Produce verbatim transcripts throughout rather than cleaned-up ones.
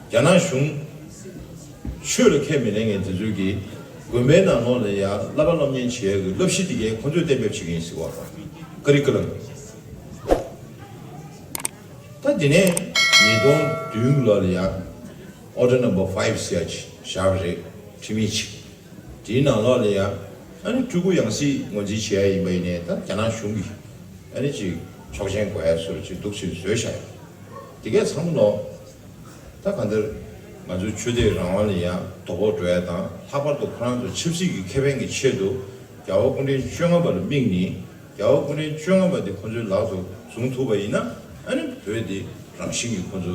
རྒྱ་ནག་གཞུང་ཆོས་ལ་ཁས་མི་ལེན་མཁན་དེ་ཚོས་ཀྱིས་དགོན་པའི་ནང་ལོགས་ལ་ཡ་བསླབ་པ་སློབ་གཉེར་བྱེད་ཡག་གི་བསླབ་གཞི་དེ་གའི་ཁོ་ཚོས་གཏན་འབེབས་བྱེད་ཀྱི་ཡིན་ཟེར་བ། ཀ་རི་ཀུ་ལམ། ད་དེ་ནས་ཉིས་སྟོང་བདུན་ལོ་ལ་ཡ་Order Number Five ཟེར་ཡ་ཅིག་བཞག་པ་རེད། ཁྲིམས་ཡིག་ཅིག་དེའི་ནང་ལོགས་ལ་ཡ་ཨ་ནི་སྤྲུལ་སྐུ་ཡང་སྲིད་ངོས་འཛིན་བྱེད་ཡ་ཡིན་པ་ཡིན་ནའི་ད་རྒྱ་ནག་གཞུང་གིས་ཨ་ནི་ཅིག་ཆོག་མཆན་དགོས་ཡ་སོར་ཅིག་འདུག་ཅིག་བཟོས་བཞག་ཡོད། དེ་གས་ཚང་མ་ལོ། ད་གང་ལྟར་ང་ཚོའི་ཆོས་དད་རང་དབང་ལ་ཡང་དོ་ཕོག་འགྲོ་ཡ་དང་། ལྷག་པར་དུ་ཁོ་རང་ཚོ་ཆབ་སྲིད་ཀྱི་ཁེ་ཕན་གྱི་ཆེད་དུ་རྒྱལ་བ་སྐུ་ཕྲེང་བཅོ་ལྔ་པ་ལ་དམིགས་ནས། རྒྱལ་བ་སྐུ་ཕྲེང་བཅོ་ལྔ་པ་དེ་ཁོ་ཚོའི་ལག་ཏུ་བཟུང་ཐུབ་པ་ཡིན་ན། ཨ་ནི་བོད་འདི་རང་བཞིན་གྱིས་ཁོ་ཚོ་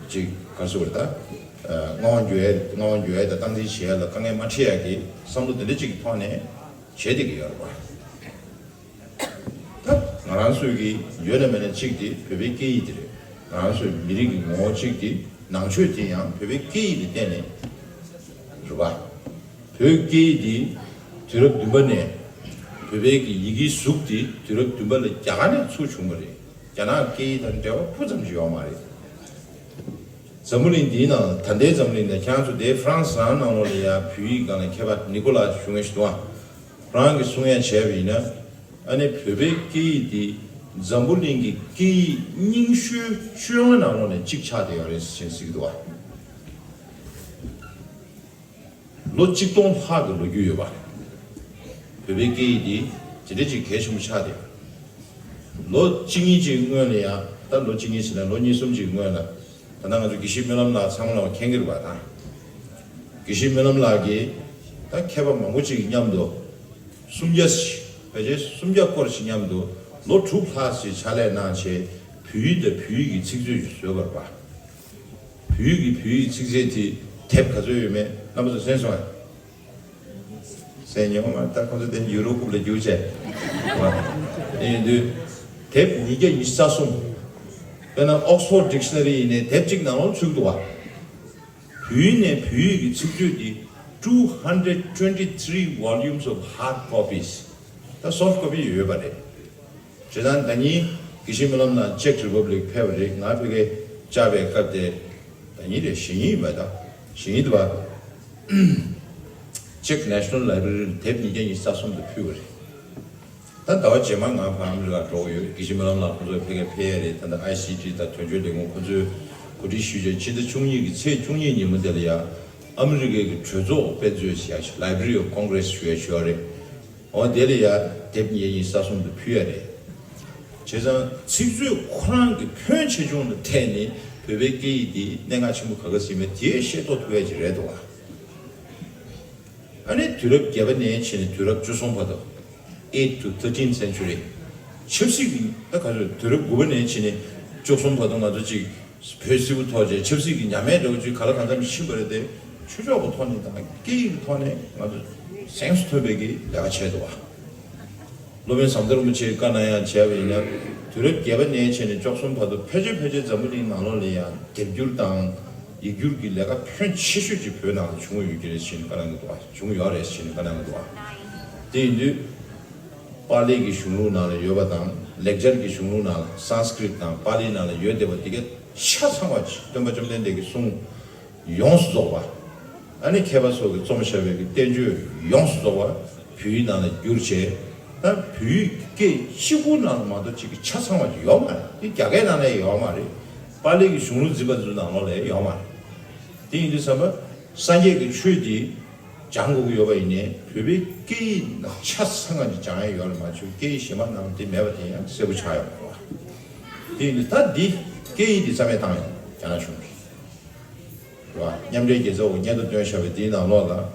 ཅིག་ག་རེ་ཟེར་དགོས་རེད། ད་མངའ་དབང་བསྒྱུར་ཡ་མངའ་དབང་བསྒྱུར་ཡ་དང་སྟངས་འཛིན་བྱེད་ཡ་ལ་དཀའ་ངལ་མ་འཕྲད་ཡ་གི་བསམ་བློ་དེ་འདྲ་ཅིག་གི་ཐོག་ནས་བྱེད་བསྡད་ཀྱི་ཡོད་རེད་པ། ད་ང་རང་ཚོའི་གི་ཡོད་ན་མེད་ན་གཅིག་དེ་བོད་པའི་སྐད་ཡིག་དེ་རེད། ང་རང་ཚོའི་མི་རིགས་ཀྱི་ངོ་བོ་གཅིག་དེ་ནང་ཆོས་དེ་ཡང་བོད་པའི་སྐད་ཡིག་ལ་བརྟེན་ནས་རེད་པ། བོད་སྐད་ཡིག་དེ་དུས་རབས་བདུན་པ་ནས། བོད་པའི་གི་ཡི་གེའི་གཟུགས་དེ་དུས་རབས་བདུན་པ་ལ་རྒྱ་གར་ནས་ཚུར་བྱུང་བ་རེད། རྒྱ་ནག་སྐད་ཡིག་དང་འབྲེལ་བ་སྤུ་ཙམ་ཞིག་ཡོད་མ་རེད། འཛམ་བུ་གླིང་འདིའི་ནང་། ད་ལྟའི་འཛམ་བུ་གླིང་དང་། ཁྱེད་རང་ཚོ་དེ་ཧྥ་རན་སི་རང་ནང་ལོགས་ལ་ཡ་བོད་ཡིག་སྒང་ལ་མཁས་པ་ནི་ཀོ་ལ་ཞུ་མཁན་ཞིག་འདུག་ཨ། ཁོ་རང་གིས་གསུང་ཡ་བྱས་པ་ཡིན་ན། ཨ་ནི་བོད་པའི་སྐད་ཡིག་འདི་འཛམ་བུ་གླིང་གི་སྐད་ཡིག་རྙིང་ཤོས་བཅོ་ལྔ་ནང་ལོགས་ནས་གཅིག་ཆགས་བསྡད་ཡོད་རེད་ཟེར་ཟེར་གྱི་འདུག་ཨ། ལོ་གཅིག་སྟོང་ལྷག་གི་ལོ་རྒྱུས་ཡོད་པ། བོད་པའི་སྐད་ཡིག་འདི་དེ་འདྲ་ཅིག་གལ་ཆེན་པོ་ཆགས་བསྡད་ཡོད། ལོ་གཅིག་གཉིས་ཅིག་སྔོན་ལ་ཡང་། ད་ལོ་གཅིག་གཉིས་ཟེར་ན་ལོ་གཉིས་གསུམ་ཅིག་སྔོན་ལ། ད་ལྟ་ང་ཚོ་དགེ་བཤེས་སྨོན་ལམ་ལགས་ཚང་མ་ལ་མཁྱེན་གྱི་རེད་པ། ད་དགེ་བཤེས་སྨོན་ལམ་ལགས་ཀྱིས་ད་མཁས་པ་མང་པོ་ཅིག་མཉམ་དུ། སུམ་བརྒྱ་ཞིག་ཕལ་ཆེར་སུམ་བརྒྱ་སྐོར་ཞིག་མཉམ་དུ་ལོ་དྲུག་ལྷག་ཞིག་ཕྱག་ལས་གནང་བྱས། བོད་ཡིག་དང་བོད་ཡིག་གི་ཚིག་མཛོད་ཅིག་བཟོས་པ་རེད་པ། བོད་ཡིག་གི་བོད་ཡིག་ཚིག་མཛོད་དེ་དེབ་ག་ཚོད་ཡོད་མེད་རྣམ་པ་ཚོ་གསན་སོང་ངས། གསན་མྱོང་མ་རེད། ད་ཁོང་ཚོ་དེ་ཡུ་རོ་རྐུབ་ལ་རྒྱུགས་བྱས། དེ་ཡིན་དུས་དེབ་ཉིས་བརྒྱ་ཉི་ཤུ་རྩ་གསུམ། དཔེར་ན་Oxford Dictionary ཡིན་ནའི་དེབ་གཅིག་ནང་ལོགས་ཚུད་འདུག་བ། བོད་ཡིག་ནས་བོད་ཡིག་གི་ཚིག་མཛོད་འདི། two hundred twenty-three volumes of hard copies. ད་soft copy ཡོད་པ་རེད། བྱས་ཙང་ཟླ་ཉིན་དགེ་བཤེས་སྨོན་ལམ་ལགས་Czech Republic ཕེབས་པ་རེད། ང་ཕ་གིར་བཅར་བའི་སྐབས་དེ། ཟླ་ཉིན་རེད། གཞེས་ཉིན་ཡིན་པ། ད་གཞེས་ཉིན་དུ་བ། Czech National Library ལ་དེབ་ཉིས་བརྒྱ་ཉི་ཤུ་རྩ་གསུམ་དུ་ཕུལ་བ་རེད། ད་ཟླ་བ་རྗེས་མ་ང་ཕར་ཨ་མི་རི་ཀར་འགྲོ་གི་ཡོད། དགེ་བཤེས་སྨོན་ལམ་ལགས་ཁོང་ཚོ་ཕ་གིར་ཕེབས་ཡ་རེད། ད་ལྟ་ཨའི་སི་ཊི་དང་དོན་གཅོད་ལས་ཁུངས་ཁོང་ཚོས་གོ་སྒྲིག་ཞུས་བྱས། ཕྱི་ཟླ་བཅུ་གཉིས་ཀྱི་ཚེས་བཅུ་གཉིས་ཉིན་མོ་དེ་ལ་ཡ་ཨ་མི་རི་ཀའི་གི་གྲོས་ཚོགས་དཔེ་མཛོད་ཟེར་ཡ་ཞིག Library of Congress ཞུ་ཡ་ཞུ་བ་རེད། འོ་དེ་ལ་ཡ་དེབ་ཉིས་བརྒྱ་ཉི་ཤུ་རྩ་གསུམ་དུ་ཕུལ་ཡ་རེད། བྱས་ཙང་ཚིག་མཛོད་ཁོ་རང་གི་ཕོན་ཆེ་ཆུང་ལ་བལྟས་ནས་བོད་པའི་སྐད་ཡིག་འདི་གནད་འགག་ཆེན་པོ་ག་ག་ཟིག་མེད་དེ་ཤེས་རྟོགས་ཐུབ་ཡ་ཅིག་རེད་འདུག་བ། ཨ་ནི་དུས་རབས་བརྒྱད་པ་ནས་བྱས་ནས་དུས་རབས་བཅུ་གསུམ་བར་དུ། Eighth to thirteenth century། ཆབ་སྲིད་ཀྱི། ད་ག་ཚོད། དུས་རབས་དགུ་པ་ནས་བྱས་ནས་བཅུ་གསུམ་བར་དུ་ང་ཚོ་ཅིག་བོད་སིལ་བུ་ཐོག་བྱས། ཆབ་སྲིད་ཀྱི་ཉམས་དམས་འདྲ་བོ་ཅིག་ག་ལ་གང་འཚམ་ཕྱིན་པ་རེད་དེ། ཆོས་ཕྱོགས་ཀྱི་ཐོག་ནས་དང་སྐད་ཡིག་གི་ཐོག་ནས་ང་ཚོ་གཟེངས་སུ་ཐོན་པའི་གི་ལས་ཀ་བྱས་འདུག་བ། སློབ་དཔོན་ཟམ་གདོང་རིན་པོ་ཆེས་བཀའ་གནང་ཡ་བྱས་པ་ཡིན་ན། དུས་རབས་བརྒྱད་པ་ནས་བྱས་ནས་བཅུ་གསུམ་བར་དུ་ཕལ་ཆེར་ཕལ་ཆེར་འཛམ་བུ་གླིང་ནང་ལོགས་ལ་ཡང་དེབ་སྒྱུར་དང་ཡིག་སྒྱུར་གྱི་ལས་ཀ་ཕོན་ཆེ་ཤོས་ཅིག་བོད་ནང་ལ་བྱུང་ཡོད་ཀྱི་རེད་ཟེར་ནས་བཀའ་གནང་གི་འདུག་བ། བྱུང་ཡོད་རེད་ཟེར་ནས་བཀའ་གནང་གི་འདུག་བ། དེ་ཡིན་དུས། པཱ་ལི་གི་གཞུང་ལུགས་ནང་ལ་ཡོད་པ་དང་། ལེགས་སྦྱར་གྱི་གཞུང་ལུགས་ནང་ལ། སཾ་སྐྲྀཏ་དང་པཱ་ལི་ནང་ལ་ཡོད་བསྡད་པ་དེ་ག་ཆ་ཚང་བ་ཅིག་སྟོན་པ་བཅོམ་ལྡན་འདས་ཀྱི་གསུང་ཡོངས་སུ་རྫོགས་པ། ཨ་ནི་མཁས་པ་ཚོ་གིས་རྩོམ་བཞག་པའི་གི་བསྟན་བཅོས་ཡོངས་སུ་རྫོགས་པ་བོད་ཡིག་ནང་ལ་བསྒྱུར་བྱས། ད་བོད་ཡིག་སྐད་གཅིག་པུ་ནང་ལ་མ་གཏོགས་ཅིག་གི་ཆ་ཚང་བ་ཅིག་ཡོད་མ་རེད། དེ་རྒྱ་སྐད་ནང་ལ་ཡོད་མ་རེད། པཱ་ལི་གི་གཞུང་ལུགས་འཛིན་པ་ཚོའི་ནང་ལོགས་ལ་ཡོད་མ་རེད། དེ་ཡིན་དུས་ཙམ་པ་སངས་རྒྱས་ཀྱི་ཆོས་དེ་སྦྱང་དགོས་ཀྱི་ཡོད་པ་ཡིན་ནའི། བོད་པའི་སྐད་ཡིག་ནང་ཆ་ཚང་བ་ཅིག་སྦྱང་ཡ་ཡོད་ལ་མ་ཆོད། སྐད་ཡིག་གཞན་པ་ནང་དེ་མེད་པ་དེ་ཡང་གསལ་པོ་ཆགས་ཡོད་མ་རེད་བ། དེ་ཡིན་དུས་ད་འདི་སྐད་ཡིག་འདི་རྩ་མེད་བཏང་ཡོད། རྒྱ་ནག་གཞུང་གིས། རེད་བ། མཉམ་འབྲེལ་རྒྱལ་ཚོགས་ཀྱི་སྙན་ཐོ་བཏོན་བཞག་པའི་དེའི་ནང་ལོགས་ལ།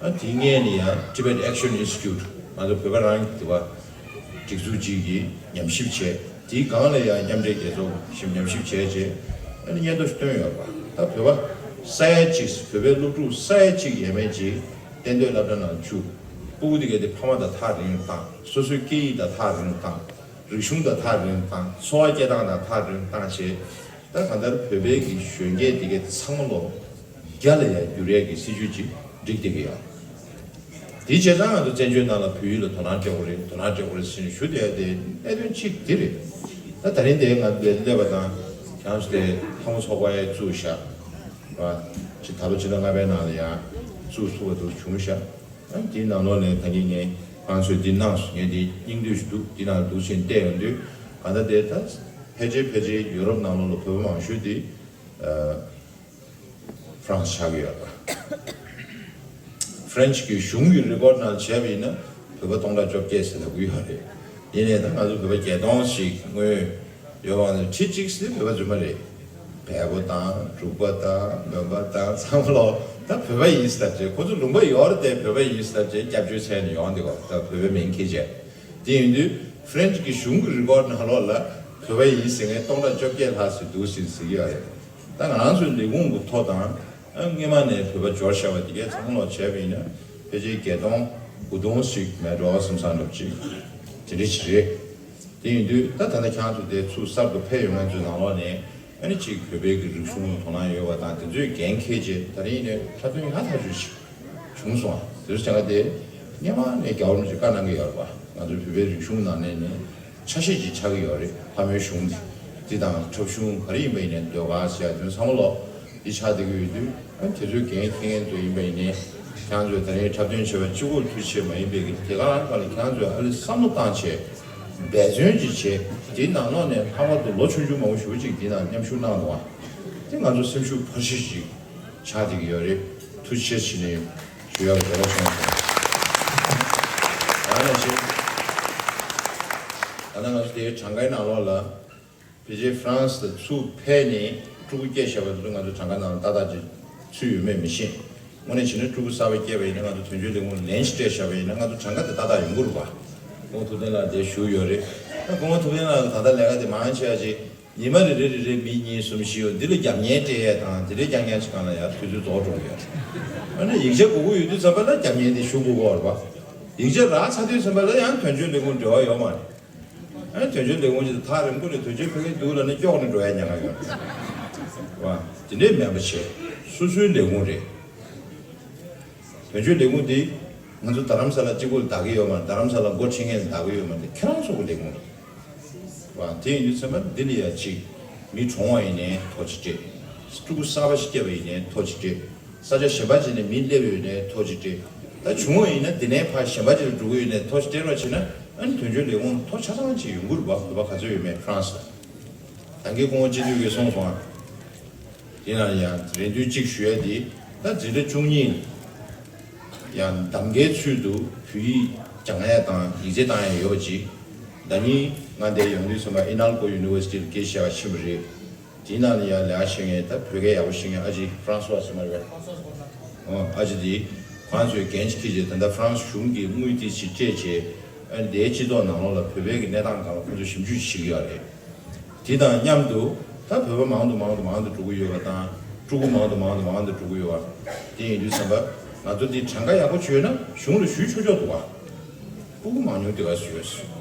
ཨ། དེའི་སྔོན་ལ་ཡང་Tibet Action Institute། ང་ཚོ་བོད་པ་རང་གི་དེ་བ་སྒྲིག་འཛུགས་ཅིག་གིས་ཉམས་ཞིབ་བྱས། དེའི་སྒང་ལ་ཡང་མཉམ་འབྲེལ་རྒྱལ་ཚོགས་ཞིབ་ཉམས་ཞིབ་བྱས་རྗེས། ཨ་ནི་སྙན་ཐོ་ཞིག་བཏོན་ཡོད་པ། ད་བོད་པ་ས་ཡ་གཅིག་བོད་པའི་སློབ་ཕྲུག་ས་ཡ་གཅིག་ཡས་མས་ཅིག་གཏན་སྡོད་སློབ་གྲྭ་ནང་བཅུག། སྤུ་གུ་དེ་ག་དེ་ཕ་མ་དང་ཐག་རིང་རུ་བཏང་། སོ་སོའི་སྐད་ཡིག་དང་ཐག་རིང་རུ་བཏང་། རིག་གཞུང་དང་ཐག་རིང་རུ་བཏང་། འཚོ་བ་སྐྱེལ་སྟངས་དང་ཐག་རིང་རུ་བཏང་བྱས། ད་གང་ལྟར་བོད་པའི་གི་གཞོན་སྐྱེས་དེ་གའི་ཚང་མ་ལོ་བརྒྱ་ལ་ཡར་བསྒྱུར་ཡས་ཀྱི་སྲིད་ཇུས་ཅིག་སྒྲིག་བསྡད་ཀྱི་ཡོད། དེའི་བྱས་ཙང་ང་ཚོ་བཙན་བྱོལ་ནང་ལ་བོད་ཡིག་ལ་དོ་སྣང་སྤྲད་དགོས་རེད། དོ་སྣང་སྤྲད་དགོས་རེད་ཟེར་ནས་ཞུ་བསྡད་ཡ་དེ་གནད་དོན་གཅིག་དེ་རེད། ད་ད་རིང་དེ་ང་འདིར་སླེབས་པ་དང་། ཁྱེད་རང་ཚོ་དེ་ལྷ་མོ་ཚོགས་པ་ཡས་བཙུགས་བཞག། བ། ཅི་ད་ལོ་ཕྱི་ཟླ་ལྔ་པའི་ནང་ལ་ཡང་བཙུགས་ཐུབ་པ་འདུག་བྱུང་ཤག་ཨ་དེའི་ནང་ལོགས་ནས་ད་གིན་ངས་ཁོང་ཚོས་འདི་གནང་སོང་། ངས་འདི་སྙིང་བསྡུས་ཤིག་འདུག་འདི་ནང་འདུག་ཕྱིན་བལྟས་ཡོང་དུས་གང་ལྟར་དེ་ད་ཕལ་ཆེར་ཕལ་ཆེར་ཡུ་རོབ་ནང་ལོགས་ལ་བོད་པ་མང་ཤོས་དེ་ཨ་ཧྥ་རན་སི་ཆགས་ཀྱི་ཡོད་པ། ཧྥ་རན་སི་གི་གཞུང་གི་རི་ཀོཌ་ནང་བྱས་པ་ཡིན་ན་བོད་པ་སྟོང་ཕྲག་བཅོ་བརྒྱད་ཟེར་ལབ་ཀྱི་ཡོད་རེད། ཡིན་ནའི་ད་ང་ཚོ་བོད་པ་བརྒྱད་སྟོང་ཞིག་སྔོན་ཡོད་པ་ནི་ཁྲི་གཅིག་ཟེར་བོད་པ་རྫུན་མ་རེད། བལ་པོ་དང་འབྲུག་པ་དང་མོན་པ་དང་ཚང་མ་ལོ་ད་བོད་པ་ཡིན་ཟེར་ལབ་བྱས། ཁོ་ཚོ་ལུང་པ་ཡོད་རེད་དེ། བོད་པ་ཡིན་ཟེར་ལབ་བྱས་སྐྱབས་བཅོལ་བྱས་ནས་ཡོང་འདི་གོ་ད་བོད་པའི་མིང་འཁྱེར་བྱས། དེ་ཡིན་དུས་ཧྥ་རན་སི་གི་གཞུང་གི་རི་ཀོཌ་ནང་ལོགས་ལ་བོད་པ་ཡིན་ཟེར་མཁན་སྟོང་ཕྲག་བཅོ་བརྒྱད་ལྷག་ཙམ་འདུག་ཟེར་ཟེར་གྱི་ཡོད་རེད། ད་ང་རང་ཚོའི་ལས་ཁུངས་ཀྱི་ཐོག་དང་ཨ་སྔོན་མ་ནས་བོད་པ་འབྱོར་བཞག་པ་དེ་གའི་ཚང་མ་ལོག་བྱས་པ་ཡིན་ན་ཕལ་ཆེར་བརྒྱད་སྟོང་དགུ་སྟོང་ཞིག་མེད་འགྲོ་བསམ་བསམ་འདྲ་པོ་ཅིག་དེ་འདྲ་ཞིག་རེད། དེ་ཡིན་དུས་ད་ད་ལྟ་ཁྱེད་རང་ཚོ་དེ་ཚུར་གསར་དུ་ཕེབས་ཡོང་མཁན་ཚོའི་ནང་ལོགས་ནས་ཨ་ནི་གཅིག་བོད་པའི་གི་རིག་གཞུང་ལ་དོ་སྣང་ཡོད་པ་དང་དེ་ཚོས་འགན་འཁྱེར་བྱས་ད་རིང་ནས་འཁྲབ་སྟོན་ཡག་ཐག་ཆོད་ཞིག་བྱུང་སོང་། དེ་ཚོ་བྱས་ན་དེ་སྔོན་མ་ནས་རྒྱལ་བ་རིན་པོ་ཆེས་བཀའ་གནང་གི་ཡོད་རེད་པ། ང་ཚོའི་བོད་པའི་རིག་གཞུང་ནང་ནས་ནི་ཆ་ཤས་ཅིག་ཆགས་ཀྱི་ཡོད་རེད། ལྷ་མོའི་གཞུང་འདི་དང་འཁྲབ་གཞུང་ག་རེ་ཡིན་པ་ཡིན་ནའི་ཟློས་གར་ཟེར་ཡ་དེ་ཚོ་ཚང་མ་ལོག་འདི་ཆགས་བསྡད་ཀྱི་ཡོད་དུས་ཨ་དེ་ཚོའི་འགན་འཁྱེར་མཁན་ཚོ་ཡིན་པ་ཡིན་ནའི་ཁྱེད་རང་ཚོས་ད་རིང་འཁྲབ་སྟོན་བྱས་པ་གཅིག་པོ་ཐུགས་རྗེ་ཆེ་མ་ཡིན་པའི་གི་དེ་ག་རང་ག་ལ་ཁྱེད་རང་ཚོས་ཨ་ལི་བསམ་བློ་བཏང་བྱས་འབད་བརྩོན་ཅིག་བྱས་དེའི་ནང་ལོགས་ནས་ལྷག་པར་དུ་ལོ་ཆུང་ཆུང་མང་པོ་ཞེ་པོ་ཅིག་འདི་ནང་མཉམ་ཞུགས་གནང་འདུག་ཨ། དེ་ང་ཚོ་སེམས་ཤུགས་འཕར་གཞི་ཞིག་ཆགས་བསྡད་ཀྱི་ཡོད་རེད། ཐུགས་རྗེ་ཆེ་ཞུ་ནས་ཞུ་ཡག་འདོད་པ་བྱུང་སོང་། ཡང་ན་ཞིག་ད་ལྟ་ང་ཚོ་དེའི་གྲངས་ཀའི་ནང་ལོགས་ལ་ཕལ་ཆེར་ཧྥ་རན་སི་ལ་ཚུར་ཕེབས་ནས་ཕྲུ་གུ་སྐྱེས་བཞག་པ་དེ་ཚོ་ང་ཚོ་གྲངས་ཀ་ནང་ལ་ཏག་ཏག་ཅིག་ཚུད་ཡོད་མེད་མི་ཤེས། དངོས་གནས་བྱས་ན་ཕྲུ་གུ་གསར་པ་སྐྱེས་པ་ཡིན་ན་ང་ཚོ་དོན་གཅོད་ལས་ཁུངས་ལན་ཞིག་སྤྲད་བཞག་པ་ཡིན་ན་ང་ཚོ་གྲངས་ཀ་དེ་ཏག་ཏག་ཡོང་གི་རེད་པ། སྐུ་ངོ་ཐུབ་བསྟན་ལགས་དེ་བཞུགས་ཡོད་རེད། ད་སྐུ་ངོ་ཐུབ་བསྟན་ལགས་ད་ལྟ་ལས་ཀ་དེ་མང་ཆེ་བ་ཅིག་ཉི་མ་རེ་རེ་རེ་རེ་མི་གཉིས་གསུམ་བཞི་ཡོད། འདི་ལ་རྒྱབ་གཉེར་སྤྲད་ཡས་དང་དེ་འདྲའི་རྐྱང་རྐྱང་ཞིག་སྒང་ལ་ཡང་དུས་ཚོད་རྫོགས་འགྲོ་གི་ཡོད། ཨ་ནི་ཡིག་ཆ་དགོས་ཀྱི་ཡོད་དུས་ཙམ་པ་ལ་རྒྱབ་གཉེར་དེ་ཞུ་དགོས་ཀྱི་ཡོད་རེད་པ། ཡིག་ཆ་རག་ཚར་དུས་ཙམ་པ་ལ་ཡང་དོན་གཅོད་ལས་ཁུངས་འབྲེལ་བ་ཡོད་མ་རེད། ཨ་ནི་དོན་གཅོད་ལས་ཁུངས་ཀྱིས་ཐག་རིང་པོ་ནས་དོན་གཅོད་ཕེབས་ཀྱི་འདུག་ལབ་ན་སྐྱོག་ནས་འགྲོ་ཡ་ཉེན་ཁ་ཡོད་རེད་པ། དེ་འདྲའི་མེད་པ་བྱས་སོ་སོའི་ལས་ཁུངས་རེད། དོན་གཅོད་ལས་ཁུངས་འདི་ང་ཚོ་རྡ་རམ་ས་ལ་གཅིག་པུ་ལ་བདག་གི་ཡོད་མ་རེད། རྡ་རམ་ས་ལ་འགོ་ཁྲིད་མཁན་ལ་བདག་གི་ཡོད་མ་རེད། ཁྱེད་རང་ཚོ་གི་ལས་ཁུངས་རེད་པ། དེ་ཡིན་དུས་ཚང་མ་འདི་ལ་ཡ་གཅིག་མི་གྲོངས་པ་ཡིན་ནའི་ཐོ་ཅིག་སྤྲད། ཕྲུ་གུ་གསར་པ་ཞིག་སྐྱེས་པ་ཡིན་ནའི་ཐོ་ཅིག་སྤྲད། ས་ཆ་གཞན་པ་ཅིག་ནས་མི་སླེབས་ཡོད་ནའི་ཐོ་ཅིག་སྤྲད། ད་བྱུང་བ་ཡིན་ན་འདི་ནས་ཕར་གཞན་པ་ཅིག་ལ་འགྲོ་གི་ཡོད་ནའི་ཐོ་ཅིག་སྤྲད་རོགས་བྱས་ན་ཨ་ནི་དོན་གཅོད་ལས་ཁུངས་ཐོ་ཆ་ཚང་ཅིག་ཡོང་གི་རེད་པ། བོད་པ་ག་ཚོད་ཡོད་མེད་ཧྥ་རན་སི་ལ། ད་གིན་སྐུ་ངོ་སྤྱི་འཐུས་ཀྱིས་གསུངས་སོང་ཨ། དེ་ན་ཡང་རེ་འདུན་གཅིག་ཞུ་ཡ་དེ་ད་འཛིན་གྲྭ་བཅུ་གཉིས་ཡང་གདམ་ཀའི་ཚུལ་དུ་བོད་ཡིག་སྦྱང་ཡ་དང་ཡིག་ཚད་བཏང་ཡ་ཡོད་པ་ཅིག་ཟླ་ཉིན་ང་འདིར་ཡོང་དུས་ཙམ་པ་ཨི་ནལ་ཀོ་ཡུ་ནི་ཝར་སི་ཊི་ལ་དགེ་བཤེས་པ་ཕྱིན་པ་རེད། དེའི་ནང་ལ་ཡང་ལས་ཀ་བྱེད་མཁན་ད་བོད་སྐད་ཡག་པོ་ཤེས་མཁན་ཨ་ཅེ་ཧྥ་རན་སུ་ཝ་ཟེར་མ་རེད་པས། ཨོ་ཨ་ཅེ་དེ་ཁོང་ཚོས་འགན་ཅིག་འཁྱེར་བྱས་ད་ལྟ་ཧྥ་རན་སི་གཞུང་གིས་དངུལ་དེ་ཅིག་སྤྲད་བྱས་ཨ་ནི་དེའི་སྤྱི་ཚོགས་ནང་ལོགས་ལ་བོད་པའི་གི་གནས་སྟངས་སྒང་ལ་ཁོང་ཚོས་ཞིབ་འཇུག་བྱེད་ཀྱི་ཡོད་རེད། དེ་དང་མཉམ་དུ་ད་བོད་པ་མང་དུ་མང་དུ་མང་དུ་འགྲོ་གི་ཡོད་པ་དང་ཕྲུ་གུ་མང་དུ་མང་དུ་མང་དུ་འགྲོ་གི་ཡོད་པ། དེ་ཡིན་དུས་ཙམ་པ་ང་ཚོ་འདི་གྲངས་ཀ་ཡག་པོ་བྱུང་ན་གཞུང་ལ་ཞུ་ཆོག་ཆོག་འདུག་བ། ཕྲུ་གུ་མང་ཉུང་དེ་ག་སུ་ཡོད།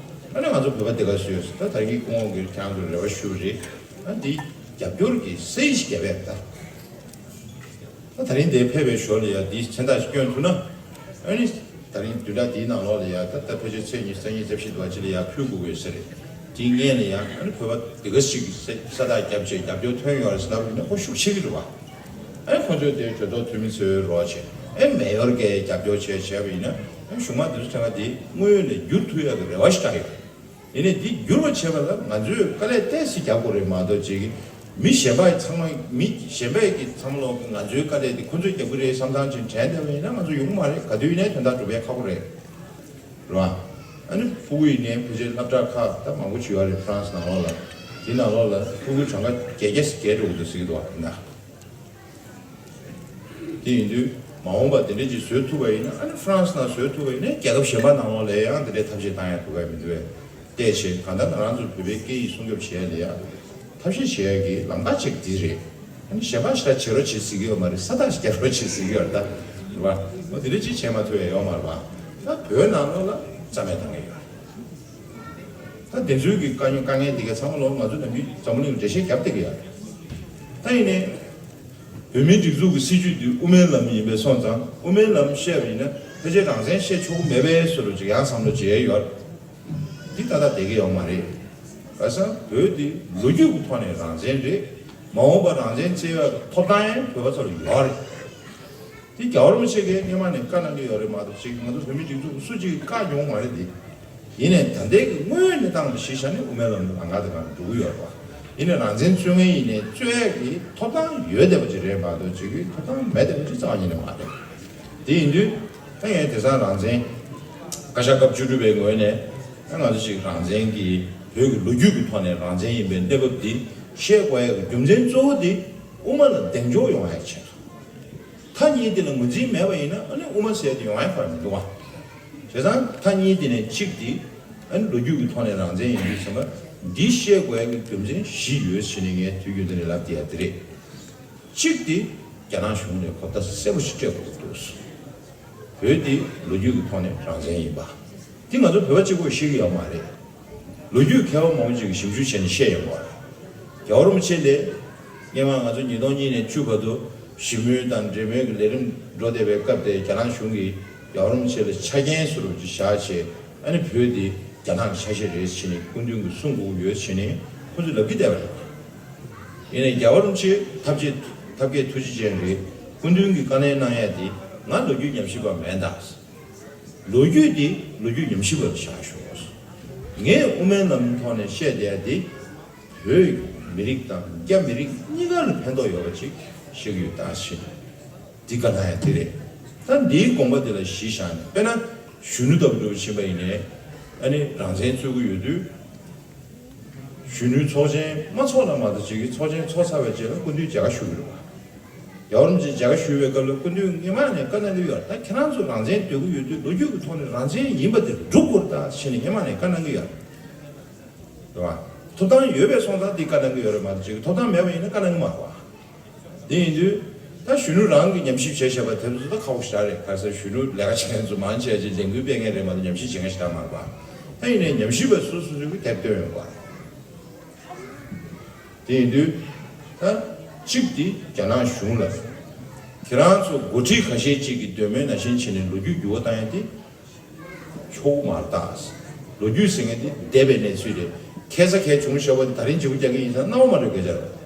ཨ་ནི་ང་ཚོ་བོད་པ་དེ་ག་སུ་ཡོད། ད་ད་གིན་སྐུ་ངོ་གིས་ཁྱེད་རང་ཚོར་རེ་བ་ཞུ་རེད། ཨ་འདི་རྒྱབ་སྐྱོར་གྱི་སེ་ཡིས་རྒྱབ་པས་ད། ད་ད་རིང་འདིར་ཕེབས་པའི་ཞོར་ལ་ཡ་འདིའི་མཚན་རྟགས་ཤིག་བསྐྱོན་ཐུབ་ན། ཨ་ནི་ད་རིང་བདུན་ཕྲག་འདིའི་ནང་ལོགས་ལ་ཡ་ད་ད་ཕལ་ཆེར་ཚེས་ཉི་ཤུ་རྩ་གཉིས་རྩ་བཞི་འདྲ་ཅིག་ལ་ཡ་ཕུལ་དགོས་ཀྱི་ཡོད་ས་རེད། དེའི་སྔོན་ལ་ཡ་ཨ་ནི་བོད་པ་འདི་ག་ཞིག་གིས་ས་ས་རྟགས་བརྒྱབ་བྱས་རྒྱབ་སྐྱོར་ཐོན་ཡོད་རེད་ཟེར་ལབ་ཡིན་ན་ཁོ་ཤུགས་ཆེ་གི་རེད་བ། ཨ་ནི་ཁོ་ཚོས་དེ་གྲོས་ཚོགས་འཐུས་མི་ཚོའི་རོགས་བྱས་ཨ་ནི་མེ་ཡོར་གྱིས་རྒྱབ་སྐྱོར་བྱས་བྱས་པ་ཡིན་ན་ཨ་ནི་གཞུང་མང་འདི་ཚོ་ཚང་མ་དེ་དངོས་ཡོད་ནས་བསྒྱུར་ཐུབ་ཡག་གི་རེ་བ་ཞིག་བཏང་ཡོད། ཡིན་ནའི་འདི་འགྱུར་བ་བྱེད་པ་ལ་ང་ཚོས་དཀའ་ལས་ཏོག་ཙམ་རྒྱག་དགོས་རེད་མ་གཏོགས་ཅིག་མི་གཞན་པ་ཚང་མ་མི་གཞན་པས་ཀྱི་ཚང་མ་ལོག་གི་ང་ཚོའི་དཀའ་ལས་འདི་ཁོ་ཚོས་རྒྱག་གི་རེད་བསམ་སྟངས་ཅིག་དྲན་བསྡད་པ་ཡིན་ན་ང་ཚོ་ཡོང་གི་མ་རེད། ག་དུས་ཡིན་ནའི་དོན་དག་སྒྲུབ་ཡས་ཁག་པོ་རེད། རེད་བ། ཨ་ནི་ཕྲུ་གུ་ཡིན་ནའི་ཕལ་ཆེར་སློབ་གྲྭ་ཁག་ད་མང་པོ་ཅིག་ཡོད་རེད་ཧྥ་རན་སི་ནང་ལོགས་ལ། དེ་ནང་ལོགས་ལ་ཕྲུ་གུ་གྲངས་ཀ་བརྒྱད་བརྒྱ་ཟིག་བརྒལ་འགྲོ་གི་འདུག་ཟེར་གྱི་འདུག་བ་དེ་འདྲ། དེ་ཡིན་དུས་མ་འོངས་པ་དེ་འདྲ་ཅིག་བཟོས་ཐུབ་པ་ཡིན་ན་ཨ་ནི་ཧྥ་རན་སི་ནང་བཟོས་ཐུབ་པ་ཡིན་ན་རྒྱལ་ཁབ་གཞན་པ་ནང་ལོགས་ལ་ཡང་དེ་འདྲའི་ཐབས་ཤེས་བཏང་ཡ་འདུག་གས་མི་འདུག་གས། བལྟས་བྱས་གང་ལྟར་ང་རང་ཚོ་བོད་པའི་སྐད་ཡིག་སྲུང་སྐྱོབ་བྱེད་ཡ་ལ་ཡ་ཐབས་ཤེས་བྱེད་ཡ་གི་ལམ་ཁ་ཅིག་འདི་རེད། ཨ་ནི་གཞན་པ་ཞེ་དྲག་བྱེད་རོགས་བྱེད་ཟེར་གྱི་ཡོད་མ་རེད། ས་རྟགས་ཤིག་རྒྱག་རོགས་བྱེད་ཟེར་གྱི་ཡོད་རེད་ད། རེད་བ། འོ་དེ་འདྲ་ཅིག་བྱེད་མ་ཐུབ་ཡ་ཡོད་མ་རེད་བ། ད་བོད་ནང་ལོགས་ལ་རྩ་མེད་བཏང་གི་ཡོད་རེད། ད་དེ་ཚོའི་གི་དཀའ་རྙོག་དཀའ་ངལ་འདི་ག་ཚང་མ་ལོག་ང་ཚོ་ནམ་རྒྱུན་འཛམ་བུ་གླིང་ལ་འགྲེལ་བཤད་རྒྱབ་བསྡད་ཀྱི་ཡོད་རེད། ད་ཡིན་ནའི། བོད་མིའི་སྒྲིག་འཛུགས་ཀྱི་སྲིད་བྱུས་འདི་དབུ་མའི་ལམ་ཡིན་པའི་སོང་ཙང་དབུ་མའི་ལམ་བཤད་པ་ཡིན་ན་ཕལ་ཆེར་རང་བཙན་བཤད་ཆོག་གི་མེད་པའི་བཟོ་འདྲ་ཅིག་ཡང་བསམ་བློ་བརྗེ་ཡོད། འདི་ཏག་ཏག་བསྡད་ཀྱི་ཡོད་མ་རེད། ག་ས་བོད་འདི་ལོ་རྒྱུས་ཀྱི་ཐོག་ནས་རང་བཙན་རེད། མ་འོངས་པར་རང་བཙན་རྩོད་ཡག་གི་ཐོབ་ཐང་ཡང་བོད་པ་ཚོར་ཡོད་རེད། དེ་རྒྱལ་བ་རིན་པོ་ཆེ་གིས་སྔོན་མ་ནས་བཀའ་གནང་གི་ཡོད་རེད་མ་གཏོགས་ཅིག་ང་ཚོ་བོད་མི་སྒྲིག་འཛུགས་སུ་གཅིག་བཀའ་ཡོང་མ་རེད་དེ། ཡིན་ནའི་ད་ལྟའི་གི་དངོས་ཡོད་གནས་སྟངས་ལ་གཞི་བཞག་ནས་དབུ་མའི་ལམ་དུ་ལམ་ཁ་དེ་ག་འགྲོ་གི་ཡོད་རེད་བ། ཡིན་ནའི་རང་བཙན་རྩོད་མཁན་ཡིན་ནའི་རྩོད་ཡག་གི་ཐོབ་ཐང་ཡོད་བསྡད་པ་ཅིག་རེད་མ་གཏོགས་ཅིག་གི་ཐོབ་ཐང་མེད་བསྡད་པ་ཅིག་རྩ་བ་ཉིད་ནས་མ་རེད། དེ་ཡིན་དུས་ད་ངས་དེང་སང་རང་བཙན་བཀའ་ཤག་སྐབས་བཅུ་དྲུག་པའི་ངོས་ནས་ད་ང་ཚོ་ཞིག་རང་བཙན་གྱི་བོད་ཀྱི་ལོ་རྒྱུས་ཀྱི་ཐོག་ནས་རང་བཙན་ཡིན་པའི་གནས་བབ་འདི་བཤད་དགོས་ཡག་གི་རྒྱུ་མཚན་གཙོ་བོ་འདི་དབུ་མ་ལ་གདེང་འཇོག་ཡོང་ཡག་ཆེད་དུ། མཐའ་གཉིས་དེ་ལ་ངོས་འཛིན་མེད་པ་ཡིན་ན་ཨ་ནི་དབུ་མ་ཟེར་དེ་ཡོང་ཡག་ཁོ་རང་མི་འདུག་བ། བྱས་ཙང་མཐའ་གཉིས་དེ་ནས་གཅིག་དེ་ཨ་ནི་ལོ་རྒྱུས་ཀྱི་ཐོག་ནས་རང་བཙན་ཡིན་དུས་ཙམ་པ་འདི་བཤད་དགོས་ཡག་གི་རྒྱུ་མཚན་བཞི་ཡོད་ཟེར་ནས་ངས་དུས་རྒྱུན་དུ་ནས་ལབ་བསྡད་ཡག་དེ་རེད། གཅིག་དེ་རྒྱ་ནག་གཞུང་ནས་གོ་བརྡ་གསལ་པོ་ཞིག་སྤྲད་དགོས་ཀྱི་འདུག་བོད་དེ་ལོ་རྒྱུས་ཀྱི་ཐོག་ནས་རང་བཙན་ཡིན་པ། དེ་ང་ཚོ་བོད་པ་གཅིག་པོས་ཤེས་ཀྱི་ཡོད་མ་རེད། ལོ་རྒྱུས་མཁས་པ་མང་པོ་ཅིག་གིས་ཞིབ་འཇུག་བྱས་ནས་བཤད་ཡོད་པ་རེད། རྒྱལ་བ་རིན་པོ་ཆེ་ལས་སྔོན་མ་ང་ཚོ་ཉིས་སྟོང་གཉིས་ནས་བཅུ་བར་དུ་ཞི་མོལ་དང་འབྲེལ་མོལ་གྱི་ལས་རིམ་འགྲོ་བསྡད་པའི་སྐབས་དེ་རྒྱ་ནག་གཞུང་གིས་རྒྱལ་བ་རིན་པོ་ཆེ་ལ་ཆ་རྐྱེན་བཟོ་འདྲ་ཅིག་བཞག་བྱས་ཨ་ནི་བོད་དེ་རྒྱ་ནག་གི་ཆ་ཤས་རེད་ཟེར་ནས་སྐུ་མདུན་གྱིས་གསུང་དགོས་ཀྱི་ཡོད་ཟེར་ནས་ཁོ་ཚོས་ལབ་ཀྱི་བསྡད་པ་རེད། ཡིན་ནའི་རྒྱལ་བ་རིན་པོ་ཆེ་ཐབས་ཆེ་ཐབས་མཁས་ཐུགས་རྗེ་ཅན་རེད། སྐུ་མདུན་གྱིས་བཀའ་ལན་གནང་ཡ་དེ་ང་ལོ་རྒྱུས་ཉམས་ཞིབ་པ་མིན་ད། ལོ་རྒྱུས་དེ་ལོ་རྒྱུས་ཉམས་ཞིབ་པ་ལ་བཞག་ཤོག་ངས་དབུ་མའི་ལམ་ཐོག་ནས་བཤད་བསྡད་ཡ་དེ་བོད་མི་རིགས་དང་རྒྱ་མི་རིགས་གཉིས་ཀ་ལ་ཕན་ཐོགས་ཡོད་པ་ཅིག་བཤད་ཀྱི་ཡོད་ད་ཕྱིན། འདི་བཀའ་གནང་ཡ་དེ་རེད། ད་འདིའི་དགོངས་པ་དེ་ལ་གཞི་བཞག་ནས་དཔེར་ན་གཞོན་ནུ་ལྟ་བུ་འདྲ་བོ་ཕྱིན་པ་ཡིན་ནའི་ཨ་ནི་རང་བཙན་རྩོད་ཀྱི་ཡོད་དུས། གཞོན་ནུའི་ཚོགས་ཆེན་མ་ཚོགས་ན་མ་གཏོགས་ཅིག་གི་ཚོགས་ཆེན་ཚོགས་ཚར་བའི་རྗེས་ལ་སྐུ་མདུན་མཇལ་ཁ་ཞུ་གི་རེད་བ། རྒྱལ་བ་རིན་པོ་ཆེ་མཇལ་ཁ་ཞུ་བའི་སྐབས་ལ་སྐུ་མདུན་སྔོན་མ་ནས་བཀའ་གནང་གི་ཡོད་རེད། ད་ཁྱེད་རང་ཚོ་རང་བཙན་འདོད་ཀྱི་ཡོད་དུས་ལོ་རྒྱུས་ཀྱི་ཐོག་ནས་རང་བཙན་ཡིན་པ་དེ་སྒྲུབ་དགོས་རེད་ད་ཟེར་ནས་སྔོན་མ་ནས་བཀའ་གནང་གི་ཡོད་རེད་བ། ཐོབ་ཐང་ཡོད་པའི་སོང་ཙང་འདི་བཀའ་གནང་གི་ཡོད་རེད་མ་གཏོགས་ཅིག་གི་ཐོབ་ཐང་མེད་པ་ཡིན་ན་བཀའ་གནང་གི་མ་རེད་བ། དེ་ཡིན་དུས་ད་གཞོན་ནུ་རང་གིས་ཉམས་ཞིབ་བྱས་བྱས་པ་དེ་ཚོ་ད་ཁག་པོ་ཞེ་དྲག་རེད། ག་རེ་ཟེར་གཞོན་ནུ་ལས་ཀ་བྱེད་མཁན་ཚོ་མང་ཆེ་ཆེ་ལས་འགུལ་སྤེལ་མཁན་རེད་མ་གཏོགས་ཉམས་ཞིབ་བྱེད་མཁན་ཞེ་དྲག་མ་རེད་པ། ད་ཡིན་ནའི་ཉམས་ཞིབ་པ་སོ་སོ་སོ་གིས་དེབ་བཏོན་ཡོང་བ་རེད། དེ་ཡིན་དུས་ད་གཅིག་དེ་རྒྱ་ནག་གཞུང་ལ་ཁྱེད་རང་ཚོ་འགོ་ཁྲིད་ཁ་ཤས་ཅིག་གིས་འདོད་མོས་ནང་བཞིན་བྱས་ནས་ལོ་རྒྱུས་འགྱུར་བ་བཏང་ཡ་དེ་ཆོག་མ་རེད་ད། ལོ་རྒྱུས་ཟེར་མཁན་དེ་འདས་པའི་གནས་ཚུལ་རེད། ཁ་སང་ག་རེ་བྱུང་བཞག་པ་དེ་ད་རིང་བརྗེ་པོ་རྒྱག་གི་ཡིན་ཙང་སྣང་བ་མ་འགྲོ་སྐད་ཆ་རེད།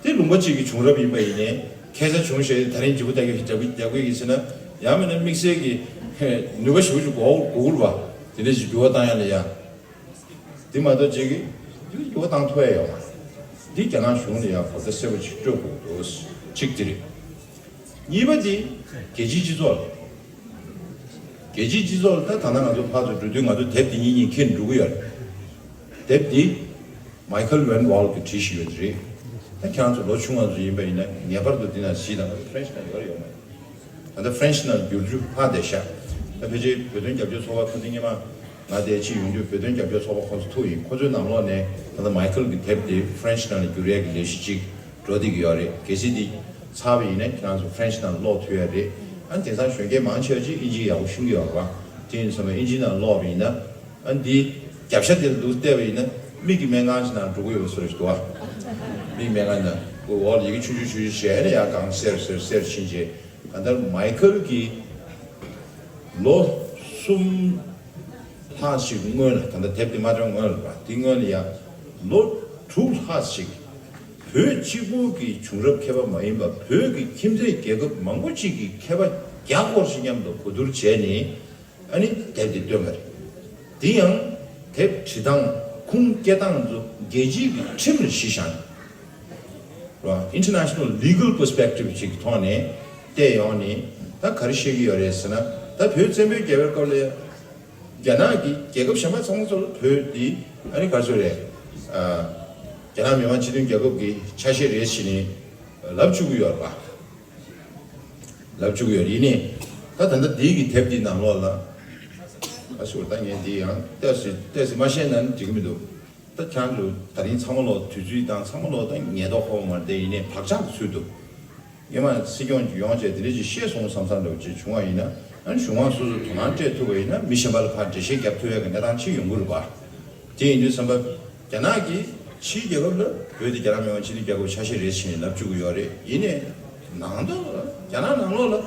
དེ་ལུང་པ་གཅིག་གི་བྱུང་རབས་ཡིན་པ་ཡིན་ནའི་ཁ་སང་བྱུང་བཞག་ཡོད་ད་རིང་བརྗེ་པོ་རྒྱག་གི་རྒྱག་གི་རྒྱག་གི་ཡིན་ཟེར་ན་ཡང་མིན་ན་དམིགས་བསལ་གྱི་ནུས་པ་ཞེ་པོ་ཅིག་དགོས་དགོས་ཀྱི་རེད་པ། དེ་འདྲ་ཞིག་འགྱུར་བ་བཏང་ཡ་ལ་ཡ། དེ་མ་གཏོགས་ཅིག་གི་དེ་འགྱུར་བ་བཏང་ཐུབ་ཡ་ཡོད་མ་རེད། འདི་རྒྱ་ནག་གཞུང་ལ་ཡ་གོ་བརྡ་གསལ་པོ་ཅིག་སྤྲོད་དགོས་འདུག་གཅིག་དེ་རེད། གཉིས་པ་དེ་རྒྱལ་སྤྱིའི་སྤྱི་ཚོགས་ལ། རྒྱལ་སྤྱིའི་སྤྱི་ཚོགས་ལ་ད་ད་ལྟ་ང་ཚོ་ཕར་ཚུར་འགྲོ་དུས་ང་ཚོ་དེབ་འདི་གཉིས་གཉིས་འཁྱེར་འགྲོ་གི་ཡོད་རེད། དེབ་འདི་Michael Van Wall གིས་བྲིས་བཞག་ཡོད་རེད། ད་ཁྱེད་རང་ཚོ་ལོ་ཆུང་བ་ཚོ་ཡིན་པ་ཡིན་ན་ངེས་པར་དུ་འདི་ན་གཟིགས་དང་། ང་ཚོ་French ནང་ཡོད་རེད་ཡོད་མ་རེད། ད་ལྟ་French ནང་བསྒྱུར་རྒྱུ་ཕར་བསྡད་ཤག་ད་ཕལ་ཆེར་བོད་དོན་རྒྱབ་སྐྱོར་ཚོགས་པ་ཁོ་ཚོ་སྔོན་མ་ང་དེ་ཕྱིར་ཡོང་དུས་བོད་དོན་རྒྱབ་སྐྱོར་ཚོགས་པ་ཁོ་ཚོ་ཐུག་ཡིན། ཁོ་ཚོའི་ནང་ལོགས་ནས་ད་ལྟ་Michael གི་དེབ་དེ་French ནང་ལ་བསྒྱུར་ཡས་ཀྱི་ལས་གཞི་གཅིག་འགྲོ་བསྡད་ཀྱི་ཡོད་རེད། གལ་སྲིད་འདི་ཚར་བ་ཡིན་ན་ཁྱེད་རང་ཚོ་French ནང་ཀློག་ཐུབ་ཡ་རེད། ཨ་ནི་དེང་སང་གཞོན་སྐྱེས་མང་ཆེ་བ་ཅིག་ཨིན་ཇི་ཡག་པོ་ཤེས་ཀྱི་ཡོད་རེད་པ། དེ་ཡིན་ཙང་ཨིན་ཇི་ནང་ཀློག་པ་ཡིན་ན་ཨ་ནི་འདི་རྒྱབ་ཤ་དེ་ལ་འདུག་བལྟས་པ་ཡིན་ན་མིག་གི་སྨན་ཁང་ཞིག་ནང་འགྲོ་གི་ཡོད་པ་བཟོ་འདྲ་ཞིག་འདུག་ཨ། མིག་སྨན་ཁང་ནང་ཁོ་འོག་ལ་ཡི་གེ་ཆུང་ཆུང་ཆུང་ཆུང་བྱས་ནས་ཡར་སྒང་སེར་སེར་སེར་ཕྱིན་རྗེས། གང་ལྟར་Michael གྱིས་ལོ་གསུམ་ལྷག་ཞིག་སྔོན་ལ། ད་ལྟ་དེབ་དེ་མ་བཏོན་སྔོན་ལ་རེད་པ། དེ་སྔོན་ལ་ཡ་ལོ་དྲུག་ལྷག་ཞིག་བོད་གཅིག་པུ་གི་བྱུང་རབས་མཁས་པ་མ་ཡིན་པ་བོད་ཀྱི་ཁྱིམ་མཚེས་རྒྱལ་ཁབ་མང་པོ་ཅིག་གི་མཁས་པ་བརྒྱ་སྐོར་ཞིག་མཉམ་དུ་གོ་བསྡུར་བྱས་ནས་ཨ་ནི་དེབ་དེ་བཏོན་པ་རེད། དེ་ཡང་དེབ་བྲིས་སྟངས་ཁུངས་སྐྱེལ་སྟངས་ཚོ་རྒྱལ་སྤྱིའི་གི་ཁྲིམས་ལ་གཞི་བཞག་ནས། རེད་བ། International Legal Perspective ཅིག་གི་ཐོག་ནས་བལྟས་ཡོང་ནས་ད་ག་རེ་བཤད་ཀྱི་ཡོད་རེད་ཟེར་ན། ད་བོད་བཙན་པོའི་རྒྱལ་བའི་སྐབས་ལ་རྒྱ་ནག་གིས་རྒྱལ་ཁབ་གཞན་པ་ཚང་མ་ཚོ་ལ་བོད་འདི་ཨ་ནི་ག་རེ་ཟེར་རེད། ཨ། རྒྱ་ནག་མི་དམངས་སྤྱི་མཐུན་རྒྱལ་ཁབ་ཀྱི་ཆ་ཤས་རེད་ཟེར་ནས་ལབ་བཅུག་གི་ཡོད་རེད་པ། ལབ་བཅུག་གི་ཡོད་རེད། ཡིན་ནའི་ད་ད་ལྟ་འདི་གི་དེབ་འདིའི་ནང་ལོགས་ལ་ཨ་ཟེར་བ། ད་ངས་འདི་ཡང་ཏོག་ཙམ་ཏོག་ཙམ་མ་བཤད་ན་འགྲིག་གི་མི་འདུག་ད་ཁྱེད་རང་ཚོ་ད་རིང་ཚང་མ་ལོག་དུས་ཚོད་དང་ཚང་མ་ལོག་ད་ཉེན་རྟོག་ཁོག་མ་རེད་དེ། ཡིན་ནའི་བག་ཆགས་ཀྱི་ཚུལ་དུ་སྔོན་མ་སྲིད་སྐྱོང་ཅིག་ཡོང་བྱས་དེ་འདྲ་ཅིག་བཤད་སོང་བསམ་བསམ་འདྲ་བོ་ཅིག་བྱུང་བ་ཡིན་ན། ཨ་ནི་གཞུང་མང་སོ་སོ་དོ་སྣང་སྤྲད་ཐུབ་པ་ཡིན་ན་མི་གཞན་པ་ལ་ཕར་འགྲེལ་བཤད་རྒྱབ་ཐུབ་ཡག་གི་གནས་སྟངས་ཅིག་ཡོང་གི་རེད་པ། དེ་ཡིན་དུས་ཙམ་པ་རྒྱ་ནག་གིས་ཕྱིའི་རྒྱལ་ཁབ་ལ་བོད་དེ་རྒྱ་ནག་མི་དམངས་སྤྱི་མཐུན་རྒྱལ་ཁབ་ཆ་ཤས་རེད་ཟེར་ནས་ལབ་བཅུག་གི་ཡོད་རེད། ཡིན་ནའི་ནང་དོན་ལ་རྒྱ་ནག་ནང་ལོགས་ལ་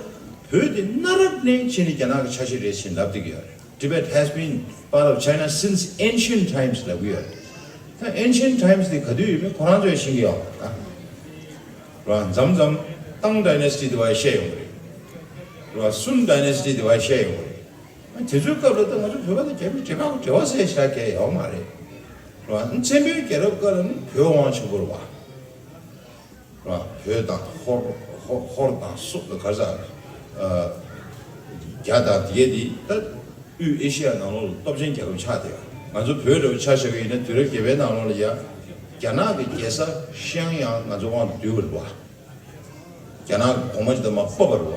བོད་དེ་གནའ་རབས་ནས་བྱས་ནས་རྒྱ་ནག་གི་ཆ་ཤས་རེད་ཟེར་ནས་ལབ་བསྡད་ཀྱི་ཡོད་རེད། Tibet has been part of China since ancient times ལབ་ཀྱི་ཡོད་རེད། ད་ancient times དེ་ག་དུས་ཡོད་མེད་ཁོ་རང་ཚོས་ཤེས་ཀྱི་ཡོད་རེད། ར་མཚམས་མཚམས་ཏང་ཌའི་ནེ་སི་ཊི་དེ་བ་བཤད་ཡོང་གི་རེད། ར་སུན་ཌའི་ནེ་སི་ཊི་དེ་བ་བཤད་ཡོང་གི་རེད། དེ་ཚོའི་སྐབས་ལ་ད་ང་ཚོ་བོད་པ་དང་རྒྱ་མི་འབྲེལ་བ་འབྲེལ་བ་ཟེར་བཞག་མཁན་ཡོད་མ་རེད། ར་བཙན་པོའི་རྒྱལ་རབས་སྐབས་ལ་ནི་བོད་དབང་ཆེན་པོ་རེད་བ། ར་བོད་དང་ཧོར་ཧོར་ཧོར་དང་སུ་ག་ས་རྒྱ་དང་དེ་གས་དེ་ད་དབུས་ཨེ་ཤི་ཡ་ནང་ལོགས་ལ་སྟོབས་ཆེན་རྒྱལ་ཁབ་ཆགས་བསྡད་ཡོད། ང་ཚོ་བོད་འདྲ་བོ་ཆ་བཞག་གི་ཡིན་ན་དུས་རབས་བརྒྱད་པའི་ནང་ལོགས་ལ་ཡ་རྒྱ་ནག་གི་རྒྱལ་ས་ཤི་ཡང་ཡང་ང་ཚོ་དབང་དུ་བསྡུས་པ་རེད་བ། རྒྱ་ནག་གོང་མ་ཅིག་དང་མར་ཕབ་པ་རེད་བ།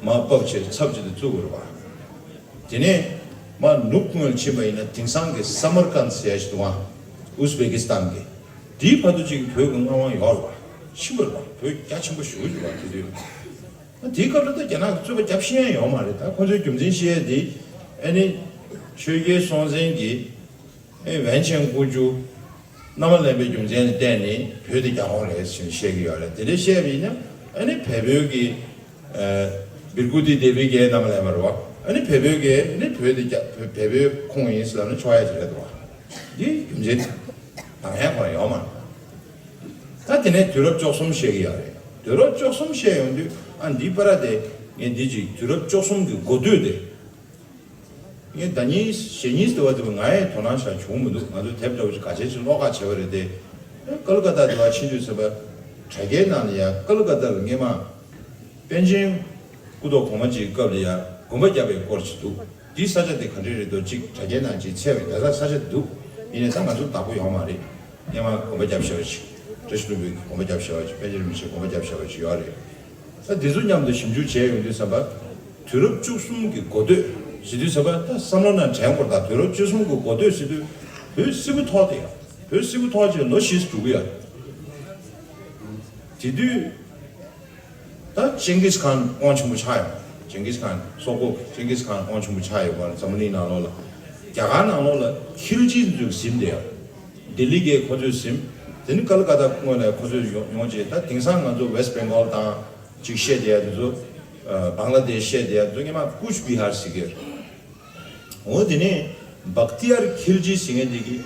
མར་ཕབ་བྱས་ཚབ་ཅིག་ཏུ་བཙུགས་པ་རེད་བ། དེ་ནས་མར་ནུབ་ཁུངས་ལ་ཕྱིན་པ་ཡིན་ན་དེང་སང་གི་སམ་མར་ཀན་ཟེར་ཡ་ཞིག་འདུག་ཨ། ཨུ་ཛི་བེ་ཀི་སི་ཐན་གི། དེའི་བར་དུ་ཅིག་བོད་ཀྱི་མངའ་དབང་ཡོད་རེད་བ། ཕྱིན་པ་རེད་བ། བོད་རྒྱ་ཆེན་པོ་ཞེ་པོ་ཅིག་རེད་བ་དེ་དུས། དེའི་སྐབས་ལ་ད་རྒྱ་ནག་གིས་རྩོད་པ་རྒྱབ་ཤེས་ཡ་ཡོད་མ་རེད། ད་ཁོ་ཚོའི་རྒྱུ་མཚན་བཤད་ཡ་དེ་ཨ་ནི་ཆོས་རྒྱལ་སྲོང་བཙན་གྱིས། ཨེ་ཝན་ཆེན་ཀུ་ཅུ། མནའ་མ་ལེན་པའི་རྒྱུ་མཚན་ལ་བརྟེན་ནས་བོད་དེ་རྒྱ་ཁོངས་རེད་ཟེར་ནས་བཤད་ཀྱི་ཡོད་རེད། དེ་འདྲ་བཤད་པ་ཡིན་ན་ཨ་ནི་བལ་བོད་ཀྱི་ཨ་བིར་ཀུ་ཏི་དེ་བི་གའི་མནའ་མ་ལེན་པ་རེད་བ། ཨ་ནི་བལ་བོད་ཀྱི་ཨ་ནི་བོད་དེ་རྒྱ་བལ་བོད་ཁོངས་ཡིན་ཟེར་ལབ་ན་ཆོག་ཡ་ཅིག་རེད་འདུག་བ། འདི་རྒྱུ་མཚན་དང་ཡ་གང་ཡོད་མ་རེད། ད་དེ་ནས་དུས་རབས་བཅུ་གསུམ་བཤད་ཀྱི་ཡོད་རེད། དུས་རབས་བཅུ་གསུམ་བཤད་ཡོང་དུས་ཨ་འདི་པ་ར་དེ་ངས་འདི་ཅིག་དུས་རབས་བཅུ་གསུམ་གྱི་འགོ་སྟོད་དེ། ངས་ཟླ་ཉིན་ཞེ་ཉིན་ཟེར་བ་དེ་ང་ཡང་དོ་སྣང་བྱ་བྱུང་མི་འདུག་ང་ཚོས་དེབ་འདྲ་བོ་ཞིག་ག་ཚོད་ཅིག་ཀློག་ཁག་བྱས་པ་རེད་དེ། ཀལ་ཀ་ཏ་དེ་བ་ཕྱིན་དུས་ཟེར་བ། དྲ་རྒྱའི་ནང་ལ་ཡ་ཀལ་ཀ་ཏ་ལ་སྔས་མ། པཎ་ཆེན་སྐུ་ཐོག་གོང་མ་ཅིག་སྐབས་ལ་ཡ་དགོན་པ་བརྒྱབ་པའི་སྐོར་ཅིག་འདུག་འདིའི་ས་ཆ་དེ་ག་འདྲས་རེད་འདུག་ཅིག་དྲ་རྒྱའི་ནང་ཅིག་འཚོལ་བའི་དེ་ས་ས་ཆ་དེ་འདུག་ཡིན་ནའི་ད་ང་ཚོ་བདག་པོ་ཡོད་མ་རེད། སྔས་མ་དགོན་པ་བརྒྱབ་བཞག་པ་ཅིག་བཀྲ་ཤིས་ལྷུན་པོའི་དགོན་པ་བརྒྱབ་བཞག་པ་ཅིག་པཎ་ཆེན་རིན་པོ་ཆེའི་དགོན་པ་བརྒྱབ་བཞག་པ་ཅིག་ཡོད་རེད། ད་འདི་ཚོ་མཉམ་དུ་ཞིབ་འཇུག་བྱས་ཡོང་དུས་ཙམ་པ། དུས་རབས་བཅུ་གསུམ་གྱི་འགོ་སྟོད་ཟེར་དུས་ཙམ་པ་ད་བསམ་བློ་ནང་དྲན་དགོས། ད་དུས་རབས་བཅུ་གསུམ་གྱི་འགོ་སྟོད་ཟེར་དུས་བོད་སིལ་བུ་ཐོག་དེ་ཡང་བོད་སིལ་བུ་ཐོག་ཅིག་ལོ་བཞི་ཙམ་འགྲོ་གི་ཡོད་རེད། དེ་དུས་ད་ཅིང་གིས་ཁཱན་དབང་ཆེན་པོ་ཆགས་ཡོད། ཅིང་གིས་ཁཱན་སོག་པོ་ཅིང་གིས་ཁཱན་དབང་ཆེན་པོ་ཆགས་ཡོད་པ་འཛམ་བུ་གླིང་ནང་ལོགས་ལ། རྒྱ་གར་ནང་ལོགས་ལ་ཁིལ་ཇི་ཚོས་ཟིན་བསྡད་ཡོད། ལྡི་ལི་གིས་ཁོ་ཚོས་ཟིན། དེ་ནི་ཀལ་ཀ་ཏ་སྔོན་ལ་ཁོ་ཚོས་ཡོང་ཡོང་རྗེས་ད་དེང་སང་ང་ཚོ་ཝེ་སི་ཊི་བེང་གོལ་དང་ཅིག་བཤད་བསྡད་ཡ་དེ་ཚོ། ཨ་བང་ལ་དེ་ཤ་དེ་ཡ་ཚོ་སྔོན་མ་ཀུཆ་བི་ཧར་ཟེར་གི་རེད། འོ་དེ་ནས་བག་ཏི་ཡར་ཁིལ་ཇི་ཟེར་མཁན་དེ་གིས་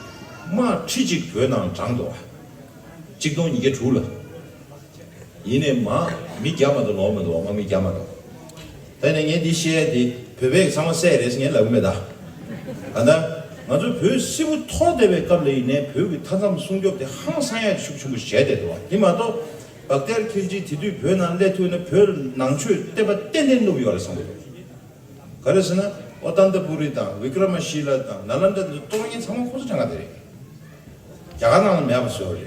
དམག་ཁྲི་གཅིག་བོད་ནང་དྲངས་འདུག་བ། གཅིག་སྟོང་ཉིས་བརྒྱ་དྲུག་ལ། ཡིན་ནའི་མ་མི་བརྒྱ་མ་གཏོགས་ལོག་མི་འདུག་དམག་མི་བརྒྱ་མ་གཏོགས། ད་ནས་ངས་འདི་བཤད་ཡ་དེ་བོད་པས་ཚང་མ་བསད་རེད་ཟེར་ངས་ལབ་གི་མེད་ད། གང་ལྟར་ང་ཚོ་བོད་སིལ་བུ་ཐོག་བསྡད་པའི་སྐབས་ལ་ཡིན་ནའི་བོད་ཀྱི་མཐའ་མཚམས་སྲུང་སྐྱོབ་དེ་ཧང་སང་ཡ་ཤུགས་ཆེན་པོ་བྱས་བསྡད་འདུག་བ། དེ་མ་གཏོགས་བག་ཏི་ཡར་ཁིལ་ཇི་དེ་དུས་བོད་ནང་སླེབས་ཐུབ་ན་བོད་ནང་ཆོས་བསྟན་པ་ཏན་ཏན་བསྣུབས་ཡོད་རེད་བསམ་གི་འདུག་ག་རེ་ཟེར་ན་ཨོ་ཏན་ཏ་པུ་རི་དང་བི་ཀྲ་མ་ཤི་ལ་དང་ནཱ་ལན་དྲ་དེ་ཚོ་གཏོར་མཁན་ཚང་མ་ཁོ་ཚོ་གྲངས་ཀ་དེ་རེད། རྒྱ་གར་ནང་ལ་མེད་པ་བཟོས་པ་རེད།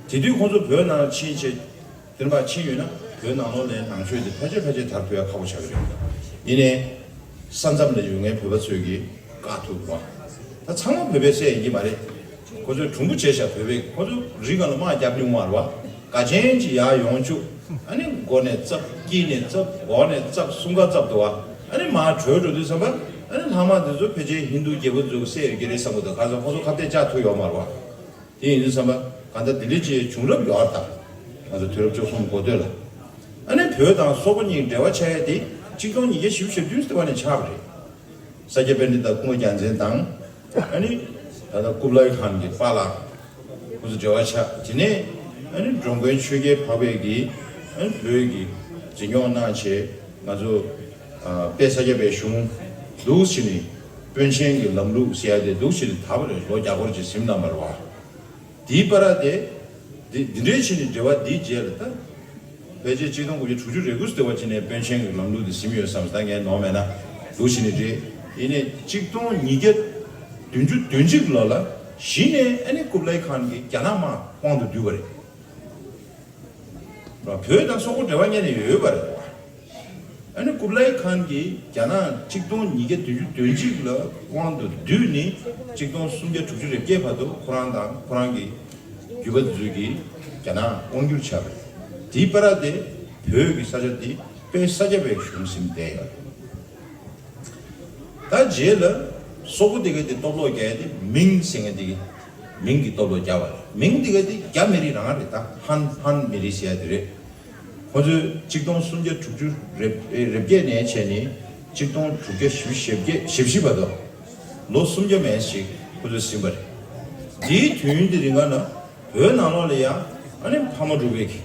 དེ་དུས་ཁོ་ཚོ་བོད་ནང་ཕྱིན་བྱས་དེ་འདྲ་ཕྱིན་ཡོད་ན་བོད་ནང་ལོགས་ལ་ནང་ཆོས་དེ་ཕལ་ཆེར་ཕལ་ཆེར་དར་ཐུབ་ཡ་ཁག་པོ་ཆགས་ཀྱི་རེད། ཡིན་ནའི་ས་མཚམས་ལ་ཡོད་མཁན་བོད་པ་ཚོས་ཀྱིས་བཀག་ཐུབ་པ། ད་ཚང་མ་བོད་པས་བསད་ཡིན་གྱི་མ་རེད། ཁོ་ཚོས་གྲུང་པོ་བྱས་ཤག་བོད་པས་ཁོ་ཚོ་རི་སྒང་ལ་དམག་རྒྱབ་མྱོང་མ་རེད་བ། དགའ་ཆེན་གྱིས་ཡར་ཡོང་བཅུག་ཨ་ནི་མགོ་ནས་བཙབ། དཀྱིལ་ནས་བཙབ། འོག་ནས་བཙབ། གསུམ་ཀ་བཙབ་འདུག་བ། ཨ་ནི་མར་བྲོས་འགྲོ་དུས་ཙམ་པ་ཨ་ནི་ལྷག་མ་དེ་ཚོ་ཕལ་ཆེར་ཧིན་རྡུ་རྒྱལ་པོ་ཚོས་བསད་ཡོད་ཀྱི་རེད་བསམ་གི་འདུག་ག་ཚོད་ཁོ་ཚོ་ཁ་གཏད་བཅག་ཐུབ་ཡོད་མ་རེད་བ། དེ་ཡིན་དུས་ཙམ་པ་གང་ལྟར་དེ་འདྲའི་ཅིག་བྱུང་རབས་ཡོད་རེད་ད། ང་ཚོ་དུས་རབས་བཅུ་གསུམ་འགོ་སྟོད་ལ། ཨ་ནི་བོད་དང་སོག་པོ་གཉིས་འབྲེལ་བ་ཆགས་ཡ་དེ་གཅིག་སྟོང་ཉིས་བརྒྱ་བཞི་བཅུ་ཞེ་བདུན་ཙམ་པ་ནས་ཆགས་པ་རེད། ས་སྐྱ་པཎྜི་ཏ་སྐུ་ངོ་རྒྱལ་མཚན་དང་། ཨ་ནི་ད་ལྟ་ཀུབ་ལའི་ཁཱན་གྱི་པཱ་ལགས་ཁོང་ཚོ་འབྲེལ་བ་ཆགས། དེ་ནས་ཨ་ནི་འགྲོ་མགོན་ཆོས་རྒྱལ་འཕགས་པས་ཀྱིས་ཨ་ནི་བོད་ཀྱི་འཛིན་སྐྱོང་གནང་བྱས་ང་ཚོ་ཨ་དཔལ་ས་སྐྱ་པའི་གཞུང་འདུག་བྱས་ནས་དཔོན་ཆེན་གྱི་ལམ་ལུགས་ཟེར་ཡ་དེ་འདུག་བྱས་ནས་དར་བ་རེད། ལོ་བརྒྱ་སྐོར་ཅིག་ཟིན་གནང་བ་རེད་བ། དེའི་བར་དེ། འདི་འདི་འདྲའི་ཕྱིན་ནས་འབྲེལ་བ་འདིའི་རྗེས་ལ་ད། ཕལ་ཆེར་གཅིག་སྟོང་དགུ་བརྒྱ་དྲུག་ཅུ་རེ་དགུ་ཙམ་དེ་བ་ཕྱིན་ནས་དཔོན་ཆེན་གྱི་ལམ་ལུགས་འདི་ཟིན་ཡོད་བསམ། ད་ངས་ནོར་མེད་ན་འདུག་ཕྱིན་ནས་རེད། ཡིན་ནའི་གཅིག་སྟོང་ཉིས་བརྒྱ་བདུན་ཅུ་དོན་གཅིག་ལོ་ལ་གཞི་ནས་ཨ་ནི་ཀུབ་ལའི་ཁཱན་གྱིས་རྒྱ་ནག་དམག་དབང་དུ་བསྡུས་པ་རེད། བོད་དང་སོག་པོ་འབྲེལ་བ་སྔོན་ནས་ཡོད་པ་རེད། ཨ་ནི་ཀུབ་ལའི་ཁཱན་གྱིས་རྒྱ་ནག་གཅིག་སྟོང་ཉིས་བརྒྱ་བདུན་ཅུ་དོན་གཅིག་ལ་དབང་དུ་བསྡུས་ནས་གཅིག་སྟོང་སུམ་བརྒྱ་དྲུག་ཅུ་རེ་བརྒྱད་བར་དུ་ཁོ་རང་དང་ཁོ་རང་གི་རྒྱུད་པ་དེ་ཚོས་ཀྱིས་རྒྱ་ནག་དབང་བསྒྱུར་བྱས་པ་རེད། དེའི་བར་དེ་བོད་ཀྱི་ས་ཆ་དེ་དཔལ་ས་སྐྱ་པའི་གཞུང་ཟིན་བསྡད་ཡོད་རེད། ད་རྗེས་ལ་སོག་པོ་དེ་ག་དེ་སྟོབས་ལོག་རྒྱག་ཡ་དེ་མིང་ཟེར་མཁན་དེ་གི་མིང་གི་སྟོབས་ལོག་རྒྱག་པ་རེད། མིང་དེ་ག་དེ་རྒྱ་མི་རིགས་རང་རེད། ད་ཧན་ཧན་མི་རིགས་ཟེར་ཡ་དེ་རེད། ཁོ་ཚོས་གཅིག་སྟོང་སུམ་བརྒྱ་དྲུག་ཅུ་རེ་རེ་བརྒྱད་ནས་བྱས་ནས་གཅིག་སྟོང་དྲུག་བརྒྱ་བཞི་བཅུ་ཞེ་བརྒྱད་ཞེ་བཞི་བར་དུ་ལོ་སུམ་བརྒྱ་མན་ཞིག་ཁོ་ཚོས་ཟིན་པ་རེད། དེའི་དུས་ཡུན་དེ་རིང་ག་ན་བོད་ནང་ལོགས་ལ་ཡང་ཨ་ནི་ཕ་མ་གྲུ་པའི་གི་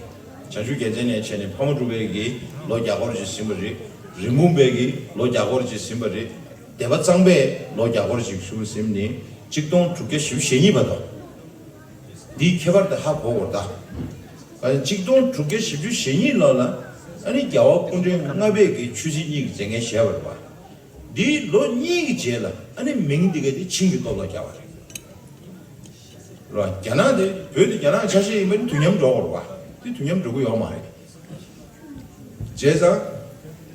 བྱང་ཆུབ་རྒྱལ་མཚན་ནས་བྱས་ནས་ཕ་མ་གྲུ་པའི་གི་ལོ་བརྒྱ་སྐོར་ཅིག་ཟིན་པ་རེད། རིན་སྤུངས་པའི་གི་ལོ་བརྒྱ་སྐོར་ཅིག་ཟིན་པ་རེད། སྡེ་པ་གཙང་པས་ལོ་བརྒྱ་སྐོར་ཅིག་ཟིན་ཟིན་ནི་གཅིག་སྟོང་དྲུག་བརྒྱ་བཞི་བཅུ་ཞེ་གཉིས་བར་དུ། འདིའི་ཁྱད་པར་དེ་ཧ་གོ་དགོས་ད། གཅིག་སྟོང་དྲུག་བརྒྱ་བཞི་བཅུ་ཞེ་གཉིས་ལོ་ལ་ཨ་ནི་རྒྱལ་བ་སྐུ་ཕྲེང་ལྔ་པས་ཀྱི་ཆོས་སྲིད་གཉིས་ཀྱི་མཛད་འགན་བཞེས་པ་རེད་པ། འདིའི་ལོ་གཉིས་ཀྱི་རྗེས་ལ་ཨ་ནི་མིང་འདི་ག་དེ་ཆིང་གི་སྟོབས་ལོག་རྒྱག་པ་རེད། རེད་པ། རྒྱ་ནག་དེ་བོད་དེ་རྒྱ་ནག་ཆ་ཤས་ཡིན་པ་ནི་དུས་མཉམ་འགྲོ་དགོས་རེད་པ། དེ་དུས་མཉམ་འགྲོ་གི་ཡོད་མ་རེད། བྱས་ཙང་།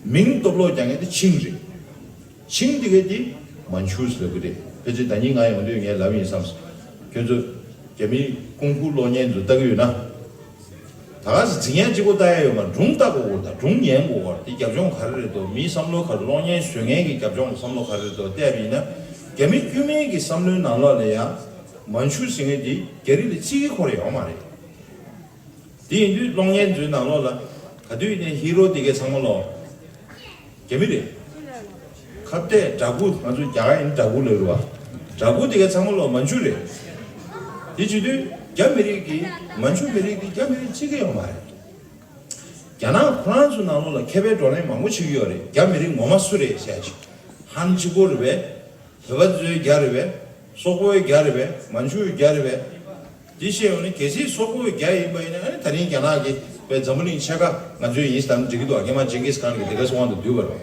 མིང་སྟོབས་ལོག་རྒྱག་མཁན་དེ་ཆིང་རེད། ཆིང་དེ་ག་དེ་མན་ཆུ་ཟེར་གི་རེད། ཕལ་ཆེར་ཟླ་ཉིན་ང་ཡོང་དུས་ངས་ལབ་ཡིན་བསམ་སོང་། ཁྱོད་ཚོ་རྒྱ་མིའི་ཀུང་ཧྥུ་གློག་བརྙན་ཚོ་ལྟ་གི་ཡོད་ན། ད་ག་ཟེ་རྫིག་ཡན་གཅིག་པོ་ལྟ་ཡ་ཡོད་མ་རེད། སྒྲུང་ལྟ་དགོས་གོ། ད་སྒྲུང་ཉན་དགོས་གོ། དེ་རྒྱབ་ལྗོངས་ག་རེ་རེད་དོ། མིའི་བསམ་བློ་ག་རེ། གློག་བརྙན་བཟོ་མཁན་གྱི་རྒྱབ་ལྗོངས་བསམ་བློ་ག་རེ་རེད་དོ་བལྟས་པ་ཡིན་ན། རྒྱ་མི་དཀྱུས་མའི་གི་བསམ་བློའི་ནང་ལོགས་ལ་ཡང་མན་ཆུ་ཟེར་མཁན་དེ་རྒྱ་རིགས་ལ་བརྩི་གི་ཁོ་རང་ཡོད་མ་རེད། དེ་ཡིན་དུས་གློག་བརྙན་ཚོའི་ནང་ལོགས་ལ་ག་དུས་ཡིན་ནའི་ཧི་རོ་དེ་གའི་ཚང་མ་ལོ། རྒྱ་མི་རེད། ཁ་གཏད་འདྲ་སྐུ། ང་ཚོ་རྒྱ་གར་ཡིན་འདྲ་སྐུ་ལབ་རེད་པ། འདྲ་སྐུ་དེ་གའི་ཚང་མ་ལོ་མན་ཆུ་རེད། དེ་བྱེད་དུས་རྒྱ་མི་རིགས་ཀྱིས་མན་ཆུ་མི་རིགས་དེ་རྒྱ་མི་རིགས་བརྩི་གི་ཡོད་མ་རེད། རྒྱ་ནག་ཁོ་རང་ཚོ་ནང་ལོགས་ལ་མཁས་པའི་བགྲོ་གླེང་མང་པོ་བྱེད་ཀྱི་ཡོད་རེད། རྒྱ་མི་རིགས་ངོ་མ་སུ་རེད་ཟེར་ཡ་ཅིག་ཧན་གཅིག་པོ་རེད་པས། བོད་པ་ཚོའི་རྒྱ་རེད་པས། སོག་པོའི་རྒྱ་རེད་པས། མན་ཆུའི་རྒྱ་རེད་པས། འདི་བཤད་ཡོང་ན་གལ་སྲིད་སོག་པོའི་རྒྱ་ཡིན་པ་ཡིན་ན། ཨ་ནི་ད་རིང་རྒྱ་ནག་གིས་པའི་འཛམ་བུ་གླིང་ཕྱེད་ཀ་ང་ཚོའི་ཡིན་བསམ་འགྲིག་གི་འདུག་སྔོན་མ་ཇིང་གིས་ཁཱན་གྱིས་དེ་ག་སོང་དུ་བསྡུས་པ་རེད།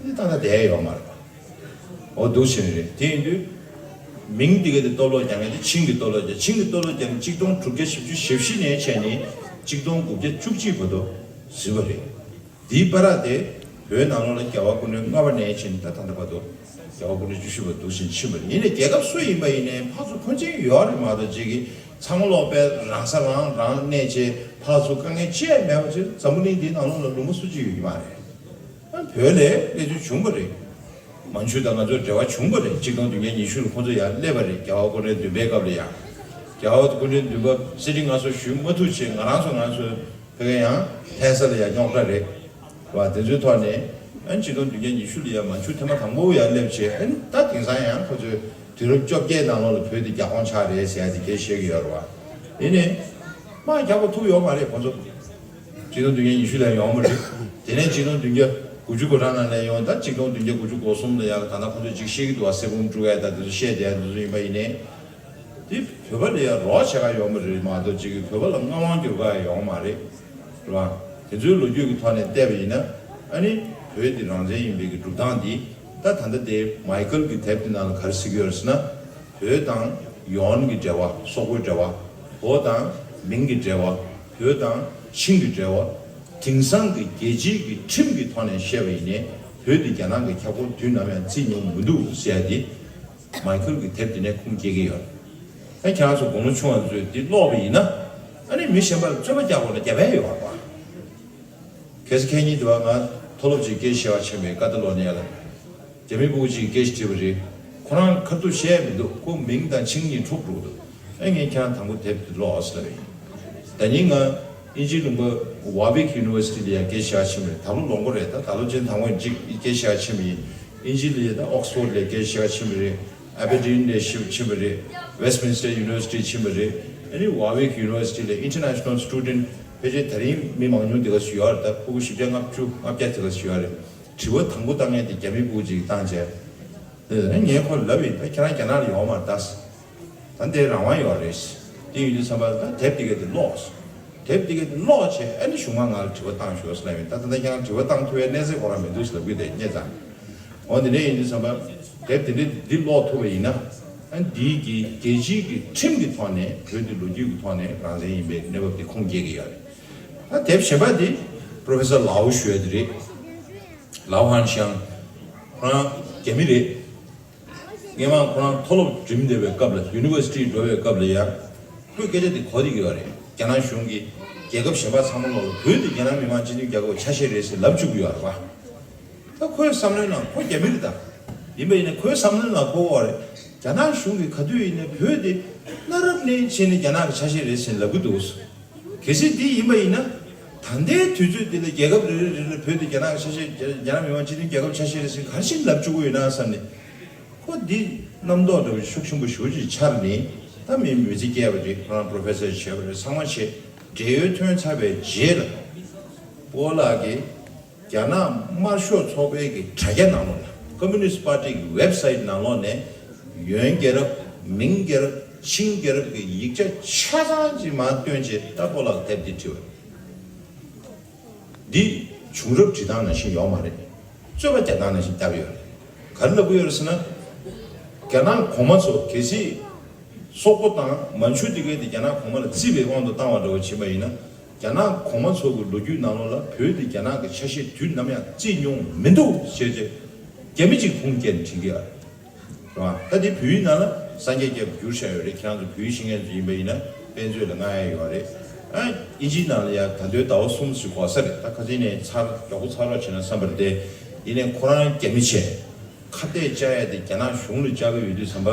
འདི་ད་ལྟ་བསྡད་ཡོད་མ་རེད། འོ་འདུག་བྱས་ནས་རེད། དེ་ཡིན་དུས་མིང་འདི་ག་དེ་སྟོབས་ལོག་རྒྱག་མཁན་དེ་ཆིང་གི་སྟོབས་ལོག་རྒྱག་ཆིང་གི་སྟོབས་ལོག་རྒྱག་ནི་གཅིག་སྟོང་དྲུག་བརྒྱ་བཞི་བཅུ་ཞེ་བཞི་ནས་བྱས་ནས་གཅིག་སྟོང་དགུ་བརྒྱ་བཅུ་གཅིག་བར་དུ་ཟིན་པ་རེད། དེའི་བར་དེ་བོད་ནང་ལོགས་ལ་རྒྱལ་བ་སྐུ་ཕྲེང་ལྔ་པ་ནས་བྱས་ནས་ད་ད་ལྟ་བར་དུ་རྒྱལ་བ་སྐུ་ཕྲེང་བཅུ་བཞི་པ་འདུག་བཞིན་ཕྱིན་པ་རེད། ཡིན་ནའི་རྒྱལ་ཁབ་སུ་ཡིན་པ་ཡིན་ནའི་ཕར་ཚུར་ཕོན་ཆེན་ཡོད་རེད་མ་གཏོགས། ཅིག་གིས་ཚང་མ་ལོག་པའི་རང་ས་རང་རང་གནས་བྱས་ཕར་ཚུར་དཀའ་ངལ་ཅི་ཡང་མེད་པ་བྱས། འཛམ་བུ་གླིང་འདིའི་ནང་ལོགས་ལ་ལུང་པ་སུ་གཅིག་ཡོད་ཀྱི་མ་རེད། ཨ་བོད་ལ་གནས་ཚུལ་བྱུང་བ་རེད། མན་ཆུ་དང་ང་ཚོ་འབྲེལ་བ་བྱུང་བ་རེད། གཅིག་སྟོང་བདུན་བརྒྱ་ཉི་ཤུ་ལ་ཁོང་ཚོ་ཡར་སླེབས་པ་རེད། རྒྱལ་བ་སྐུ་ཕྲེང་བདུན་པའི་སྐབས་ལ་ཡང་། རྒྱལ་བ་སྐུ་ཕྲེང་བདུན་པ་གསེར་ཁྲི་མངའ་གསོལ་ཞུ་མ་ཐུབ་བྱས། ང་རང་ཚོ་ང་ཚོ་ཕ་གི་ཡང་ལྷ་ས་ལ་ཡང་རྙོག་དྲ་རེད་བ། དེ་ཚོའི་ཐོག་ནས་ཨ་ནི་གཅིག་སྟོང་བདུན་བརྒྱ་ཉི་ཤུ་ལ་ཡང་མན་ཆུ་ཐེངས་མ་དང་པོ་ཡར་སླེབས་བྱས། ཨ་ནི་ད་དེང་སང་ཡང་ཁོ་ཚོས་དུས་རབས་བཅོ་བརྒྱད་ནང་ལོགས་ལ་བོད་དེ་རྒྱ་ཁོངས་ཆགས་རེད་ཟེར་ཡ་དེ་སྐད་བཤད་ཀྱི་ཡོད་རེད་བ། ཡིན་ནའི་དམག་རྒྱག་པ་ཐུབ་ཡོད་མ་རེད་ཁོ་ཚོ། གཅིག་སྟོང་བདུན་བརྒྱ་ཉི་ཤུ་ལ་ཡོང་བ་རེད། དེ་ནས་གཅིག་སྟོང་བདུན་བརྒྱ་དགུ་བཅུ་གོ་གྲངས་ནང་ལ་ཡོང་། ད་གཅིག་སྟོང་བདུན་བརྒྱ་དགུ་བཅུ་གོ་གསུམ་ལ་ཡང་ད་ལྟ་ཁོང་ཚོས་ཅིག་བཤད་ཀྱི་འདུག་བ། གསེར་བུམ་དཀྲུག་ཡ་ད་དེ་ཚོ་བཤད་བསྡད་ཡ་དེ་ཚོ་ཡིན་པ་ཡིན་ནའི། དེ་བོད་པ་ལ་ཡང་རོགས་བྱེད་ག་ཡོད་མ་རེད་མ་གཏོགས། ཅིག་བོད་པ་ལ་མངའ་དབང་བསྒྱུར་ག་ཡོད་མ་རེད། རེད་བ། དེ་ཚོའི་ལོ་རྒྱུས་ཀྱི་ཐོག་ནས་བལྟས་པ་ཡིན་ན། ཨ་ནི་བོད་འདི་རང་བཙན་ཡིན་པའི་གི་སྒྲུབ་སྟངས་འདི། ད་ད་ལྟ་དེ་མའི་ཁལ་གྱི་དེབ་དེ་ནང་ལ་ག་རེ་གཟིགས་ཡོད་རེད་ཟེར་ན། བོད་དང་ཡོན་གྱི་འབྲེལ་བ། སོག་པོའི་འབྲེལ་བ། བོད་དང་མིང་གི་འབྲེལ་བ། བོད་དང་ཆིང་གི་འབྲེལ་བ། དེང་སང་གི་རྒྱལ་སྤྱིའི་གི་ཁྲིམས་ཀྱི་ཐོག་ནས་བཤད་པ་ཡིན་ནའི་བོད་འདི་རྒྱ་ནག་གི་ཁྱབ་ཁོངས་དུས་ནམ་ཡང་བརྩིས་མྱོང་མི་འདུག་ཟེར་ཡ་དེ། མའི་ཁལ་གྱི་དེབ་དེ་ནས་ཁུངས་སྐྱེལ་གྱི་ཡོད། ད་ཁྱེད་རང་ཚོ་དགུང་ལོ་ཆུང་བ་ཚོས་འདི་ཀློག་པ་ཡིན་ན། ཨ་ནི་མི་གཞན་པ་ལ་རྩོད་པ་རྒྱག་དགོས་ན་རྒྱབ་ཡ་ཡོད་པ། གལ་སྲིད་ཁེ་ཉིན་དུ་བ་ང་མཐོ་སློབ་ཅིག་སྐད་ཆ་བཤད་པ་ཕྱིན་པའི་ཀ་ཏ་ལོ་ནི་ཡ་ལ། རྒྱ་མི་ཕྲུ་གུ་ཅིག་གིས་སྐད་ཆ་དྲིས་པ་རེད། ཁོ་རང་ཁ་ཐུག་བཤད་མི་འདུག་ཁོ་མིང་དང་ཆིང་གཉིས་འཁྲུག་འགྲོ་འདུག་ཨེ་ངས་ཁྱེད་རང་དང་པོ་དེབ་དེ་ཀློག་ཟེར་བ་ཡིན། ད་ནི་ང་དབྱིན་ཇིའི་ལུང་པ་Warwick University ལ་ཡ་སྐད་ཆ་བཤད་པ་ཕྱིན་པ་རེད། ད་ལོ་ལོངས་པ་རེད། ད་ད་ལོ་ཆེན་དང་པོ་ཡིན་ཅིག་སྐད་ཆ་བཤད་ཕྱིན་པ་ཡིན། དབྱིན་ཇི་ལ་ཡ་ད་Oxford ལ་སྐད་ཆ་བཤད་ཕྱིན་པ་རེད། Aberdeen ལ་ཕྱིན་པ་རེད། Westminster University ཕྱིན་པ་རེད། ཨ་ནི་Warwick University ལ་International Student ཕལ་ཆེར་ད་རིང་མི་མང་ཉུང་དེ་ག་ཞུ་ཡོད་རེད། ད་ཕྲུ་གུ་བཞི་བརྒྱ་ལྔ་བཅུ་ལྔ་བརྒྱ་དེ་ག་ཞུ་ཡོད་རེད། དྲི་བ་དང་པོ་བཏང་མཁན་དེ་རྒྱ་མི་ཕྲུ་གུ་ཅིག་བཏང་བྱས། ཨ་ངས་ཁོ་ལབ་ཡིན། ད་ཁྱེད་རང་རྒྱ་ནག་ལ་ཡོང་མ་རེད་ད། ད་འདི་རང་དབང་ཡོད་རེད། དེ་ཡིན་དུས་ཙམ་པ་ད་དེབ་དེ་ག་དེ་ཀློག་དེབ་དེ་ག་དེ་ཀློག་བྱས་ཨ་ནི་གཞུག་མ་ང་ལ་དྲི་བ་བཏང་ཤོག་ཟེར་ལབ་ཡིན། ད་ད་ལྟ་ཁྱེད་རང་དྲི་བ་བཏང་ཐུབ་པའི་གནས་ཚད་ཁོ་རང་མི་འདུག་ཟེར་ལབ་གི་དེ་སྙད་ཙང་། འོ་དེ་འདྲ་ཡིན་དུས་ཙམ་པ་དེབ་དེ་འདྲ་འདི་ཀློག་ཐུབ་པ་ཡིན་ན། ཨ་འདིའི་གི་རྒྱལ་སྤྱིའི་གི་ཁྲིམས་ཀྱི་ཐོག་ནས་བོད་འདི་ལོ་རྒྱུས་ཀྱི་ཐོག་ནས་རང་བཙན་ཡིན་པའི་གནས་བབ་དེ་ཁུངས་སྐྱེལ་གི་ཡོད་རེད། ད་དེབ་གཞན་པ་དེ་Professor Lau ཞུ་ཡ་དེ་རེད། ལའོ་ཧན་ཤང་། ཁོ་རང་རྒྱ་མི་རེད། སྔོན་མ་ཁོ་རང་མཐོ་སློབ་འགྲིམ་བསྡད་པའི་སྐབས་ལ་University འགྲོ་བའི་སྐབས་ལ་ཡང་ཁོས་སྐད་ཆ་དེ་གོ་བསྡད་ཀྱི་ཡོད་རེད། རྒྱ་ནག་གཞུང་གིས་རྒྱལ་ཁབ་གཞན་པ་ཚང་མ་ལོག་ལ་བོད་དེ་རྒྱ་ནག་མི་དམངས་སྤྱི་མཐུན་རྒྱལ་ཁབ་ཆ་ཤས་རེད་ཟེར་ལབ་བཅུག་གི་ཡོད་རེད་པ། ད་ཁོའི་བསམ་བློའི་ནང་ཁོ་རྒྱ་མི་རེད་ད། ཡིན་པ་ཡིན་ན་ཁོའི་བསམ་བློའི་ནང་ཁོ་བ་རེད། རྒྱ་ནག་གཞུང་གིས་ག་དུས་ཡིན་ནའི་བོད་དེ་གནའ་རབས་ནས་བྱས་ནས་རྒྱ་ནག་གི་ཆ་ཤས་རེད་ཟེར་ལབ་ཀྱི་འདུག་གལ་སྲིད་འདི་ཡིན་པ་ཡིན་ན། ད་ལྟའི་དུས་ཚོད་འདི་ལ་རྒྱལ་ཁབ་རེ་རེ་རེ་རེ་བོད་དེ་རྒྱ་ནག་གི་ཆ་ཤས་རྒྱ་རྒྱ་ནག་མི་དམངས་སྤྱི་མཐུན་རྒྱལ་ཁབ་ཆ་ཤས་རེད་ཟེར་ག་རེ་བྱས་ནས་ལབ་བཅུག་གི་ཡོད་ན་བསམ་ནས། ཁོ་འདི་རྣམ་རྟོག་འདྲ་བོ་ཤུགས་ཆེན་པོ་ཞེ་པོ་ཅིག་འཆར་ནས། ད་མི་མི་ཚེ་སྐྱེལ་བ་རེད། ཁོ་རང་པོ་རོ་ཕེ་སར་བྱས་པ་རེད། ཚང་མ་བྱས། བགྲེས་ཡོལ་ཐོན་ཚར་བའི་རྗེས་ལ་སྤོ་ལགས་ཀྱིས་རྒྱ་ནག་དམར་ཤོག་ཚོགས་པའི་གི་དྲ་རྒྱ་ནང་ལོགས་ལ། ཀོམ་མུ་ནིསྟ་པར་ཊི་གི་ཝེབ་སའིཊ་ནང་ལོགས་ནས་ཡོན་རྒྱལ་རབས། མིང་རྒྱལ་རབས། ཆིང་རྒྱལ་རབས་ཀྱི་ཡིག་ཆ་ཆ་ཚང་ཅིག་མར་བཏོན་བྱས། ད་སྤོ་ལགས་དེབ་འདི་བྲིས་པ་རེད། འདི་བྱུང་རབས་འབྲི་སྟངས་ནང་བཞིན་ཡོད་མ་རེད། རྩོད་པ་རྒྱག་སྟངས་ནང་བཞིན་བརྒྱབ་ཡོད་རེད། ག་རེ་ལབ་ཀྱི་ཡོད་རེད་ཟེར་ན། རྒྱ་ནག་གོང་མ་ཚོ་གལ་སྲིད་སོག་པོ་དང་མན་ཇུ་དེ་གའི་དེ་རྒྱ་ནག་གོང་མ་ལ་བརྩིས་པའི་དབང་དུ་བཏང་བ་འདྲ་བོ་ཕྱིན་པ་ཡིན་ན། རྒྱ་ནག་གོང་མ་ཚོ་གི་ལོ་རྒྱུས་ནང་ལོགས་ལ་བོད་དེ་རྒྱ་ནག་གི་ཆ་ཤས་དུས་ནམ་ཡང་བརྩིས་མྱོང་མི་འདུག་ཞེས་བྱས། རྒྱ་མི་གཅིག་ཁུངས་སྐྱེལ་ནས་དྲན་གྱི་ཡོད་རེད། རེད་བ། ད་དེ་བོད་ཡིག་ནང་ལ་སངས་རྒྱས་རྒྱལ་པོ་བསྒྱུར་བཞག་ཡོད་རེད། ཁྱེད་རང་ཚོ་བོད་ཡིག་ཤེས་མཁན་ཚོ་ཡིན་པ་ཡིན་ན། དཔེ་མཛོད་ལ་མངགས་ཡ་ཡོད་རེད། ཨ། དབྱིན་ཇིའི་ནང་ལ་ཡ་ད་དུང་ཟླ་བ་གསུམ་ཞིག་འགོར་ས་རེད། ད་ཁ་སང་ནས་ཚར། མགྱོགས་པོ་ཚར་རོགས་བྱས་ན་བསམ་པ་རེད་དེ། ཡིན་ནའི་ཁོ་རང་རྒྱ་མི་བྱས། ཁ་གཏད་བཅག་ཡ་དེ་རྒྱ་ནག་གཞུང་ལ་བཅག་གི་ཡོད་དུས་ཙམ་པ།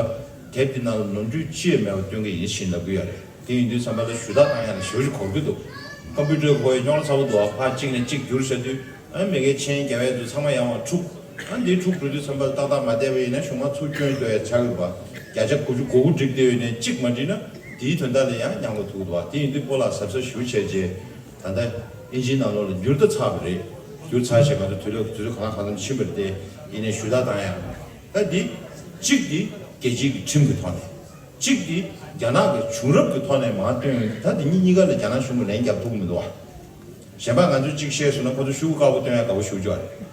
དེབ་དེ་ནང་ལ་ནོར་འཁྲུལ་ཅི་ཡང་མེད་པ་སྟོན་གི་ཡིན་ཞེས་ལབ་ཀྱི་ཡོད་རེད། དེ་ཡིན་དུས་ཙམ་པ་ལ་ཞུ་དག་བཏང་ཡ་ལ་ཞེ་པོ་ཅིག་འགོར་གྱི་འདུག་ཀམ་པུ་ཊར་ཁོ་ཡི་རྙོག་དྲ་ཚ་པོ་འདུག་ཕར་གཅིག་ནས་གཅིག་བསྒྱུར་བྱ་དུས། ཨ། མི་སྒེར་ཆེན་རྒྱ་བལ་དུ་ཚང་མ་ཡར་མར་འཁྲུག་ཨ། འདི་འཁྲུག་འགྲོ་དུས་ཙམ་པ་ལ་ཏག་ཏག་མ་བསྡད་པ་ཡིན་ན་གཞུང་མ་ཚུར་བསྐྱོན་འགྲོ་ཡ་ཆགས་ཀྱི་རེད་པ། བརྒྱ་ཆ་དགུ་བཅུ་གོ་དགུ་བསྒྲིགས་བསྡད་ཡོད་ནའི་གཅིག་མ་བསྒྲིགས་ན་དེའི་དོན་དག་ལ་ཡང་ཉམས་ལ་ཐུག་འདུག་པ། དེ་ཡིན་དུས་སྤོ་ལགས་གཟབ་གཟབ་ཞེ་པོ་བྱས་རྗེས། ད་ལྟ་དབྱིན་ཇིའི་ནང་ལོགས་ལ་བསྒྱུར་ད་ཚར་བ་རེད། བསྒྱུར་ཚར་བྱས་ང་ཚོ་དུས་ལ་དུས་ཚོད་གང་ལ་གང་འཚམ་ཕྱིན་པ་རེད་དེ། ཡིན་ནའི་ཞུ་དག་བཏང་ཡ། ད་འདི་གཅིག་འདི་རྒྱལ་སྤྱིའི་གི་ཁྲིམས་ཀྱི་ཐོག་ནས། གཅིག་འདི་རྒྱ་ནག་གི་བྱུང་རབས་ཀྱི་ཐོག་ནས་མར་བཏོན། ད་འདི་གཉིས་གཉིས་ཀ་ལ་རྒྱ་ནག་གཞུང་གིས་ལན་རྒྱབ་ཐུབ་ཀྱི་མི་འདུག་པ། གཞན་པ་ང་ཚོས་གཅིག་བཤད་སོང་ན་ཁོ་ཚོ་ཤོག་གུ་དཀར་པོ་སྟོན་ཡ་དགའ་པོ་ཞེ་པོ་ཅིག་ཡོད་རེད།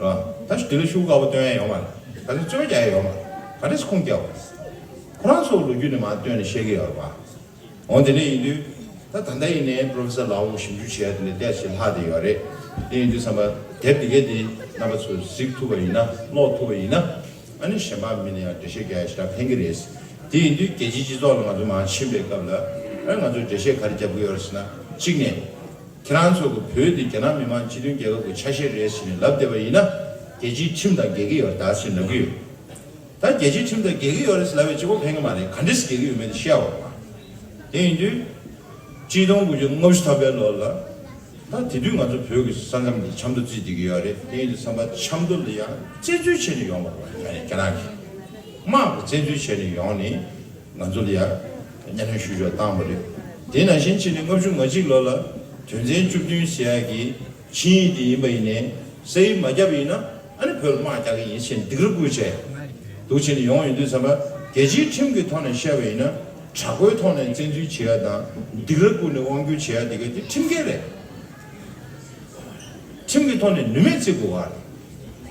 རེད་པ། ད་དེ་ལ་ཤོག་གུ་དཀར་པོ་སྟོན་ཡ་ཡོད་མ་རེད། ད་ལྟ་རྩོད་པ་རྒྱག་ཡ་ཡོད་མ་རེད། ག་འདྲས་སེ་ཁུངས་སྐྱེལ་བ། ཁོ་རང་ཚོའི་ལོ་རྒྱུས་ནས་མར་བཏོན་ནས་བཤད་ཀྱི་ཡོད་རེད་པ། འོ། དེ་འདྲ་ཡིན་དུས། ད་ད་ལྟ་ཡིན་ནའི་པོ་རོ་ཕེ་སར་ལའོ་ཞིབ་འཇུག་བྱས་དེ་ནས་བལྟས་ཤིག་ལྷག་བསྡད་ཡོད་རེད། དེ་ཡིན་དུས་ཙམ་པ་དེབ་དེ་གའི་དེ་རྣམ་པ་ཚོས་གཟིགས་ཐུབ་པ་ཡིན་ན། ཀློག་ཐུབ་པ་ཡིན་ན། ཨ་ནི་གཞན་པ་མི་ལ་ཡང་འགྲེལ་བཤད་རྒྱག་ཡ་ཞེ་དྲག་ཕན་གྱི་རེད། དེ་ཡིན་དུས་རྒྱལ་སྤྱིའི་སྤྱི་ཚོགས་ལ་ང་ཚོ་མར་ཕྱིན་པའི་སྐབས་ལ། ཨ། ང་ཚོས་འགྲེལ་བཤད་ག་རེ་རྒྱབ་ཀྱི་ཡོད་རེད་ཟེར་ན། གཅིག་ནས། ཁྱེད་རང་ཚོ་གི་བོད་དེ་རྒྱ་ནག་མི་དམངས་སྤྱི་མཐུན་རྒྱལ་ཁབ་ཀྱི་ཆ་ཤས་རེད་ཟེར་ནས་ལབ་བསྡད་པ་ཡིན་ན། རྒྱལ་སྤྱིའི་ཁྲིམས་དང་འགལ་གྱི་ཡོད་རེད་ད་ཟེར་ལབ་ཀྱི་ཡོད། ད་རྒྱལ་སྤྱིའི་ཁྲིམས་དང་འགལ་གྱི་ཡོད་རེད་ཟེར་ལབ་པའི་གཅིག་པོ་ཕན་གྱི་མ་རེད། ག་འདྲས་སེ་འགལ་གྱི་ཡོད་མེད་དེ་བཤད་པ་རེད་པ། དེ་ཡིན་དུས། གཅིག་སྟོང་དགུ་བརྒྱ་ལྔ་བཅུ་ཐམ་པའི་ལོ་ལ། ད་དེ་དུས་ང་ཚོ་བོད་ཀྱི་ས་མཚམས་འདི་ཆབ་མདོ་བརྩིས་བསྡད་ཀྱི་ཡོད་རེད། དེ་ཡིན་དུས་ཙམ་པ་ཆབ་མདོ་ལ་ཡང་བཙན་འཛུལ་བྱས་ནས་ཡོང་བ་རེད་པ། ཡང་ཡང་རྒྱ་ནག་གིས་དམག་གིས་བཙན་འཛུལ་བྱས་ནས་ཡོང་ནས། ང་ཚོ་ལ་ཡང་གཉའ་གནོན་ཤུགས་ཆེ་བཏང་བ་རེད། དེ་ནང་བཞིན་བྱས་ནས་ལྔ་བཅུ་ང་གཅིག་ལོ་ལ་དོན་ཚན་བཅུ་བདུན་ཟེར་ཡག་གི་ཆིངས་ཡིག་དེ་ཡིན་པ་ཡིན་ནའི་སའིན་མ་བརྒྱབ་པ་ཡིན་ན། ཨ་ནི་བོད་ལ་དམག་རྒྱག་གི་ཡིན་ཟེར་ནས་སྡིགས་ར་བསྐུལ་བྱས་འདུག་བྱས་ནས་ཡོང་ཡོང་དུས་ཙམ་པ། རྒྱལ་སྤྱིའི་ཁྲིམས་ཀྱི་ཐོག་ནས་བཤད་པ་ཡིན་ན། དྲག་པོའི་ཐོག་ནས་བཙན་འཛུལ་བྱེད་ཡ་དང་། སྡིགས་ར་བསྐུལ་ནས་དབང་སྒྱུར་བྱེད་ཡ་དེ་ག་དེ་ཁྲིམས་འགལ་རེད། ཁྲིམས་ཀྱི་ཐོག་ནས་ནུས་མེད་བརྩི་དགོས་པ་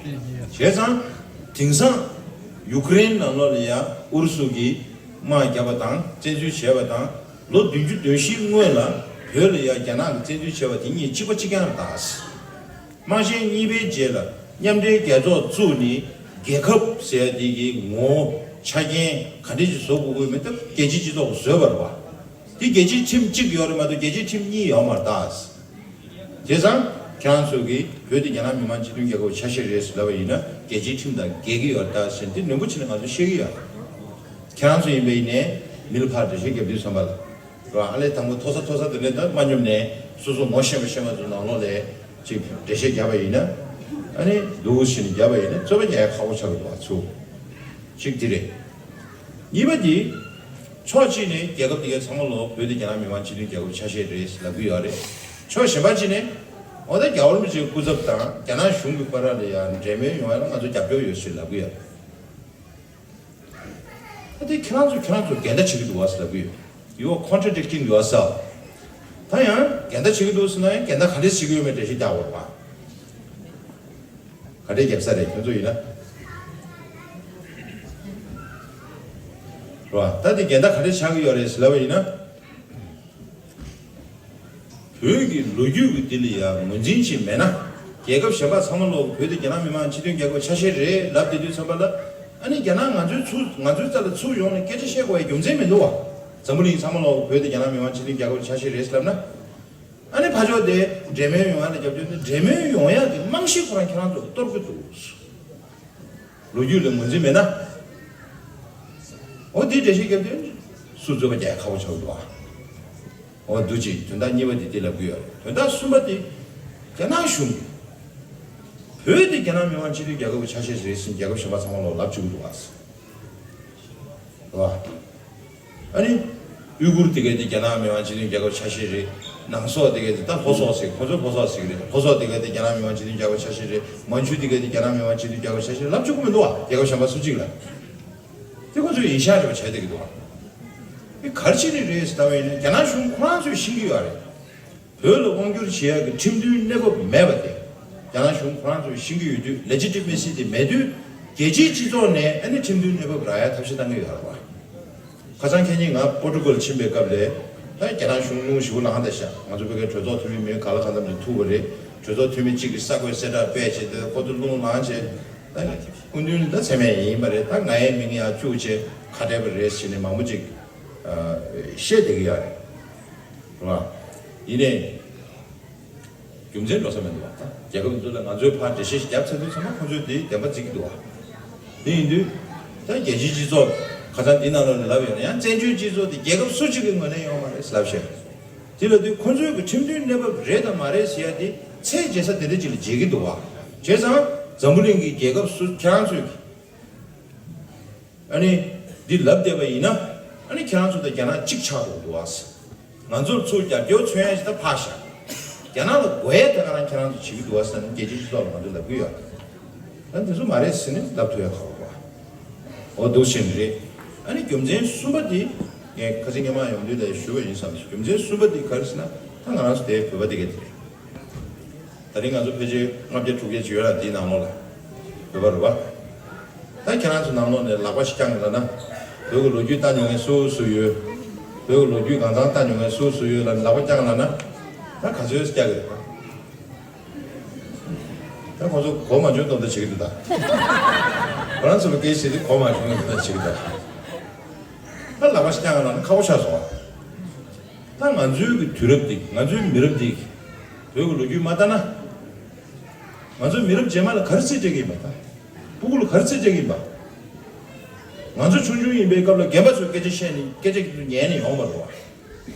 རེད། བྱས་ཙང་། དེང་སང་ཡུ་ཀེ་རེན་ནང་ལོགས་ལ་ཡ་ཨུ་རུ་སུ་གིས་དམག་བརྒྱབ་པ་དང་བཙན་འཛུལ་བྱས་པ་དང་། ལོ་བདུན་ཅུ་དོན་བཞིའི་སྔོན་ལ་བོད་ལ་ཡ་རྒྱ་ནག་གིས་བཙན་འཛུལ་བྱས་པ་དེ་གཉིས་གཅིག་པ་གཅིག་རྐྱང་རེད་ད། དམག་ཆེན་གཉིས་པའི་རྗེས་ལ་མཉམ་འབྲེལ་རྒྱལ་ཚོགས་བཙུགས་ནས། རྒྱལ་ཁབ་ཟེར་ཡ་དེ་གི་ངོ་བོ་ཆ་རྐྱེན་ག་འདྲས་ཅིག་བཟོ་དགོས་ཀྱི་མེད་སྟབས། རྒྱལ་སྤྱིའི་སྤྱི་ཚོགས་ཀྱིས་བཟོས་པ་རེད་པ། དེ་རྒྱལ་སྤྱིའི་ཁྲིམས་གཅིག་ཡོད་རེད་མ་གཏོགས་རྒྱལ་སྤྱིའི་ཁྲིམས་གཉིས་ཡོད་མ་རེད་ད། བྱས་ཙང་ཁྱེད་རང་ཚོ་གིས་བོད་དེ་རྒྱ་ནག་མི་དམངས་སྤྱི་མཐུན་རྒྱལ་ཁབ་ཆ་ཤས་རེད་ཟེར་ལབ་པ་ཡིན་ན། རྒྱལ་སྤྱིའི་ཁྲིམས་དང་འགལ་གྱི་ཡོད་རེད་ད་ཟེར་དེ་ནན་པོ་བྱས་ནས་ང་ཚོས་བཤད་ཀྱི་ཡོད། ཁྱེད་རང་ཚོ་ཡིན་པ་ཡིན་ནའི་མི་ལ་ཕར་འགྲེལ་བཤད་རྒྱབ་དུས་ཙམ་པ་ལ། རེད་པ། ཨ་ལས་དང་པོ་མཐོ་ས་མཐོ་ས་དེ་འདྲ་ད་མ་སྙོམས་ནས། སོ་སོ་ངོ་ཤེས་པ་ཤེས་པ་ཚོ་ནང་ལོགས་ལ་ཅིག་འགྲེལ་བཤད་བརྒྱབ་པ་ཡིན་ན། ཨ་ནི་འདུག་སེ་བྱས་ནས་བརྒྱབ་པ་ཡིན་ན་རྩོད་པ་རྒྱག་ཡ་ཁག་པོ་ཆགས་ཀྱི་འདུག་པ། ཚུར་གཅིག་དེ་རེད། གཉིས་པ་དེ། ཕྱོགས་གཅིག་ནས་རྒྱལ་ཁབ་དེ་གའི་ཚང་མ་ལོ་བོད་དེ་རྒྱ་ནག་མི་དམངས་སྤྱི་མཐུན་རྒྱལ་ཁབ་ཆ་ཤས་རེད་ལབ་ཀྱི་ཡོད་རེད། ཕྱོགས་གཞན་པ་གཅིག་ནས། འོ་ད་རྒྱལ་བ་རིན་པོ་ཆེའི་སྐུ་ཚབ་དང་རྒྱ་ནག་གཞུང་གི་བར་ལ་ཡང་འབྲེལ་མོལ་ཡོང་ཡ་ལ་ང་ཚོ་རྒྱབ་སྐྱོར་ཡོད་ཟེར་ལབ་ཀྱི་ཡོད་རེད། ད་དེ་ཁྱེད་རང་ཚོ་ཁྱེད་རང་ཚོ་འགལ་ཟླ་བྱེད་ཀྱི་འདུག་པ་ཟེར་ལབ་ཀྱི་ཡོད། You are contradicting yourself. ད་ཡང་འགལ་ཟླ་བྱེད་ཀྱི་འདུག་ཟེར་ན་ཡང་འགལ་ཟླ་ག་འདྲས་བྱེད་ཀྱི་ཡོད་མེད་འགྲེལ་བཤད་རྒྱག་དགོས་རེད་པ། ག་འདྲས་རྒྱབ་ས་རེད་ཁྱོད་ཚོ་ཡིན་ན། རེད་པ། ད་དེ་འགལ་ཟླ་ག་འདྲས་ཆགས་ཀྱི་ཡོད་རེད་ཟེར་ལབ་པ་ཡིན་ན། བོད་ཀྱི་ལོ་རྒྱུས་ཀྱི་འདི་ལ་ཡང་ངོས་འཛིན་ཅིག་མེད་ན། རྒྱལ་ཁབ་གཞན་པ་ཚང་མ་ལོག་བོད་དེ་རྒྱ་ནག་མི་དམངས་སྤྱི་མཐུན་རྒྱལ་ཁབ་ཆ་ཤས་རེད་ལབ་བསྡད་དུས་ཙམ་པ་ལ། ཨ་ནི་རྒྱ་ནག་ང་ཚོའི་ཚུར་ང་ཚོའི་རྩ་ལ་ཚུར་ཡོང་ནས་སྐད་ཆ་བཤད་དགོས་པའི་རྒྱུ་མཚན་མི་འདུག་པ། འཛམ་བུ་གླིང་ཚང་མ་ལོག་བོད་དེ་རྒྱ་ནག་མི་དམངས་སྤྱི་མཐུན་རྒྱལ་ཁབ་ཆ་ཤས་རེད་ལབ་ན། ཨ་ནི་ཕར་ཕྱོགས་དེ་འབྲེལ་མོལ་ཡོང་ཡ་ལ་རྒྱབ་སྐྱོར་དེ། འབྲེལ་མོལ་ཡོང་ཡ་གི་རྨང་གཞི་ཁོ་རང་ཁྱེད་རང་ཚོ་གཏོར་གྱི་འདུག། ལོ་རྒྱུས་ལ་ངོས་འཛིན་མེད་ན། འོ་དེའི་འགྲེལ་བཤད་རྒྱབ་དུས་སུ་རྩོད་པ་རྒྱག་ཡ་ཁག་པོ་ཆགས་འདུག་ཨ། འོ་འདུག་ཅིག་དོན་དག་གཉིས་པ་དེ་དེ་ལབ་ཀྱི་ཡོད་རེད། དོན་དག་གསུམ་པ་དེ། རྒྱ་ནག་གཞུང་གིས་བོད་དེ་རྒྱ་ནག་མི་དམངས་སྤྱི་མཐུན་རྒྱལ་ཁབ་ཀྱི་ཆ་ཤས་རེད་ཟེར་རྒྱལ་ཁབ་གཞན་པ་ཚང་མ་ལོག་ལབ་བཅུག་གི་འདུག་ཨ། རེད་བ། ཨ་ནི། ཡུ་གུར་དེ་ག་དེ་རྒྱ་ནག་མི་དམངས་སྤྱི་མཐུན་རྒྱལ་ཁབ་ཆ་ཤས་རེད། ནང་སོག་དེ་ག་དེ་ད་ལྷོ་སོག་ཟེར། ཁོ་ཚོ་ལྷོ་སོག་ཟེར་གི་རེད། ལྷོ་སོག་དེ་ག་དེ་རྒྱ་ནག་མི་དམངས་སྤྱི་མཐུན་རྒྱལ་ཁབ་ཆ་ཤས་རེད། མན་ཇུ་དེ་ག་དེ་རྒྱ་ནག་མི་དམངས་སྤྱི་མཐུན་རྒྱལ་ཁབ་ཆ་ཤས་རེད་ལབ་ཆོག་གི་མི་འདུག་བ། རྒྱལ་ཁབ་གཞན་པ་སུ་གཅིག་ལ། དེ་ཁོ་ཚོས་ཡིན་ཤག་རེད་བ། བྱས་བསྡད་ཀྱི་འདུག་བ། དེ་ག་རེ་བྱས་ནས་རེད་ཟེར་ལྟ་བ་ཡིན་ན་རྒྱ་ནག་གཞུང་ཁོ་རང་ཚོས་ཤེས་ཀྱི་ཡོད་རེད། བོད་ལ་དབང་བསྒྱུར་བྱེད་ཡག་གི་ཁྲིམས་མཐུན་གནས་བབ་མེད་པ་དེ། རྒྱ་ནག་གཞུང་ཁོ་རང་ཚོས་ཤེས་ཀྱི་ཡོད་དུས་ལེ་ཇི་ཊི་མེ་སི་དེ་མེད་དུས་རྒྱལ་སྤྱིའི་སྤྱི་ཚོགས་ནས་ཨ་ནི་ཁྲིམས་མཐུན་གནས་བབ་རག་ཡག་ཐབས་ཤེས་བཏང་གི་ཡོད་རེད་བ། ཁ་སང་ཁ་ཉིན་ང་པོར་ཊུ་གལ་ཕྱིན་པའི་སྐབས་ལ་ད་རྒྱ་ནག་གཞུང་རླུང་ཞེ་པོ་ལངས་བསྡད་ཤག་ང་ཚོ་བོད་ཀྱི་གྲོས་ཚོགས་འཐུས་མི་མི་ག་ལ་གང་འཚམ་ཅིག་ཐུག་པ་རེད། གྲོས་ཚོགས་འཐུས་མི་གཅིག་གིས་གསར་འགོད་གསལ་བསྒྲགས་སྤེལ་བྱས་ཏེ་ཁོ་ཚོ་རླུང་ལངས་བྱས། ད་སྐུ་མདུན་ད་མཚན་སྨད་ཡིན་པ་རེད། ད་ང་ཡི་མིང་ཡར་བཅུག་བྱས་ཁ་བྲལ་བ་རེད་ཟེར་ནས་མང་པོ་ཅིག་བཤད་བསྡད་ཀྱི་ཡོད་རེད། རེད་བ། ཡིན་ནའི། རྒྱུ་མཚན་འགྲོ་ས་མི་འདུག་བ། ད་རྒྱལ་ཁབ་འདི་ཚོ་ལ་ང་ཚོའི་ཕར་འགྲེལ་བཤད་ཞིག་བརྒྱབ་ཚར་དུས་ཚང་མ་ཁོ་ཚོས་དེའི་བདེན་པ་བརྩི་གི་འདུག་བ། དེ་ཡིན་དུས། ད་རྒྱལ་སྤྱིའི་སྤྱི་ཚོགས་ཁ་སང་འདི་ནང་ལོགས་ནས་ལབ་ཡོད་ན་ཡང་བཙན་བྱོལ་སྤྱི་ཚོགས་དེ་རྒྱལ་ཁབ་སུ་གཅིག་གི་ངོས་ནས་ཡོང་བ་རེད་ལབ་བཤད། དེ་ལབ་དུས་ཁོ་ཚོའི་གི་ཁྲིམས་མཐུན་གནས་བབ་རེད་དང་མ་རེད་ཟེར་ཡ་དེ་ཚད་འཇལ་ས་དེ་འདྲ་ཅིག་ལ་འཇལ་གི་འདུག་བ། བྱས་ཙང་འཛམ་བུ་གླིང་གི་རྒྱལ་ཁབ་སུ་ཁྱེད་རང་ཚོས་གི་ཨ་ནི། འདི་ལབ་བསྡད་པ་ཡིན་ན། ཨ་ནི་ཁྱེད་རང་ཚོ་དང་རྒྱ་ནག་གཅིག་ཆགས་འགྲོ་གི་འདུག་ཨ། ང་ཚོར་ཚུར་རྒྱབ་སྐྱོར་མཚོན་ཡ་ཞིག་ད་ཕར་བཞག་རྒྱ་ནག་ལ་དགོས་ཡ་ད་ག་རང་ཁྱེད་རང་ཚོ་བྱེད་ཀྱི་འདུག་ཨ་ཟེར་ན་རྒྱལ་སྤྱིའི་སྤྱི་ཚོགས་ལ་ང་ཚོས་ལབ་ཀྱི་ཡོད། ད་འདི་ཚོ་མ་རེད་ཟེར་ནས་ལབ་ཐུབ་ཡ་ག་བ་གོ། འོ་འདུག་ཟེར་ནི་རེད། ཨ་ནི་རྒྱུ་མཚན་གསུམ་པ་དེ། ངས་ཁ་སང་སྔོན་མ་ཡོང་དུས་ད་ཞུས་པ་ཡིན་བསམ། རྒྱུ་མཚན་གསུམ་པ་དེ་ག་རེ་ཟེར་ན་ད་ང་རང་ཚོ་དེ་བོད་པ་དེ་ག་དེ་རེད། ད་རིང་ང་ཚོ་ཕལ་ཆེར་ལྔ་བརྒྱ་དྲུག་བརྒྱ་ཅིག་ཡོད་ལ་འདིའི་ནང་ལོགས་ལ། བོད་པ་རེད་པ། ད་ཁྱེད་རང་ཚོ་ནང་ལོགས་ནས་ལག་པ་ཞིག་བརྐྱངས་ལབ་ན། བོད་ཀྱི་ལོ་རྒྱུས་ལྟ་མྱོང་མཁན་སུ་སུ་ཡོད། བོད་ཀྱི་ལོ་རྒྱུས་གང་ཚང་ལྟ་མྱོང་མཁན་སུ་སུ་ཡོད་ལབ་ནས་ལག་པ་བརྐྱངས་ལབ་ན། ད་ག་ཚོད་བརྐྱངས་ཀྱི་རེད་པ། ད་ཁོང་ཚོ་གོ་མ་བྱུང་མདོག་མདོག་བྱེད་ཀྱི་འདུག་ད། ཁོ་རང་ཚོ་ལ་སྐད་ཆ་དེ་གོ་མ་བྱུང་མདོག་མདོག་བྱེད་ཀྱི་འདུག་ད་ལག་པ་ཞིག་བརྐྱངས་ལབ་ན་ཁག་པོ་ཆགས་སོང་བ། ད་ང་ཚོའི་གི་དུས་རབས་འདི་ང་ཚོའི་མི་རབས་འདི། བོད་ཀྱི་ལོ་རྒྱུས་མ་ལྟ་ན། ང་ཚོའི་མི་རབས་རྗེས་མ་ལ་ག་རེ་རྩིས་སྤྲད་ཀྱི་ཡིན་པ་ད། སྤུ་གུ་ལ་ག་རེ་རྩིས་སྤྲད་ཀྱི་ཡིན་པ། ང་ཚོ་ཆུང་ཆུང་ཡིན་པའི་སྐབས་ལ་རྒན་པ་ཚོས་སྐད་ཆ་བཤད་ནས་སྐད་ཆ་ཉན་ནས་ཡོང་བ་རེད་བ།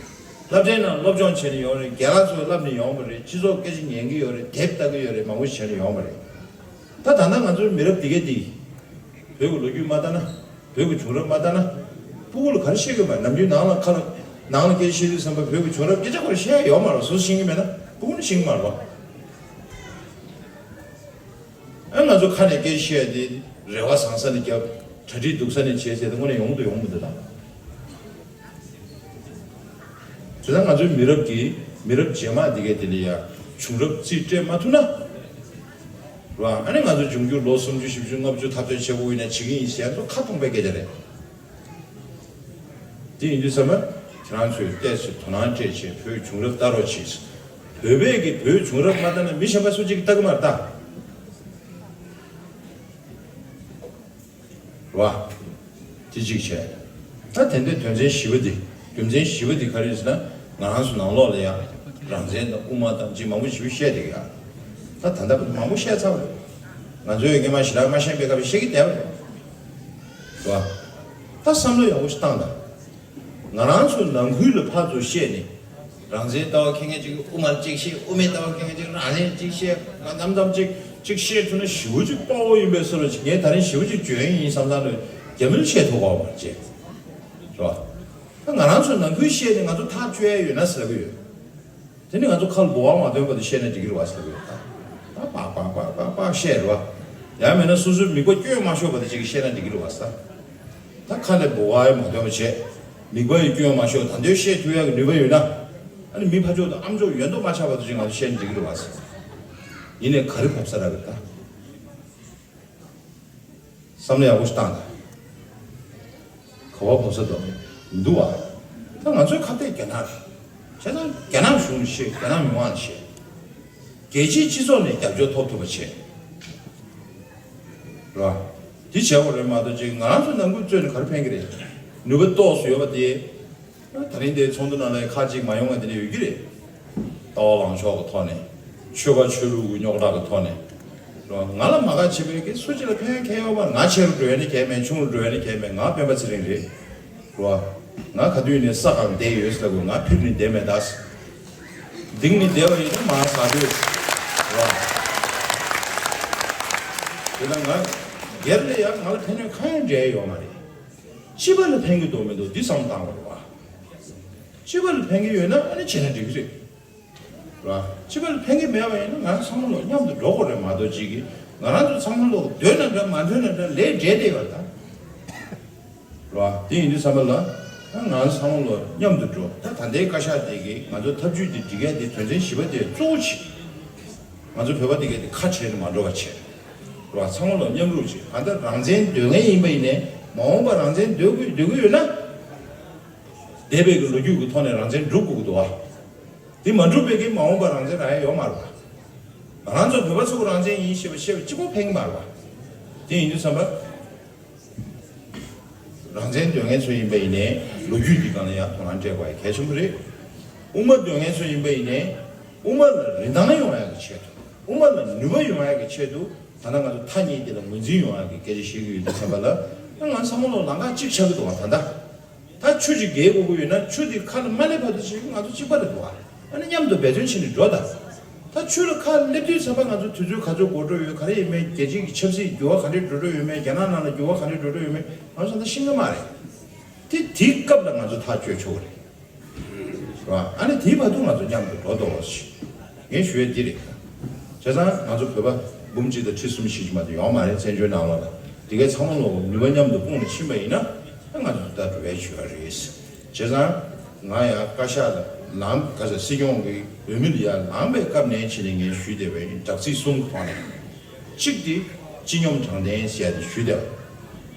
སློབ་གྲྭའི་ནང་སློབ་སྦྱོང་བྱས་ནས་ཡོང་རེད། རྒན་ལགས་ཚོས་བསླབ་ནས་ཡོང་བ་རེད། སྤྱི་ཚོགས་སྐད་ཆ་ཉན་གྱི་ཡོད་རེད། དེབ་ལྟ་གི་ཡོད་རེད། མང་པོ་ཞིག་བྱས་ནས་ཡོང་བ་རེད། ད་ད་ལྟ་ང་ཚོའི་མི་རབས་འདི་གས་འདི། བོད་ཀྱི་ལོ་རྒྱུས་མ་ལྟ་ན། བོད་ཀྱི་བྱུང་རབས་མ་ལྟ་ན། སྤུ་གུ་ལ་ག་རེ་བཤད་གི་མ་རེད། ནམ་རྒྱུན་ནང་ལ་ཁ་ལ། ནང་ལ་སྐད་ཆ་བཤད་དུས་ཙམ་པ་བོད་ཀྱི་བྱུང་རབས་སྐད་ཆ་ཁོ་རང་བཤད་ཡ་ཡོད་མ་རེད། སོ་སོ་ཤེས་གི་མེད་ན་སྤུ་གུ་ནི་ཤེས་གི་མ་རེད་བ། ཨ་ང་ཚོ་ཁ་ནས་སྐད་ཆ་བཤད་ཡ་དེ་རེ་བ་བཟང་ས་ནས་རྒྱབ། གྲ་སྒྲིག་སྡུག་ས་ནས་བྱས་ཟེར་ཏེ་དངོས་གནས་ཡོང་དུ་ཡོང་མི་འདུག་ད། དེ་ལྟར་ང་ཚོའི་མི་རབས་ཀྱི་མི་རབས་རྗེས་མ་འདི་གས་དེ་ལ་ཡ་བྱུང་རབས་རྩིས་སྤྲད་མ་ཐུབ་ན། རེད་བ། ཨ་ནི་ང་ཚོ་འབྱུང་འགྱུར་ལོ་སུམ་ཅུ་བཞི་བཅུ་ལྔ་བཅུ་འཐབ་རྩོད་བྱེད་དགོས་ཡིན་ན་བྱེད་ཀྱི་ཡིན་ཟེར་ཡ་ཚོ་ཁ་སྟོང་པའི་སྐད་ཆ་རེད། དེ་ཡིན་དུས་ཙམ་པ། ཁྱེད་རང་ཚོས་ཏོག་ཙམ་དོ་སྣང་སྤྲད་བྱས་བོད་བྱུང་རབས་ལྟ་རོགས་བྱེད། བོད་པས་ཀྱི་བོད་བྱུང་རབས་མ་ལྟ་ན་མི་གཞན་པ་སུ་གཅིག་གིས་ལྟ་གི་མ་རེད་ད། རེད་བ། དེ་གཅིག་བྱས། ད་དེ་འདྲའི་དོན་ཚན་བཞི་པ་འདི། རྒྱུ་མཚན་བཞི་པ་འདི་ག་རེ་ཡིན་ཟེར་ན། ང་རང་ཚོ་ནང་ལོགས་ལ་ཡང་རང་བཙན་དང་དབུ་མ་དང་ཅིག་མང་པོ་ཞིག་བཤད་བསྡད་ཀྱི་ཡ། ད་ད་ལྟ་མང་པོ་བཤད་ཚར་བ་རེད། ང་ཚོས་སྔོན་མ་ཞེ་དྲག་མ་ཤེས་པའི་སྐབས་བཤད་ཀྱི་བསྡད་པ་རེད། རེད་བ། ད་བསམ་བློ་ཡག་པོ་ཞིག་བཏང་དང་། ང་རང་ཚོ་ནང་ཁུལ་ལ་ཕར་ཚུར་བཤད་ནས། རང་བཙན་ལྟ་བ་མཁས་མཁན་ཅིག་དབུ་མ་གཅིག་བཤད། དབུ་མའི་ལྟ་བ་མཁས་མཁན་ཅིག་རང་བཙན་གཅིག་བཤད། ང་ནམ་ཙམ་ཅིག་ཅིག་བཤད་ཐུབ་ན་ཞེ་པོ་ཅིག་དཔའ་བོ་ཡིན་པའི་བཟོ་འདྲ་ཅིག་ངས་ད་རིང་ཞེ་པོ་ཅིག་འཇོན་ཡིན་བསམ་སྟངས་ལ་རྒྱ་མིར་བཤད་ཐུབ་པ་མ་བྱེད། རེད་བ། ད་ང་རང་ཚོ་ནང་ཁུལ་བཤད་ནས་ང་ཚོ་ཐག་གཅོད་ཡ་ཡོད་ན་ཟེར་གི་ཡོད། དེ་ནི་ང་ཚོ་ཁ་ལ་འབུ་བ་མ་ཐོན་བར་དུ་བཤད་ན་འགྲིག་གི་རེད་བ་ཟེར་གི་ཡོད་ད། ད་པག་པག་པག་པག་པག་བཤད་རེད་བ། ཡང་མིན་ན་སོ་སོའི་མིད་པ་སྐྱོན་མ་ཤོར་བར་དུ་ཅིག་བཤད་ན་འགྲིག་གི་རེད་བ་ཟེར། ད་ཁ་ནས་འབུ་བ་ཡང་མ་ཐོན་པ་བྱས། མིད་པ་ཡི་སྐྱོན་མ་ཤོར་ད་དུང་བཤད་ཐུབ་ཡག་གི་ནུས་པ་ཡོད་ན། ཨ་ནི་མི་ཕར་ཕྱོགས་དང་ཨ་མཆོག་ཡོད་མདོག་མ་ཆགས་བར་དུ་ཅིག་ང་ཚོ་བཤད་ན་འགྲིག་གི་རེད་བ་ཟེར། ཡིན་ནའི་ག་རེ་བབས་ས་རག་གི་ད། བསམ་བློ་ཡག་པོ་ཞིག་བཏང་དང་། ག་བ་བབས་ས་འདུག་མི་འདུག་བ། ད་ང་ཚོའི་ཁ་གཏད་རྒྱ་ནག་རེད། བྱས་ཙང་རྒྱ་ནག་གཞུང་ལ་བཤད། རྒྱ་ནག་མི་མང་ལ་བཤད། རྒྱལ་སྤྱིའི་སྤྱི་ཚོགས་ནས་རྒྱབ་སྐྱོར་ཐོབ་ཐུབ་པ་བྱེད། རེད་བ། འདི་བྱས་པ་རེད་མ་གཏོགས་ཅིག་ང་རང་ཚོ་ནང་ཁུལ་རྩོད་ནས་ག་རེ་ཕན་གི་རེད། ནུས་པ་ཏོག་ཙམ་ཡོད་པ་དེ། ད་རིང་དེའི་ཚོགས་འདུ་ནང་ལ་ཁག་ཅིག་མ་ཡོང་བ་དེ་འདྲ་ཡོད་ཀྱི་རེད། ལྟ་བ་ལངས་ཕྱོགས་ཀྱི་ཐོག་ནས། ཆོལ་ཁ་ཆོས་ལུགས་ཀྱི་རྙོག་དྲ་གི་ཐོག་ནས། རོ། ང་ལ་མ་དགའ་བྱེད་པའི་གི་སུ་གཅིག་ལ་ཕན་ཁེ་ཡོད་པ། ང་ཆེ་རུ་འགྲོ་ཡ་ནི་གལ་མེད། ཆུང་རུ་འགྲོ་ཡ་ནི་གལ་མེད། ང་སྤེན་པ་ཚེ་རིང་རེད། རོ། ང་ག་དུས་ནས་ས་སྒང་བསྡད་ཡོད་ཟེར་ལབ་དགོས། ང་ཕིར་ནས་བསྡད་མེད་ད། ལྡིང་ནས་བསྡད་པ་ཡིན་ན་མ་ཟ་དུས། རོ། དེ་ལ་ང་སྒེར་ལ་ཡང་ང་ལ་ཕན་ནུས་གང་ཡང་འབྲེལ་ཡོད་མ་རེད། སྤྱི་པ་ལ་ཕན་གྱི་འདུག་མི་འདུག་འདི་བསམ་བློ་བཏང་དགོས་རེད་བ། སྤྱི་པ་ལ་ཕན་གྱི་ཡོད་ན་ཨ་ནི་བྱས་ན་འགྲིག་གི་རེད། རེད་བ། སྤྱི་པ་ལ་ཕན་གྱི་མེད་པ་ཡིན་ན་ང་ཚང་མ་ལོ་མཉམ་དུ་འགྲོ་དགོས་རེད་མ་གཏོགས་ཅིག་གིས་ང་རང་ཚོ་ཚང་མ་ལོ་འདོད་ན་འདྲ་མ་འདོད་ན་འདྲ་ལས་འབྲས་དེ་ཡོད་ད། རེད་བ། དེ་ཡིན་དུས་ཙམ་པ་ལ་ད་ང་ཚང་མ་ལོ་མཉམ་དུ་འགྲོ། ད་ད་ལྟའི་བཀའ་ཤག་དེ་གིས་ང་ཚོ་ཐབས་ཇུས་དེ་སྒྲིག་ཡ་དེ་དོན་ཚན་བཞི་པ་དེ་གཙོ་བོ་བྱེད། ང་ཚོ་བོད་པ་དེ་གས་དེ་ཁ་བྱེ་ནས་མ་འགྲོ་བ་བྱེད། རེད་བ། ཚང་མ་ལོ་མཉམ་རུབ་བྱེད། གང་ལྟར་རང་བཙན་འདོད་མཁན་ཡིན་པ་ཡིན་ནའི་མ་འོངས་པ་རང་བཙན་འདོད་དགོས་འདོད་ཀྱི་ཡོད་ན། འདས་པའི་གི་ལོ་རྒྱུས་ཀྱི་ཐོག་ནས་རང་བཙན་སྒྲུབ་དགོས་ཀྱི་འདུག་བ། དེ་མ་འགྲུབ་པའི་གི་མ་འོངས་པ་རང་བཙན་རག་ཡ་ཡོད་མ་རེད་བ། ང་རང་ཚོ་བོད་པ་ཚོ་རང་བཙན་ཡིན་ཞེས་པ་བཤད་པ་གཅིག་པོ་ཕན་གྱི་མ་རེད་བ། དེ་ཡིན་དུས་ཙམ་པ། རང་བཙན་འདོད་མཁན་ཚོ་ཡིན་པ་ཡིན་ནའི་ལོ་རྒྱུས་འདི་སྒང་ལ་ཡང་དོ་སྣང་སྤྲད་དགོས་ཡ་གལ་ཆེན་པོ་རེད། དབུ་མ་འདོད་མཁན་ཚོ་ཡིན་པ་ཡིན་ནའི་དབུ་མ་ལ་རིན་ཐང་ཡོང་ཡ་གི་ཆེད་དུ། དབུ་མ་ལ་ནུས་པ་ཡོང་ཡ་གི་ཆེད་དུ། ད་ལྟ་ང་ཚོ་ཐ་སྙད་འདི་ལ་ངོས་འཛིན་ཡོང་ཡ་གི་སྐད་ཆ་བཤད་ཀྱི་ཡོད་དུས་ཙམ་པ་ལ། ང་ཚང་མ་ལོ་ལམ་ཁ་གཅིག་ཆགས་ཀྱི་འདུག་བ་ད་ལྟ། ད་ཆུ་ཅིག་བརྒལ་དགོས་ཀྱི་ཡོད་ན་ཆུ་དེ་ཁ་ལ་མ་སླེབས་བར་དུ་ཅིག་ང་ཚོ་གཅིག་པ་རེད་འདུག་ཨ། ཨ་ནི་མཉམ་དུ་འབད་བརྩོན་བྱས་ནས་འགྲོ་དང་། ད་ཆུ་ལ་ཁ་སླེབས་དུས་ཙམ་པ་ང་ཚོ་དུས་ཚོད་ག་ཚོད་འགོར་འགྲོ་ཡོད། ག་རེ་ཡིན་མིན། རྒྱལ་སྤྱི་གི་ཆབ་སྲིད་འགྱུར་བ་ག་འདྲས་འགྲོ་འགྲོ་ཡོད་མེད། རྒྱ་ནག་ནང་ལ་འགྱུར་བ་ག་འདྲས་འགྲོ་འགྲོ་ཡོད་མེད་ང་ཚོ་ད་ཤེས་ཀྱི་མ་རེད། དེ་དེའི་སྐབས་ལ་ང་ཚོ་ཐག་གཅོད་ཆོག་གི་རེད། རེད་བ། ཨ་ནི་དེའི་བར་དུ་ང་ཚོ་མཉམ་དུ་འགྲོ་དགོས་ཞེས་ངས་ཞུ་ཡས་འདི་རེད། བྱས་ཙང་ང་ཚོ་བོད་པ་འབུམ་གཅིག་དང་ཁྲི་གསུམ་བཞི་ཅིག་མ་གཏོགས་ཡོད་མ་རེད། བཙན་བྱོལ་ནང་ལོགས་ལ་དེ་གའི་ཚང་མ་ལོག་ནུས་པ་མཉམ་དུ་སྤུངས་ནས་ཕྱིན་པ་ཡིན་ན་ང་ཚོ་ད་འགྲོ་བའི་བྱ་བ་རེད། བྱས་ཙང་ང་ཡང་བཀའ་ཤག་ལ་ལངས། བཀའ་ཤག་སྲིད་སྐྱོང་གི་འོས་མི་ལ་ཡར་ལངས་པའི་སྐབས་ནས་བྱས་ནས་ངས་ཞུས་བསྡད་པའི་དྲག་ཚིག་གསུམ་གྱི་ཐོག་ནས། གཅིག་དེ་སྤྱི་སྙོམས་དྲང་བདེན་ཟེར་ཡ་དེ་ཞུས་བསྡད་པ།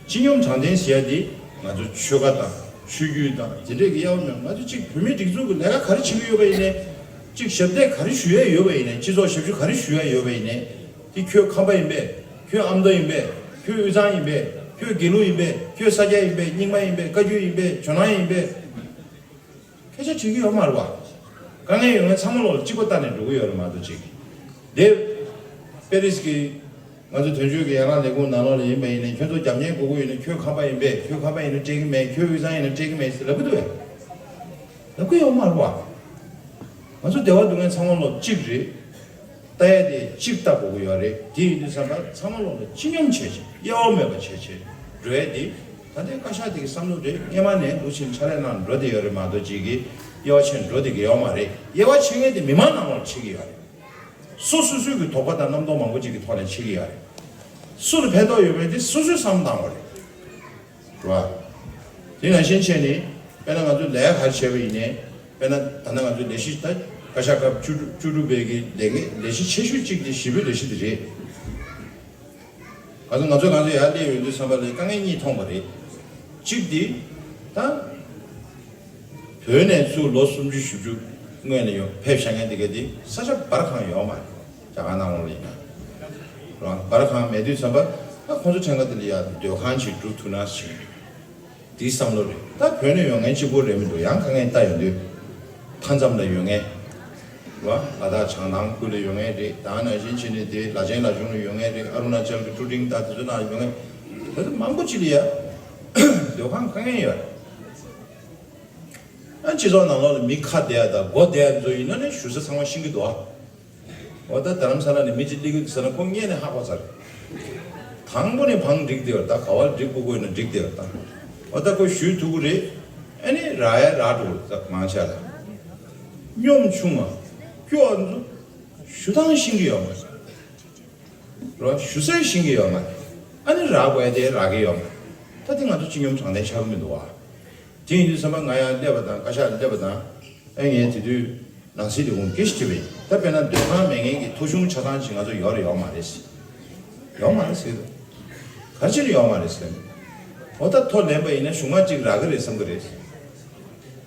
སྤྱི་སྙོམས་དྲང་བདེན་ཟེར་ཡ་དེ་ང་ཚོ་ཆོལ་ཁ་དང་ཆོས་བརྒྱུད་དང་དེ་འདྲས་ཀྱི་དབྱེ་བ་མེད། ང་ཚོ་གཅིག་བོད་མིའི་སྒྲིག་འཛུགས་ཀྱི་ལས་ཀ་ག་རེ་བྱེད་ཀྱི་ཡོད་པ་ཡིན་ནའི། གཅིག་ཞབས་འདེགས་ག་རེ་ཞུ་ཡས་ཡོད་པ་ཡིན་ནའི། སྤྱི་ཚོགས་ཞབས་ཞུ་ག་རེ་ཞུ་ཡས་ཡོད་པ་ཡིན་ནའི། དེ་ཁྱོད་ཁམས་པ་ཡིན་པས། ཁྱོད་ཨ་མདོ་ཡིན་པས། ཁྱོད་དབུས་གཙང་ཡིན་པས། ཁྱོད་དགེ་ལུགས་ཡིན་པས། ཁྱོད་ས་སྐྱ་ཡིན་པས། རྙིང་མ་ཡིན་པས། བཀའ་བརྒྱུད་ཡིན་པས། ཇོ་ནང་ཡིན་པས། སྐད་ཆ་དྲིས་ཀྱི་ཡོད་མ་རེད་བ། དཀའ་ངལ་ཡོད་མཁན་ཚང་མ་ལོག་ལ་གཅིག་པ་ལྟ་ནས་འགྲོ་གི་ཡོད་རེད་མ་གཏོགས་ཅིག་དེ་པེ་རིས་ཀྱི་ང་ཚོ་དོན་གཅོད་ཀྱི་ཡན་ལག་ལས་ཁུངས་ནང་ལོགས་ལ་ཡིན་པ་ཡིན་ན། ཁྱོད་ཚོ་རྒྱབ་གཉེར་དགོས་ཀྱི་ཡོད་ན་ཁྱོད་ཁམས་པ་ཡིན་པས། ཁྱོད་ཁམས་པ་ཡིན་ན་སྤྲད་ཀྱི་མེད། ཁྱོད་དབུས་གཙང་ཡིན་ན་སྤྲད་ཀྱི་མེད་ཟེར་ལབ་ཀྱི་འདུག་བས། ལབ་ཀྱི་ཡོད་མ་རེད་བ། ང་ཚོ་སྡེ་བ་འདུག་མཁན་ཚང་མ་ལོག་གཅིག་རེད། ལྟ་ཡས་དེ་གཅིག་ལྟ་དགོས་ཀྱི་ཡོད་རེད། དེ་ཡིན་དུས་ཙམ་པ་ཚང་མ་ལོག་ལ་སྤྱི་སྙོམས་བྱས་བྱས། དབྱེ་བ་མེད་པ་བྱས་བྱས་འགྲོ་ཡས་དེ། ད་ལྟའི་བཀའ་ཤག་དེ་གི་བསམ་བློ་རེད། སྔོན་མ་ནས་འདུག་བྱས་ཕྱག་ལས་གནང་འགྲོ་བསྡད་ཡོད་རེད་མ་གཏོགས་ཅིག་གི་དབྱེ་བ་ཕྱེ་འགྲོ་བསྡད་ཀྱི་ཡོད་མ་རེད། དབྱེ་བ་ཕྱེ་མཁན་དེ་མི་མང་ནང་ལོགས་ལ་ཕྱེ་གི་ཡོད་རེད། སོ་སོ་སོའི་གི་དོགས་པ་དང་རྣམ་རྟོག་མང་པོ་ཅིག་གི་ཐོག་ནས་བྱེད་ཀྱི་ཡོད་རེད། སུ་ལ་ཕན་ཐོགས་ཡོད་མེད་དེ་སོ་སོས་བསམ་བློ་བཏང་དགོས་རེད། རེད་བ། དེ་ནང་བཞིན་བྱས་ནས་དཔེར་ན་ང་ཚོས་ལས་ཀ་ག་རེ་བྱས་པ་ཡིན་ནའི། དཔེར་ན་ད་ལྟ་ང་ཚོའི་ལས་གཞི་ད་བཀའ་ཤག་སྐབས་བཅུ་དྲུག་བཅུ་དྲུག་པའི་གི་ལས་ལས་གཞི་ཆེ་ཤོས་གཅིག་དེ་བཞི་པོའི་ལས་གཞི་དེ་རེད། ག་ཚོད་ང་ཚོས་ང་ཚོ་ཡར་སླེབས་ཡོང་དུས་ཙམ་པ་ལ་དཀའ་ངལ་གཉིས་མཐོང་བ་རེད། གཅིག་དེ་ད། བོད་ནས་ཚུར་ལོ་སུམ་ཅུ་བཞི་བཅུ་སྔོན་ནས་ཡོང་ཕེབས་བཞག་མཁན་དེ་ག་དེ་ས་ཆ་འབར་གང་ཡོད་མ་རེད། རྒྱ་གར་ནང་ལོགས་ལ་ཡིན་ན། རང་འབར་གང་མེད་དུས་ཙམ་པ་ད་ཁོང་ཚོ་ཕྲན་ཁ་དེ་ལ་ཡ་སྡོད་ཁང་ཅིག་སྒྲུབ་ཐུབ་ན་ཞིག་དེའི་བསམ་བློ་རེད། ད་བོད་ནས་ཡོང་མཁན་གཅིག་པོ་རེད་མི་འདུག་ཡང་དཀའ་ངལ་ལྟ་ཡོང་དུས། མཐའ་མཚམས་ལ་ཡོང་མཁན། རེད་བ། ལ་དྭགས་བྱང་ཐང་ཁུལ་ལ་ཡོང་མཁན་རེད། ད་ནང་བཞིན་བྱས་ནས་དེ་ལ་ཆེན་ལ་ཆུང་ལ་ཡོང་མཁན་རེད། ཨ་རུ་ན་ཅལ་གྱི་ཀྲུ་ཀྲིང་ད་དེ་ཚོ་ནང་ཡོང་མཁན་དེ་ཚོ་མང་པོ་ཅིག་ལ་ཡ་སྡོད་ཁང་དཀའ་ངལ་ཡོད་རེད། ཨ་སྤྱི་ཚོགས་ནང་ལོགས་ལ་མི་ཁ་བདེ་ཡ་དང་མགོ་བདེ་ཡ་ཚོ་ཡིན་ན་ནི་བཞུགས་ས་ཚང་མ་ཤེས་ཀྱི་འདུག་ཨ། འོ་ད་རྡ་རམ་ས་ལ་ནས་མི་གཅིག་སླེབས་ཀྱི་འདུག་ཟེར་ན་ཁོ་སྔོན་ནས་ཧ་གོ་ཚར། དང་པོ་ནས་བང་སྒྲིག་བསྡད་ཡོད་རེད། ད་ག་བར་སྒྲིག་དགོས་དགོས་ན་སྒྲིག་བསྡད་ཡོད་རེད་ད། འོ་ད་ཁོ་ཞུས་ཐུབ་ཀྱི་རེད། ཨ་ནི་རག་ཡ་རག་འགྲོ་གི་རེད་ད་མང་ཆེ་ལ། གཉོམ་ཆུང་བ། སྐྱོ་བ་ཚོ་ཞུ་སྟངས་ཤེས་ཀྱི་ཡོད་མ་རེད། རོ་ཞུ་སྲོལ་ཤེས་ཀྱི་ཡོད་མ་རེད། ཨ་ནི་རག་དགོས་ཡ་དེ་རག་གི་ཡོད་མ་རེད། ད་དེ་ང་ཚོ་སྤྱི་སྙོམས་དྲང་བདེན་ཆགས་ཀྱི་མི་འདུག་བ། དེ་ཡིན་དུས་ཙམ་པ་ང་ཡང་སླེབས་པ་དང་བཀའ་ཤག་སླེབས་པ་དང་། ཨེ་ངས་དེ་དུས་ནང་སྲིད་ལས་ཁུངས་སྐད་ཆ་དྲིས་པ་ཡིན། ད་དཔེར་ན་སྡོད་ཁང་མེད་མཁན་གྱི་ཐོ་གཞུང་ཆ་ཚང་ཅིག་ང་ཚོ་ཡོད་རེད་ཡོད་མ་རེད། ཡོད་མ་རེད་ཟེར་གྱི་འདུག་ག་རེ་བྱས་ནས་ཡོད་མ་རེད་ཟེར། འོ་ད་ཐོ་ལེན་པ་ཡིན་ན་གཞུག་མ་ཅིག་རག་གི་རེད་བསམ་གྱི་རེད།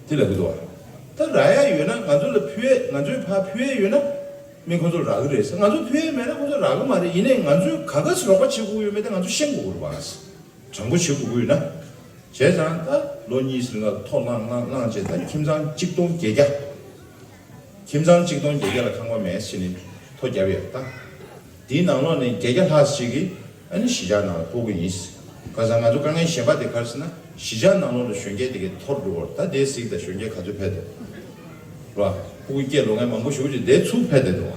དེ་ལབ་ཀྱི་འདུག་བ། ད་རག་ཡ་ཡོད་ན་ང་ཚོ་ལ་ཕུལ་ཡས་ང་ཚོས་ཕར་ཕུལ་ཡས་ཡོད་ན། མི་ཁོ་ཚོ་རག་གི་རེད་ཟེར། ང་ཚོ་ཕུལ་ཡས་མེད་ན་ཁོ་ཚོ་རག་གི་མ་རེད། ཡིན་ནའི་ང་ཚོས་ག་ག་ཚོད་རོགས་པ་བྱེད་དགོས་ཡོད་མེད་དེ་ང་ཚོ་ཤེས་དགོས་ཀྱི་རེད་བ། དྲང་པོ་བྱེད་དགོས་ཀྱི་ཡོད་ན། བྱས་ཙང་ད་ལོ་གཉིས་ཟིན་ལ་ཐོ་བླངས་བླངས་བླངས་བྱས་ད་ཁྱིམ་ཚང་གཅིག་སྟོང་བརྒྱད་བརྒྱ། ཁྱིམ་ཚང་གཅིག་སྟོང་བརྒྱད་བརྒྱ་ལ་ཁང་པ་མེད་ཟེར་ནས་ཐོ་བརྒྱབ་ཡོད་ད། དེའི་ནང་ལོགས་ནས་བརྒྱད་བརྒྱ་ལྷག་ཅིག་གིས་ཨ་ནི་གཞིས་ཆགས་ནང་ལ་སྤོ་གི་ཡིན། ག་ས་ང་ཚོ་དཀའ་ངལ་གཞན་པ་དེ་ག་རེ་ཟེར་ན་གཞིས་ཆགས་ནང་ལོགས་ལ་གཞོན་སྐྱེས་དེ་གས་འཐོར་འགྲོ་བར་ད་དེ་གཟིགས་དང་གཞོན་སྐྱེས་ག་ཚོད་ཕེབས་འདུག་ར། ཕྲུ་གུ་སྐྱེས་ལོ་ངན་མང་པོ་ཞེ་པོ་ཅིག་དེ་ཚུར་ཕེབས་བསྡད་འདུག་བ།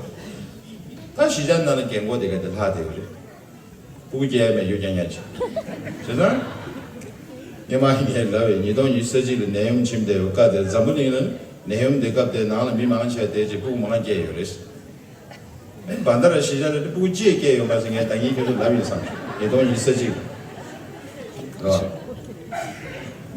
ད་གཞིས་ཆགས་ནང་ལ་རྒན་གོག་དེ་གས་དེ་ལྷག་བསྡད་ཡོད་རེད། ཕྲུ་གུ་སྐྱེ་ཡ་མེད་རྒྱུ་རྐྱང་རྐྱང་ཅིག་བྱས་ཙང་། སྔོན་མ་ངས་ལབ་པའི་ཉིས་སྟོང་ཉི་ཤུ་རྩ་གཅིག་ལ་ནད་ཡམས་ཕྱིན་བསྡད་པའི་སྐབས་དེར་འཛམ་བུ་གླིང་ལ་ནད་ཡམས་དེ་སྐབས་དེར་ནང་ལ་མི་མང་ཆེ་བ་དེ་ཅིག་སྤུ་གུ་མང་སྐྱེས་ཡོད་རེད། ཨེ་བན་ད་ར་གཞིས་ཆགས་ལ་སྤུ་གུ་གཅིག་སྐྱེས་ཡོད་པ་ཟེར་ངས་ད་ངས་ཁྱོད་ཚོ་ལབ་ཡིན་བསམ། ཉིས་སྟོང་ཉི་ཤུ་རྩ་གཅིག་ལ།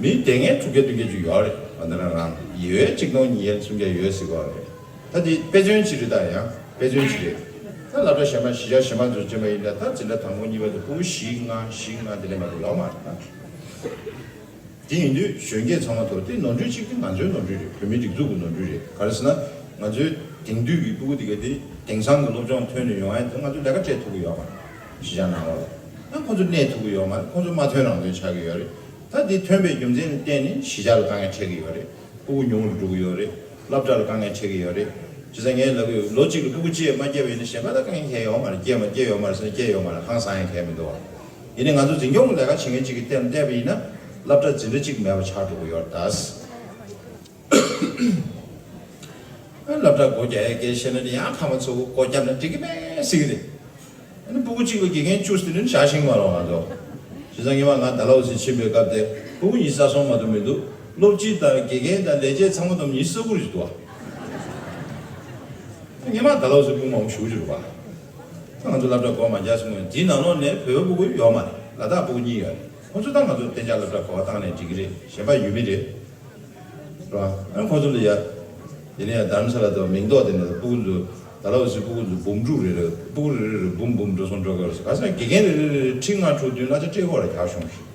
མི་དེ་ངས་དྲུག་བརྒྱ་བདུན་བརྒྱ་ཅིག་ཡོད་རེད། བན་ད་ར་རང་ཡོད་གཅིག་སྟོང་ཉིས་བརྒྱ་སུམ་བརྒྱ་ཡོད་ཟེར་གོ་རེད། ད་དེ་དཔེ་མཚོན་ཅིག་རེད། ད་ཡང་དཔེ་མཚོན་ཅིག་རེད། ད་སློབ་གྲྭ་གཞན་པ་གཞིས་ཆགས་གཞན་པ་ཚོ་བྱས་པ་ཡིན་ན་ད་འཛིན་གྲྭ་དང་པོ་གཉིས་པ་དེ་སྤུ་གུ་བཞི་ལྔ་བཞི་ལྔ་དེ་ལས་མར་ཡོད་མ་རེད་ད། དེ་ཡིན་དུས་གཞོན་སྐྱེས་ཚང་མ་ཐོག་དེ་ནོར་འཁྲུལ་གཅིག་དེ་ང་ཚོའི་ནོར་འཁྲུལ་རེད། བོད་མིའི་སྒྲིག་འཛུགས་ཀྱི་ནོར་འཁྲུལ་རེད། ག་རེ་ཟེར་ན་ང་ཚོའི་དེང་དུས་ཀྱི་སྤུ་གུ་དེ་ག་དེ་དེང་སང་གི་སློབ་སྦྱོང་ཐོན་ནས་ཡོང་ཡ་དེ་ང་ཚོས་ལས་ཀ་སྤྲད་ཐུབ་ཀྱི་ཡོད་མ་རེད། གཞིས་ཆགས་ནང་ལོགས་ལ་ཨ་ཁོང་ཚོ་གནས་ཐུབ་ཀྱི་ཡོད་མ་རེད། ཁོང་ཚོ་མ་ཐོན་རང་ཐོན་ཆགས་ཀྱི་ཡོད་རེད། ད་དེ་ཐོན་པའི་རྒྱུ་མཚན་ལ་བརྟེན་ནས་གཞིས་ཆགས་ལ་དཀའ་ངལ་འཕྲད་ཀྱི་ཡོད་རེད། སྤུ་གུ་ཉུང་རུ་འགྲོ་གི་ཡོད་རེད། སློབ་གྲྭ་ལ་དཀའ་ངལ་འཕྲད་ཀྱི་ཡོད་རེད། བྱས་ཙང་ངས་ལབ་ཀྱི་ཡོད། ལོ་གཅིག་ལ་སྤུ་གུ་གཅིག་མ་སྐྱེས་པ་ཡིན་ན་གཞན་པ་ལ་དཀའ་ངལ་གང་ཡང་ཡོད་མ་རེད། སྐྱེས་མ་སྐྱེས་ཡོད་མ་རེད་ཟེར་ན་སྐྱེས་ཡོད་མ་རེད། ཧང་སང་ཡང་གང་ཡང་མི་འདུག་བ། ཡིན་ནའི་ང་ཚོ་འཛིན་སྐྱོང་གི་ལས་ཀ་བྱེད་མཁན་གཅིག་གི་སྟེང་བལྟས་པ་ཡིན་ན་སློབ་གྲྭ་འཛིན་གྲྭ་གཅིག་མེད་པ་ཆགས་འགྲོ་གི་ཡོད་རེད་ད། སློབ་གྲྭ་སྒོ་རྒྱག་ཡས་སྐད་བཤད་ན་ནི་ཡང་ཕ་མ་ཚོ་སྒོ་བརྒྱབ་ན་འགྲིག་གི་མེད་ཟེར་གི་རེད། ཨ་ནི་སྤུ་གུ་གཅིག་ལ་དགེ་རྒན་བཅུ་ཟེར་ནས་བཞག་ཤེས་མ་རེད་ང་ཚོ། བྱས་ཙང་སྔོན་མ་ང་ཌལ་ཧོ་སི་ཕྱིན་པའི་སྐབས་དེ་སྤུ་གུ་ཉི་ཤུ་རྩ་གསུམ་མ་གཏོགས་མི་འདུག་སློབ་སྤྱི་དང་དགེ་རྒན་དང་ལས་བྱེད་ཚང་མ་བསྡོམས་ཉི་ཤུ་རྩ་དགུ་རེ་ཞིག་འདུག་ཨ། སྔོན་མ་ཌལ་ཧོ་སི་སྤུ་གུ་མང་པོ་ཞེ་པོ་ཅིག་རེད་པ། ད་ང་ཚོ་སློབ་གྲྭ་སྒོ་མ་རྒྱག་སོང་ངས་དེའི་ནང་ལོགས་ནས་བོད་པ་སྤུ་གུ་ཡོད་མ་རེད། ལ་དྭགས་སྤུ་གུ་གཉིས་ཡོད་རེད། ཁོང་ཚོ་ད་ང་ཚོ་གཏན་འཇགས་སློབ་གྲྭ་ག་པར་བཏང་ནས་འགྲིག་གི་རེད། གཞན་པ་ཡུལ་མི་རེད། རེད་བ། ཨ་ཁོང་ཚོ་ལ་ཡ། དེ་ནས་ཡ་དྷ་རམ་ས་ལ་དང་མིང་འདོགས་དེ་ནས་སྤུ་གུ་ཚོ་ད་ལ་འོ་སི་སྤུ་གུ་ཚོ་འབུམ་དྲུག་རེ་རེ་སྤུ་གུ་རེ་རེ་རེ་འབུམ་འབུམ་འགྲོ་སོང་འགྲོ་གི་རེད། ག་ས་དགེ་རྒན་རེ་རེ་རེ་ཁྲི་ལྔ་དྲུག་བདུན་གླ་ཆ་སྤྲད་དགོས་རེད། རྒྱག་ཤོང་ཞིག་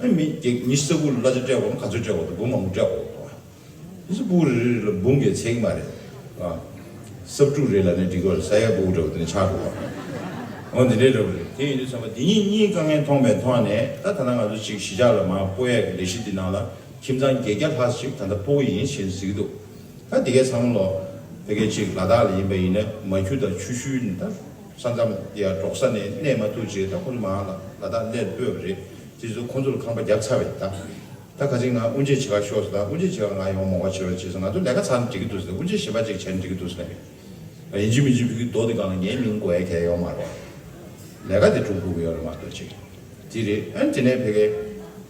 ཨ་མི་དགེ་ཉི་ཤུ་རྩ་དགུ་གླ་ཆ་སྤྲད་དགོས་ག་ཚོད་སྤྲད་དགོས་འདུག་འབུམ་མང་པོ་སྤྲད་དགོས་འདུག་ཨ་སྤུ་གུ་རེ་རེ་ལ་འབུམ་གྱི་ཚད་མ་རེད། ཨ་སབ་དྲུག་རེ་ལ་ནི་འགྲིག་གི་རེད། ས་ཡ་སྤུ་གུ་འདྲ་བོ་དེ་ནི་ཆགས་འགྲོ་བ། འོ་འདི་འདྲའི་འདྲ་བོ་རེད། དེ་ཡིན་དུས་ཚང་མ་འདི་གཉིས་གཉིས་དཀའ་ངལ་མཐོང་བའི་ཐོག་ནས་ད་ད་ལྟ་ང་ཚོ་ཅིག་གཞིས་ཆགས་ལ་མར་སྤོ་ཡས་ཀྱི་ལས་གཞི་འདི་ནང་ལ། ཁྱིམ་ཚང་བརྒྱད་བརྒྱ་ལྷག་ཅིག་ད་ལྟ་སྤོ་གི་ཡིན་ཞེས་ཟེར་གྱི་འདུག་ད་དེ་གའི་ཚང་མ་ལོ་ཕ་གི་ཅིག་ལ་དྭགས་ལ་ཡིན་པ་ཡིན་ན་མ་ཁྱུ་དང་ཆུ་ཤུལ་ནི་ད་ས་མཚམས་ཡ་འབྲོག་ས་ནས་གནས་མ་ཐུབ་ཅིག་ད་ཁོ་ཚོ་མར་ལ་ལ་དྭགས་གནས་སྤོས་པ་རེད། དེ་ཚོ་ཁོ་ཚོ་ལ་ཁང་པ་བརྒྱབ་ཚར་བས་ད། ད་ཁ་ཅིག་ང་དབུ་འབྱེད་བྱེད་ག་ཤོག་ཟེར། ད་དབུ་འབྱེད་བྱེད་ག་ང་ཡོང་མ་དགོས་བྱེད་རོགས་བྱེད་ཟེར། ང་ཚོ་ལས་ཀ་ཚར་ན་འགྲིག་གི་འདུག་ཟེར། དབུ་འབྱེད་གཞན་པ་ཅིག་བྱས་ན་འགྲིག་གི་འདུག་ཟེར་ལབ་ཡིན། ཡིན་གཅིག་མིན་གཅིག་ཕ་གི་རྡོ་དེ་སྒང་ལ་ངའི་མིང་དགོས་ཡ་གང་ཡང་ཡོད་མ་རེད་བ། ལས་ཀ་དེ་སྒྲུབ་དགོས་ཀྱི་ཡོད་རེད་མ་གཏོགས་ཅིག་དེ་རེད། ཨ་ནི་དེ་ནས་ཕ་གི་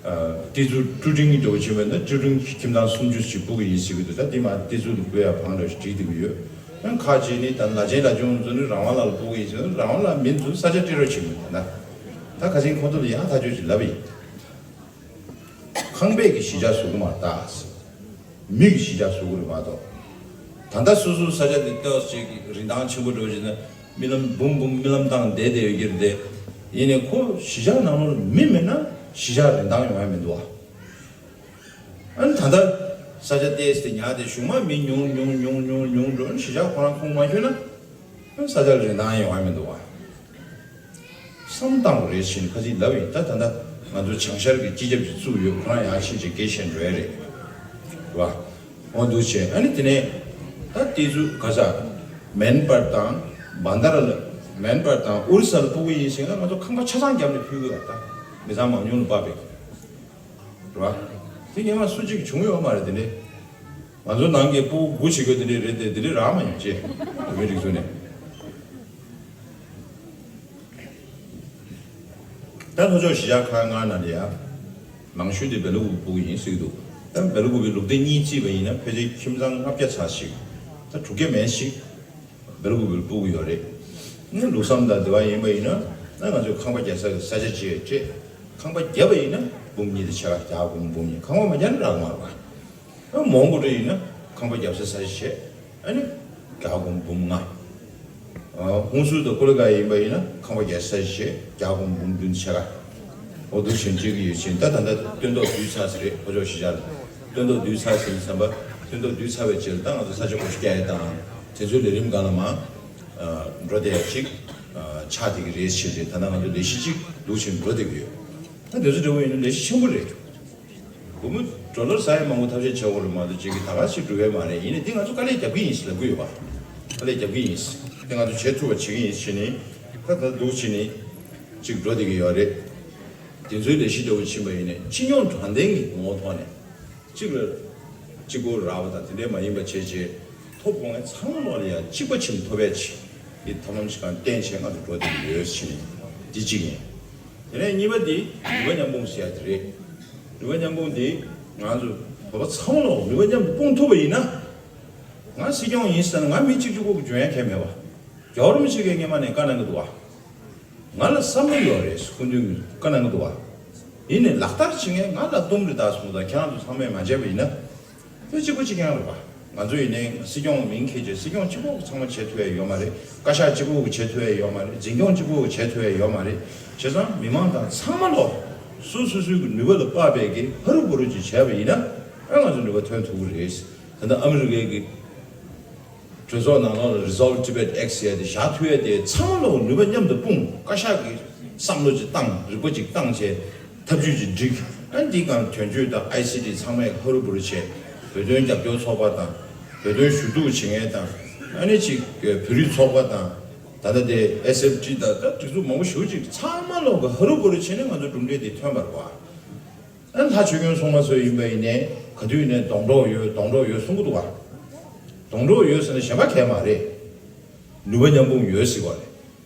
ཨ་ཏི་ཙུའུ་ཀྲུའུ་ཀྲིང་གི་འདྲ་བོ་བྱས་པ་ཡིན་ན་ཀྲུའུ་ཀྲིང་ཁྱིམ་ཚང་སུམ་ཅུ་ཞིག་སྤོ་གི་ཡིན་ཟེར་གྱི་འདུག་ད་དེ་མར་ཏི་ཙུའུ་ལ་སྤོ་ཡ་བང་འདྲ་བོ་ཞིག་བསྒྲིགས་བསྡད་ཀྱི་ཡོད། ཨ་ནི་ཁ་ཅིག་ནི་ད་ལ་ཆེན་ལ་ཆུང་ཚོ་ནི་རང་དབང་ལ་སྤོ་གི་ཡིན་ཟེར་ན་རང་དབང་ལ་མི་ཚོ་ས་ཆ་སྤྲད་རོགས་བྱེད་ཀྱི་ཡོད། ད་ད་ཁ་ཅིག་ཁོང་ཚོ་ལ་ཡང་ཐག་གཅོད་ཅིག་ལབ་ཡིན། ཁང་པའི་གི་གཞིས་ཆགས་བཟོ་གི་མ་རེད་ད། མི་གི་གཞིས་ཆགས་བཟོ་གི་རེད་མ་གཏོགས། ད་ལྟ་སོ་སོའི་ས་ཆ་དེ་ཏོག་ཙམ་ཅིག་རིན་ཐང་ཆེན་པོ་འགྲོ་བྱས་ན་རྨི་ལམ་འབུམ་འབུམ་རྨི་ལམ་བཏང་བསྡད་བསྡད་ཡོད་ཀྱི་རེད་དེ། ཡིན་ནའི་ཁོ་གཞིས་ཆགས་ནང་ལོགས་ལ་མི་མེད་ན་གཞིས་ཆགས་རིན་ཐང་ཡོང་ཡ་མི་འདུག་བ། ཨ་ནི་ད་ལྟ་ས་ཆ་ཏོག་ཙམ་དེ་ཉར་ཏེ་གཞུག་མ་མི་ཉུང་ཉུང་ཉུང་ཉུང་ཉུང་འགྲོ་ན་གཞིས་ཆགས་ཁོ་རང་ཁོངས་མ་ཤོར་ན། ས་ཆ་ལ་རིན་ཐང་ཡོང་བ་མི་འདུག་བ། བསམ་བཏང་དགོས་རེད་ཟེར་ནས་ཁ་ཅིག་ལབ་ཡིན། ད་ད་ལྟ་ང་ཚོ་བྱང་ཤར་གྱི་སྤྱི་ཁྱབ་ཅིག་བཙུགས་ཡོད། ཁོ་རང་ཡང་ཕྱིན་ཅིག་དགེ་བཤེས་འགྲོ་ཡ་རེད། རེད་བ། འོ་འདུག་བྱས། ཨ་ནི་དེ་ནས་ད་དེ་ཚོ་ག་ས་མེན་པར་དང་བན་དྷ་ར་ལ་མེན་པར་དང་ཨོ་རི་ས་ལ་སྤོ་གི་ཡིན་ཟེར་ན་ང་ཚོ་ཁང་པ་ཆ་ཚང་བརྒྱབ་ནས་ཕུལ་གི་ཡོད། ད་མི་ཚང་མང་ཉུང་ལ་དཔག་པའི། རེད་བ། དེ་སྔོན་མ་སུ་གཅིག་བྱུང་ཡོད་མ་རེད་དེ་འདྲས། ང་ཚོ་ནང་གི་སྤུ་གུ་དགུ་བྱེད་དགོས་དེ་འདྲས་རེད་དེ་དེ་འདྲས་རག་མ་ཡོང་ཅེས་བོད་མིའི་སྒྲིག་འཛུགས་ནས། ད་ལྷོ་ཕྱོགས་གཞིས་ཆགས་ཁག་ལྔ་ནང་ལ་ཡ། མང་ཤོས་དེ་སྦེ་ལ་ཀུ་པའི་སྤུ་གུ་ཡིན་ཟེར་གྱི་འདུག་ད་སྦེ་ལ་ཀུ་པའི་ལུང་བསྟན་གཉིས་བརྩིས་པ་ཡིན་ན་ཕལ་ཆེར་ཁྱིམ་ཚང་ལྔ་བརྒྱ་ཙམ་ཞིག་ད་དྲུག་བརྒྱ་མན་ཞིག་སྦེ་ལ་ཀུ་པའི་སྤུ་གུ་ཡོད་རེད། ནི་ལུགས་བསམ་དང་འདི་བ་ཡིན་པ་ཡིན་ན་ད་ང་ཚོས་ཁང་པ་རྒྱག་ས་གི་ས་ཆ་ཅིག་སྤྲད། ཁང་པ་བརྒྱབ་པ་ཡིན་ན་འབུམ་གཉིས་དང་ཕྱེད་ཀ། བརྒྱ་འབུམ་འབུམ་གཉིས། ཁང་པ་མ་བརྒྱབ་ན་རག་མ་རེད་པ། མོན་གྷོ་འདྲ་ཡིན་ན་ཁང་པ་རྒྱབ་ས་ས་ཆ་བྱས། ཨ་ནི་བརྒྱ་འབུམ་འབུམ་ལྔ། ཨ་ཧུན་སུར་དང་ཀོ་ལི་གྷལ་ཡིན་པ་ཡིན་ན་ཁང་པ་རྒྱག་ས་ཞེས་བརྒྱ་འབུམ་འབུམ་བདུན་ཕྱེད་ཀ། འོ་འདུག་བྱས་བྱེད་ཀྱི་ཡོད་ཅིང་། ད་ད་ལྟ་སྟོན་ཐོག་བསྡུས་ཚར་ཟིན་རེད། ལྷོ་ཕྱོགས་གཞིས་ཆགས་ལ་སྟོན་ཐོག་བསྡུས་ཚར་ཟིན་བསམ་པ། སྟོན་ཐོག་བསྡུས་ཚར་བའི་རྗེས་ལ་ད་ང་ཚོ་ས་ཆ་གོ་ཤུ་རྒྱག་ཡས་དང་དེ་ཚོའི་ལས་རིམ་སྒང་ལ་མར་འགྲོ་བསྡད་ཡ་ཅིག་ཆགས་བསྡད་ཀྱི་རེད་ཟེར་རེད། ད་ལྟ་ང་ཚོ་ལས་གཞི་ཅིག་འདུག་བྱས་འགྲོ་བསྡད་ཀྱི་ཡོད། ད་དེ་ཚོ་འདྲ་བོ་ཡིན་ན་ལས་གཞི་ཆེན་པོ་རེད། སྒོར་མོ་ཌོ་ལར་ས་ཡ་མང་པོ་ཐབས་ཤེས་བྱ་དགོས་རེད་མ་གཏོགས་ཅིག་གིས་ད་ག་ཞིག་འགྲུབ་ཡས་མ་རེད། ཡིན་ནའི་འདི་ང་ཚོ་དཀའ་ལས་རྒྱབ་ཀྱི་ཡིན་ཟེར་ལབ་ཀྱི་ཡོད་པ། དཀའ་ལས་རྒྱབ་ཀྱི་ཡིན། འདི་ང་ཚོ་བྱེད་ཐུབ་པ་བྱེད་ཀྱི་ཡིན་ཟེར་ནས་ད་ད་འདུག་བྱས་ནས་ཅིག་འགྲོ་བསྡད་ཀྱི་ཡོད་རེད། དེ་ཚོའི་ལས་གཞི་འདྲ་བོ་ཕྱིན་པ་ཡིན་ནའི་སྤྱི་ཡོངས་དྲང་བདེན་གྱི་ངོ་བོ་ཐོག་ནས་གཅིག་ལ་གཅིག་པོ་རག་པ་དང་དེ་འདྲས་མ་ཡིན་པ་བྱས་བྱས་ཐོབ་དགོས་མཁན་ཚང་མ་ལ་ཡང་གཅིག་པ་བྱས་ནས་ཐོབ་ཡས་ཅིག་གི་ཐབས་ལམ་ཞིག་གང་བསྟེན་བྱས་ང་ཚོ་འགྲོ་བསྡད་ཀྱི་ཡོད་ཟེར་ནས་འདི་གཅིག་ཡིན། དེ་ནས་གཉིས་པ་འདི་ནུས་པ་མཉམ་སྤུངས་ཟེར་ཡ་དེ་རེད། ནུས་པ་མཉམ་སྤུངས་འདི་ང་ཚོ་བོད་པ་ཚང་མ་ལོག་ནུས་པ་མཉམ་དུ་སྤུངས་ཐུབ་པ་ཡིན་ན། ང་སྲིད་སྐྱོང་ཡིན་ཟེར་ན་ང་མི་གཅིག་གཅིག་པོ་གི་འཇོན་ཡ་གང་ཡང་མེད་པ། རྒྱལ་བ་རིན་པོ་ཆེ་གིས་སྔས་མ་ནས་བཀའ་གནང་གི་འདུག་བ། ང་ལ་བསམ་བློ་ཡོད་རེད། སྐུ་མདུན་གྱིས་བཀའ་གནང་གི་འདུག་བ། ཡིན་ནའི་ལག་བསྟར་བྱེད་མཁན་ང་ལ་འདུམ་རེད་ད་གསུངས་དང་ཁྱེད་རང་ཚོ་ཚང་མས་མ་བྱས་པ་ཡིན་ན། དེ་གཅིག་པ་གཅིག་རྐྱང་རེད་པ། ང་ཚོ་ཡིན་ནའི་སྲིད་སྐྱོང་མིང་འཁྱེར་བྱས་སྲིད་སྐྱོང་གཅིག་པོ་ཚང་མ་བྱེད་ཐུབ་ཡ་ཡོད་མ་རེད། བཀའ་ཤག་གཅིག་པོ་བྱེད་ཐུབ་ཡ་ཡོད་མ་རེད། འཛིན་སྐྱོང་གཅིག་པོ་བྱེད་ཐུབ་ཡ་ཡོད་མ་རེད། བྱས་ཙང་མི་མང་དང་ཚང་མ་ལོ། སོ་སོ་སོའི་གི་ནུས་པ་ལ་དཔག་པའི་གི་ཧ་རུ་བུ་རུ་ཅིག་བྱས་པ་ཡིན་ན། ཨ་ང་ཚོ་ནུས་པ་ཐོན་ཐུབ་ཀྱི་རེད། ད་ལྟ་ཨ་མི་རི་ཀའི་གི་གྲོས་ཚོགས་ནང་ལོགས་ལ་Resolve Tibet Act ཟེར་ཡ་དེ་བཞག་ཐུབ་ཡ་དེ་ཚང་མ་ལོ་ནུས་པ་མཉམ་དུ་སྤུངས། བཀའ་ཤག་གི་བསམ་བློ་ཅིག་བཏང་། རིག་པ་ཅིག་བཏང་བྱས། ཐབས་ཇུས་ཅིག་བསྒྲིགས། ཨ་འདི་གང་དོན་གཅོད་དང་ཨའི་སི་ཌི་ཚང་མས་ཧ་རུ་བུ་རུ་བྱས། བོད་དོན་རྒྱབ་སྐྱོར་ཚོགས་པ་དང་། བོད་དོན་ཞུ་གཏུག་བྱེད་མཁན་དང་། ཨ་ནི་ཅིག་བོད་རིགས་ཚོགས་པ་དང་། ད་ལྟ་དེ་ཨེས་ཨེཕ་ཊི་དང་ད་སྒྲིག་འཛུགས་མང་པོ་ཞེ་པོ་ཅིག་ཚང་མ་ལོག་གི་ཧ་རུ་བུ་རུ་བྱས་ནས་ང་ཚོ་གྲུབ་འབྲས་དེ་ཐོན་པ་རེད་བ། ཨ་ལྷ་ཆོས་སྐྱོང་སྲུང་མ་ཚོ་ཡིན་པ་ཡིན་ནའི་ག་དུས་ནས་སྡོང་གྲོགས་ཡོད་སྡོང་གྲོགས་ཡོད་གསུང་གི་འདུག་བ། སྡོང་གྲོགས་ཡོད་ཟེར་ན་གཞན་པ་གང་ཡང་མ་རེད། ནུས་པ་མཉམ་སྤུངས་ཡོད་ཟེར་བ་རེད།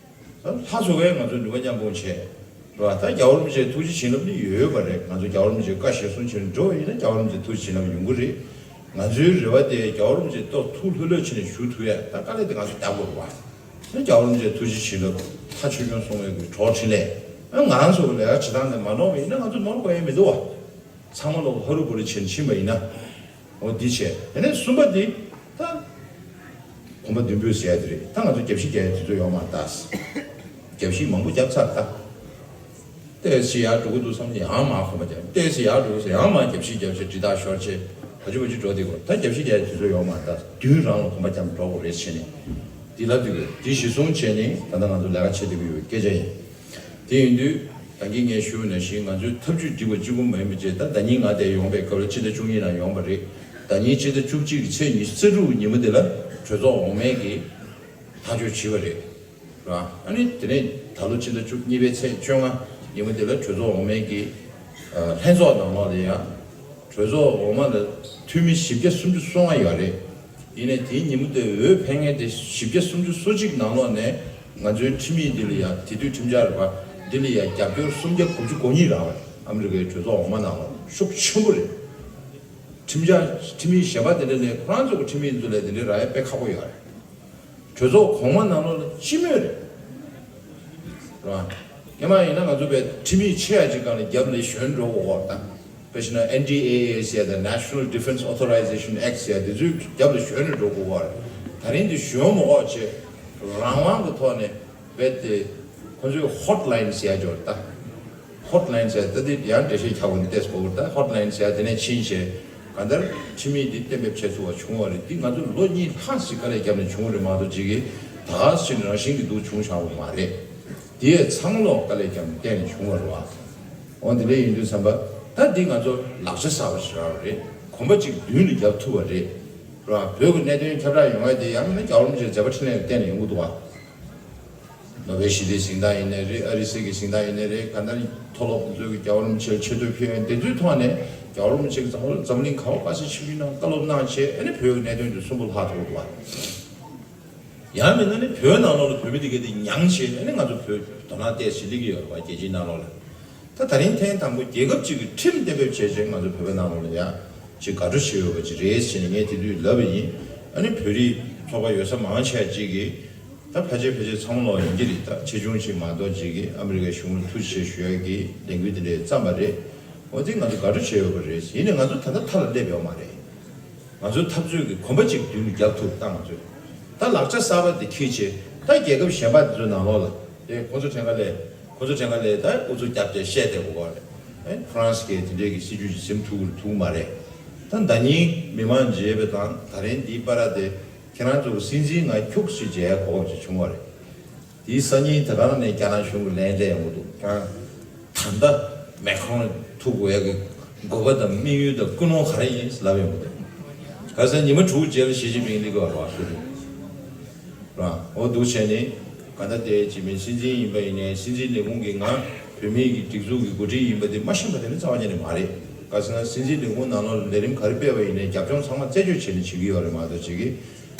ད་ལྷ་ཚོ་གས་ང་ཚོ་ནུས་པ་མཉམ་སྤུངས་བྱས། རེད་བ། ད་རྒྱལ་བ་རིན་པོ་ཆེའི་ཐུགས་རྗེ་བྱིན་རླབས་ནི་ཡོད་ཡོད་པ་རེད། ང་ཚོ་རྒྱལ་བ་རིན་པོ་ཆེའི་བཀའ་གཞིར་བཟུང་བྱས་ནས་འགྲོ་བ་ཡིན་ན་རྒྱལ་བ་རིན་པོ་ཆེའི་ཐུགས་རྗེ་བྱིན་རླབས་ཡོང་གི་རེད། ང་ཚོའི་རེ་བ་དེ་རྒྱལ་བ་རིན་པོ་ཆེ་ཏོག་ཐུགས་ལྷོད་ལྷོད་བྱས་ནས་བཞུགས་ཐུབ་ཡ་ད་དཀའ་ལས་དེ་ང་ཚོ་རྒྱག་དགོས་རེད་བ། ཨ་རྒྱལ་བ་རིན་པོ་ཆེའི་ཐུགས་རྗེ་བྱིན་རླབས་ལྷ་ཆོས་སྐྱོང་སྲུང་མའི་གི་གྲོགས་འཕྲིན་ལས། ཨ་ང་རང་ཚོ་གི་ལས་ཀ་བྱེད་སྟངས་དེ་མ་ནོར་བ་ཡིན་ན་ང་ཚོ་ནོར་དགོས་ཡ་མི་འདུག་བ། ཚང་མ་ལོག་ཧ་རུ་བུ་རུ་བྱས་ནས་ཕྱིན་པ་ཡིན་ན། འོ་འདི་བྱས། དེ་ནས་གསུམ་པ་འདི། ད། གོམ་པ་མདུན་སྤོས་ཟེར་ཡ་དེ་རེད། ད་ང་ཚོ་རྒྱབ་བཤིག་རྒྱག་ཡ་དུས་ཚོད་ཡོད་མ་རེད་ད། རྒྱབ་བཤིག་མང་པོ་བརྒྱབ་ཚར་ད། ཏོག་ཙམ་ཡར་འགྲོ་གི་འདུག་བསམ་ནས་ཡང་མར་གོམ་པ་རྒྱབ། ཏོག་ཙམ་ཡར་འགྲོ་ཟེར་ཡང་མར་རྒྱབ་བཤིག་རྒྱབ་བྱས་འདྲི་རྟགས་ཤོར་བྱས་བ་ཅི་བ་ཅི་འགྲོ་བསྡད་དགོས། ད་རྒྱབ་བཤིག་རྒྱག་ཡ་དུས་ཚོད་ཡོད་མ་རེད་ད། མདུན་རང་ལ་གོམ་པ་རྒྱབ་འགྲོ་དགོས་རེད་བྱས་ནས། འདི་ལབ་དུས་འདི་གཞི་བཟུང་བྱས་ནས་ད་ལྟ་ང་ཚོ་ལས་ཀ་བྱེད་བསྡད་ཀྱི་ཡོད་པའི་སྐད་ཆ་ཡིན། དེ་ཡིན་དུས། ད་གིན་ངས་ཞུས་པ་ནང་བཞིན་ང་ཚོའི་ཐབས་ཇུས་སྒྲིག་པ་གཅིག་པུ་མ་ཡིན་པ་བྱས། ད་ཟླ་ཉིན་ང་དེ་ཡོང་པའི་སྐབས་ལ་སྤྱི་ཟླ་བཅུ་གཉིས་ནང་ཡོང་པ་རེད། ཟླ་ཉིན་སྤྱི་ཟླ་བཅུ་གཅིག་གི་ཚེས་ཉི་ཤུ་རྩ་དྲུག་གི་ཉིན་མོ་དེ་ལ་གྲོས་ཚོགས་འོག་མའི་གི་ཐག་གཅོད་བྱས་པ་རེད། ར། ཨ་ནི་དེ་ནས་ད་ལོ་སྤྱི་ཟླ་བཅུ་གཉིས་པའི་ཚེས་བཅོ་ལྔ་ཉིན་མོ་དེ་ལ་གྲོས་ཚོགས་འོག་མའི་གི་ལྷན་ཚོགས་ནང་ལོགས་ལ་ཡང་། གྲོས་ཚོགས་འོག་མ་ལ་འཐུས་མི་བཞི་བརྒྱ་སུམ་ཅུ་སོ་ལྔ་ཡོད་རེད། ཡིན་ནའི་དེའི་ཉིན་མོ་དེ་འོས་འཕེན་མཁན་དེ་བཞི་བརྒྱ་སུམ་ཅུ་སོ་གཅིག་ནང་ལོགས་ནས་ང་ཚོའི་ཁྲིམས་ཡིག་འདི་ལ་ཡང་དེ་དུས་ཁྲིམས་འཆར་རེད་པ། འདི་ལ་ཡང་རྒྱབ་སྐྱོར་སུམ་བརྒྱ་དགུ་བཅུ་གོ་གཉིས་རག་པ་རེད། ཨ་མི་རི་ཀའི་གྲོས་ཚོགས་འོག་མ་ནང་ལོགས་ཤུགས་ཆེན་པོ་རེད། ཁྲིམས་འཆར་ཁྲིམས་ཡིག་གཞན་པ་དེ་འདྲ་ལས་ཁོ་རང་ཚོ་གི་ཁྲིམས་ཡིག་ཚོ་ལས་དེ་འདྲའི་རག་ཡ་དཔེ་ཁག་པོ་ཡོད་རེད། གྲོས་ཚོགས་གོང་མ་ནང་ལོགས་ལ་སྤྱི་མོས་རེད། རེད་བ། སྔོན་མ་ཡིན་ན་ང་ཚོ་བས་ཁྲིམས་ཡིག་ཆེ་ཡ་ཅིག་སྒང་ལ་རྒྱབ་ལ་ཞོན་འགྲོ་དགོས་ཀྱི་ཡོད་རེད་ད། དཔེ་བཞག་ན་ཨེན་ཌི་ཨེ་ཨེ་ཟེར་ཡ་དང་National Defense Authorization Act ཟེར་ཡ་དེ་ཚོའི་རྒྱབ་ལ་ཞོན་ནས་འགྲོ་དགོས་ཀྱི་ཡོད་རེད། ད་རིང་འདི་ཞོན་མ་དགོས་བྱས། རང་དབང་གི་ཐོག་ནས་རྦད་དེ་ཁོ་ཚོས་ཧོཊ་ལའིན་ཟེར་ཡ་ཅིག་ཡོད་རེད་ད། ཧོཊ་ལའིན་ཟེར་ཡ་ད་འདི་ཡང་འགྲེལ་བཤད་རྒྱག་དགོས་ནི་ཏོག་ཙམ་འགོར་གི་རེད་ད། ཧོཊ་ལའིན་ཟེར་ཡ་དེ་ནས་ཕྱིན་བྱས། གང་ལྟར་ཁྲིམས་ཡིག་འདི་གཏན་འབེབས་བྱས་ཐུབ་པ་བྱུང་བ་རེད། འདི་ང་ཚོ་ལོ་གཉིས་ལྷག་ཅིག་དཀའ་ལས་བརྒྱབ་ནས་བྱུང་བ་རེད་མ་གཏོགས་ཅིག་གིས་ད་ག་ཟེར་ནས་རང་བཞིན་གྱིས་འདུག་བྱུང་བཞག་པ་མ་རེད། འདི་ཡང་ཚང་མ་ལོག་དཀའ་ལས་བརྒྱབ་ནས་བཏོན་ནས་བྱུང་བ་རེད་བ། འོ་འདི་འདྲ་ཡིན་དུས་ཙམ་པ། ད་འདི་ང་ཚོ་ལག་ཆ་གསར་པ་ཞིག་རག་པ་རེད། གོམ་པ་གཅིག་མདུན་ལ་རྒྱབ་ཐུབ་པ་རེད། རེད་བ། བོད་ཀྱི་གནད་དོན་ཁྱབ་བསྒྲགས་ཡོང་ཡ་དེ་ཡང་མིན་ན་རྒྱལ་བ་རིན་པོ་ཆེའི་མཛད་པ་འཕྲིན་ལས་ལ་བརྟེན་ནས་ཡོང་གི་འདུག་བ། ནོ་བེལ་ཞི་བདེའི་གཟེངས་རྟགས་ཡིན་ནའི་རེད། ཨ་རི་སི་གི་གཟེངས་རྟགས་ཡིན་ནའི་རེད། གང་ལྟར་མཐོ་སློབ་དེ་ཚོ་གི་རྒྱལ་བ་རིན་པོ་ཆེར་ཆེ་བསྟོད་ཕུལ་ཡ་དེ་ཚོའི་ཐོག་ནས་རྒྱལ་བ་རིན་པོ་ཆེ་གིས་འཛམ་གླིང་ག་པར་དཀའ་སྤྱད་ཆེན་པོ་གནང་། བཀའ་སློབ་གནང་བྱས། ཨ་ནི་བོད་ཀྱི་གནད་དོན་དེ་གསོན་པོ་ལྷག་ཐུབ་པ། ཡང་མིན་ན་ནི་བོད་ནང་ལོགས་ལ་བོད་མི་དེ་གས་དེ་མྱངས་བྱས། ཨ་ནི་ང་ཚོ་བོད་དོ་སྣང་ཏོག་ཙམ་སླེབས་ཀྱི་ཡོད་རེད་བ། རྒྱལ་སྤྱིའི་ནང་ལོགས་ལ། ད་ད་རིང་ཐེངས་དང་པོ་རྒྱལ་ཁབ་ཅིག་གི་ཁྲིམས་གཏན་འབེབས་བྱས་བྱས་ང་ཚོ་བོད་པའི་ནང་ལོགས་ལ་ཡང་ཅིག་དགའ་སྤྲོ་བྱེད་འོས་པ་ཅིག་རེད་ཟེར་ནས་ངས་དེ་དུས་ལབ་པ་ཡིན། ཨ་ནི་བོད་རིགས་ཚོགས་པ་ཡོད་ས་མང་ཆེ་ཅིག་གིས། ད་ཕལ་ཆེར་ཕལ་ཆེར་ཚང་མ་ལོག་ཡིན་གྱི་རེད། ད་ཆེ་ཆུང་ཅིག་མ་གཏོགས་ཅིག་གིས་ཨ་མི་རི་ཀའི་གཞུང་ལ་ཐུགས་རྗེ་ཆེ་ཞུ་ཡག་གི་ལས་འགུལ་དེ་འདྲས་བརྩམས་པ་རེད། འོ་དེ་ང་ཚོ་དགའ་སྤྲོ་བྱེད་འོས་པ་རེད། ཡིན་ནའི་ང་ཚོ་ད་ལྟ་མཐའ་ལ་སླེབས་ཡོད་མ་རེད། ང་ཚོའི་འཐབ་རྩོད་ཀྱི་གོམ་པ་གཅིག་མདུན་དུ་རྒྱབ་ཐུབ་ད་ང་ཚོས། ད་ལག་ཆ་གསར་པ་འདི་འཁྱེར་བྱས་ད་རྒྱལ་ཁབ་གཞན་པ་དེ་ཚོའི་ནང་ལོགས་ལ། དེ་ཁོ་ཚོ་གྲངས་ཀ་ལས། ཁོ་ཚོ་གྲངས་ཀ་ལས་ད་ཨུ་ཚུགས་རྒྱབ་བྱས་བཤད་བསྡད་དགོས་པ་རེད། ཨེ་ཧྥ་རན་སི་གིས་དེ་འདྲས་ཀྱི་སྲིད་ཇུས་ཅིག་འཛིན་ཐུབ་ཀྱི་རེད་ཐུབ་ཀྱི་མ་རེད། ད་ཟླ་ཉིན་མི་མང་མཇལ་བ་དང་ད་རིང་འདིའི་བར་དེ། ཁྱེད་རང་ཚོ་གི་སྲིད་འཛིན་ང་ཁྱུག་ཙམ་མཇལ་ཡ་གོ་སྐབས་ཅིག་བྱུང་བ་རེད། དེའི་སང་ཉིན་དེ་ག་རང་ནས་རྒྱ་ནག་གཞུང་གི་ལན་སླེབས་ཡོང་གི་འདུག་ཀྱང་། ད་ལྟ་མེ་ཁོང་ཐུག་དགོས་ཡ་གི་དགོས་པ་དང་དམིགས་ཡུལ་དང་ཀུན་སློང་ག་རེ་ཡིན་ལབ་ཡོང་གི་འདུག་ག་ས་ཉི་མ་དྲུག་རྗེས་ལ་ཞི་ཅིན་ཕིང་སླེབས་ཀྱི་ཡོད་རེད་བ། སུ་རེད། ར། འོ་འདུག་བྱས་ནས་ག་ད་དེ་ཅི་མིན་སྲིད་འཛིན་ཡིན་པ་ཡིན་ནའི་སྲིད་འཛིན་ལས་ཁུངས་ཀྱིས་ང་བོད་མིའི་གི་སྒྲིག་འཛུགས་ཀྱི་འགོ་ཁྲིད་ཡིན་པ་དེ་མ་ཤེས་པ་དེ་ནི་རྩ་བ་ཉིད་ནས་མ་རེད། ག་ཟེར་ན་སྲིད་འཛིན་ལས་ཁུངས་ནང་ལོགས་ལ་ལས་རིམ་ག་རེ་སྤེལ་བ་ཡིན་ནའི་རྒྱབ་ལྗོངས་ཚང་མ་རྩད་གཅོད་བྱས་ནས་བྱེད་ཀྱི་ཡོད་རེད་མ་གཏོགས་བྱེད་ཀྱི་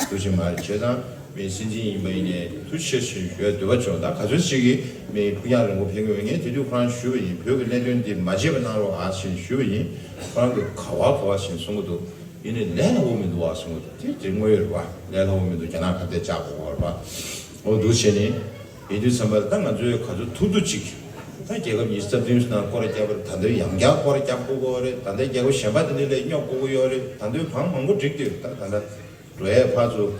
འདུག་ཅིག་མ་རེད། བྱས་ཙང་ མི་སྲིད་འཛིན་ཡིན་པ་ཡིན་ནའི་ཐུགས་རྗེ་ཆེ་ཞུ་ཡ་འདོད་པ་བྱུང་། ད་ག་ཚོད་ཅིག་གིས་མི་ཕུགས་རྒྱང་རིང་པོ་ཕེབས་ཀྱི་ཡོད། ངས་དེ་དུས་ཁོ་རང་ཞུས་པ་ཡིན། བོད་ཀྱི་གནད་དོན་འདི་མ་བརྗེད་པ་གནང་རོགས་ཨ་ཞེས་ཞུས་པ་ཡིན། ཁོ་རང་གིས་ག་བ་ག་བ་ཞེས་གསུང་གི་འདུག་ཡིན་ནའི་ལས་སླ་པོ་མི་འདུག་བ་གསུང་གི་འདུག་དེ་དེ་དངོས་ཡོད་རེད་བ། ལས་སླ་པོ་མི་འདུག་རྒྱ་ནག་ཁ་གཏད་བཅག་དགོས་པ་རེད་བ། འོ་འདུག་བྱས་ནས་ཡིན་དུས་ཙམ་པར་ད་ང་ཚོས་ག་ཚོད་ཐུབ་ཐུབ་ཅིག་ད་རྒྱལ་ཁབ་ཉི་ཤུ་རྩ་བདུན་ནང་སྐོར་རྒྱག་པར་ད་འདོད་ཡང་བསྐྱར་སྐོར་རྒྱག་དགོས་ཀྱི་རེད། ད་ལྟ་རྒྱལ་ཁབ་གཞན་པ་དེ་འདྲ་ལ་སྙོབ་དགོས་ཀྱི་ཡོད་རེད། ད་འདོད་གང་མང་པོ་འགྲིག་འདུག་ད་ད་ལྟ། འགྲོ་ཡས་ཕར་ཚུར།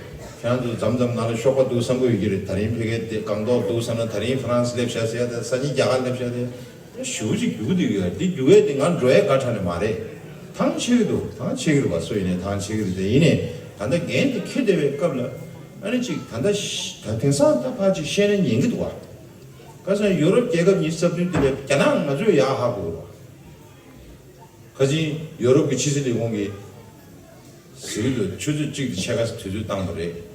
ཁྱེད་རང་ཚོ་མཚམས་མཚམས་ནང་ལ་གཤོག་པ་འདུག་བསམ་གྱི་ཡོད་ཀྱི་རེད། ད་རིང་ཕ་གིར་དེ་སྒང་ཏོག་འདུག་བསམ་ན་ད་རིང་ཧྥ་རན་སི་སླེབས་ཤག་ཟེར་ཡ་དང་སང་ཉིན་རྒྱ་གར་སླེབས་ཤག་དེ། ཞུ་ཅིག་རྒྱུག་འདུག་ཡོད་འདི་རྒྱུག་ཡས་དེ་ང་འགྲོ་ཡས་དགའ་དྲགས་ནས་མ་རེད། ཐང་ཆད་ཀྱི་འདུག་ཐང་ཆད་ཀྱི་རེད་པ། སུ་ཡིན་ནའི་ཐང་ཆད་ཀྱི་རེད་དེ། ཡིན་ནའི་ད་ལྟ་འགན་དེ་འཁྱེར་བསྡད་པའི་སྐབས་ལ་ཨ་ནི་ཅིག་ད་ལྟ་ཤ་ད་དེང་སང་ད་ཕར་ཅིག་བཤད་ན་ཉན་གྱི་འདུག་བ། ཁ་སང་ཡོ་རོབ་རྒྱལ་ཁབ་ཉི་ཤུ་རྩ་བདུན་དེ་ལས་རྒྱ་ནག་ང་ཚོས་ཡག་ཧ་གོ་གི་རེད་བ། ཁ་ཅིག་ཡོ་རོབ་ཀྱི་ཕྱི་སྲིད་ལས་ཁུངས་ཀྱིས་ཟེར་གྱི་འདུག་ཆུ་ཚོད་གཅིག་དང་ཕྱེད་ཀ་དུས་ཚོད་བཏང་བ་རེད།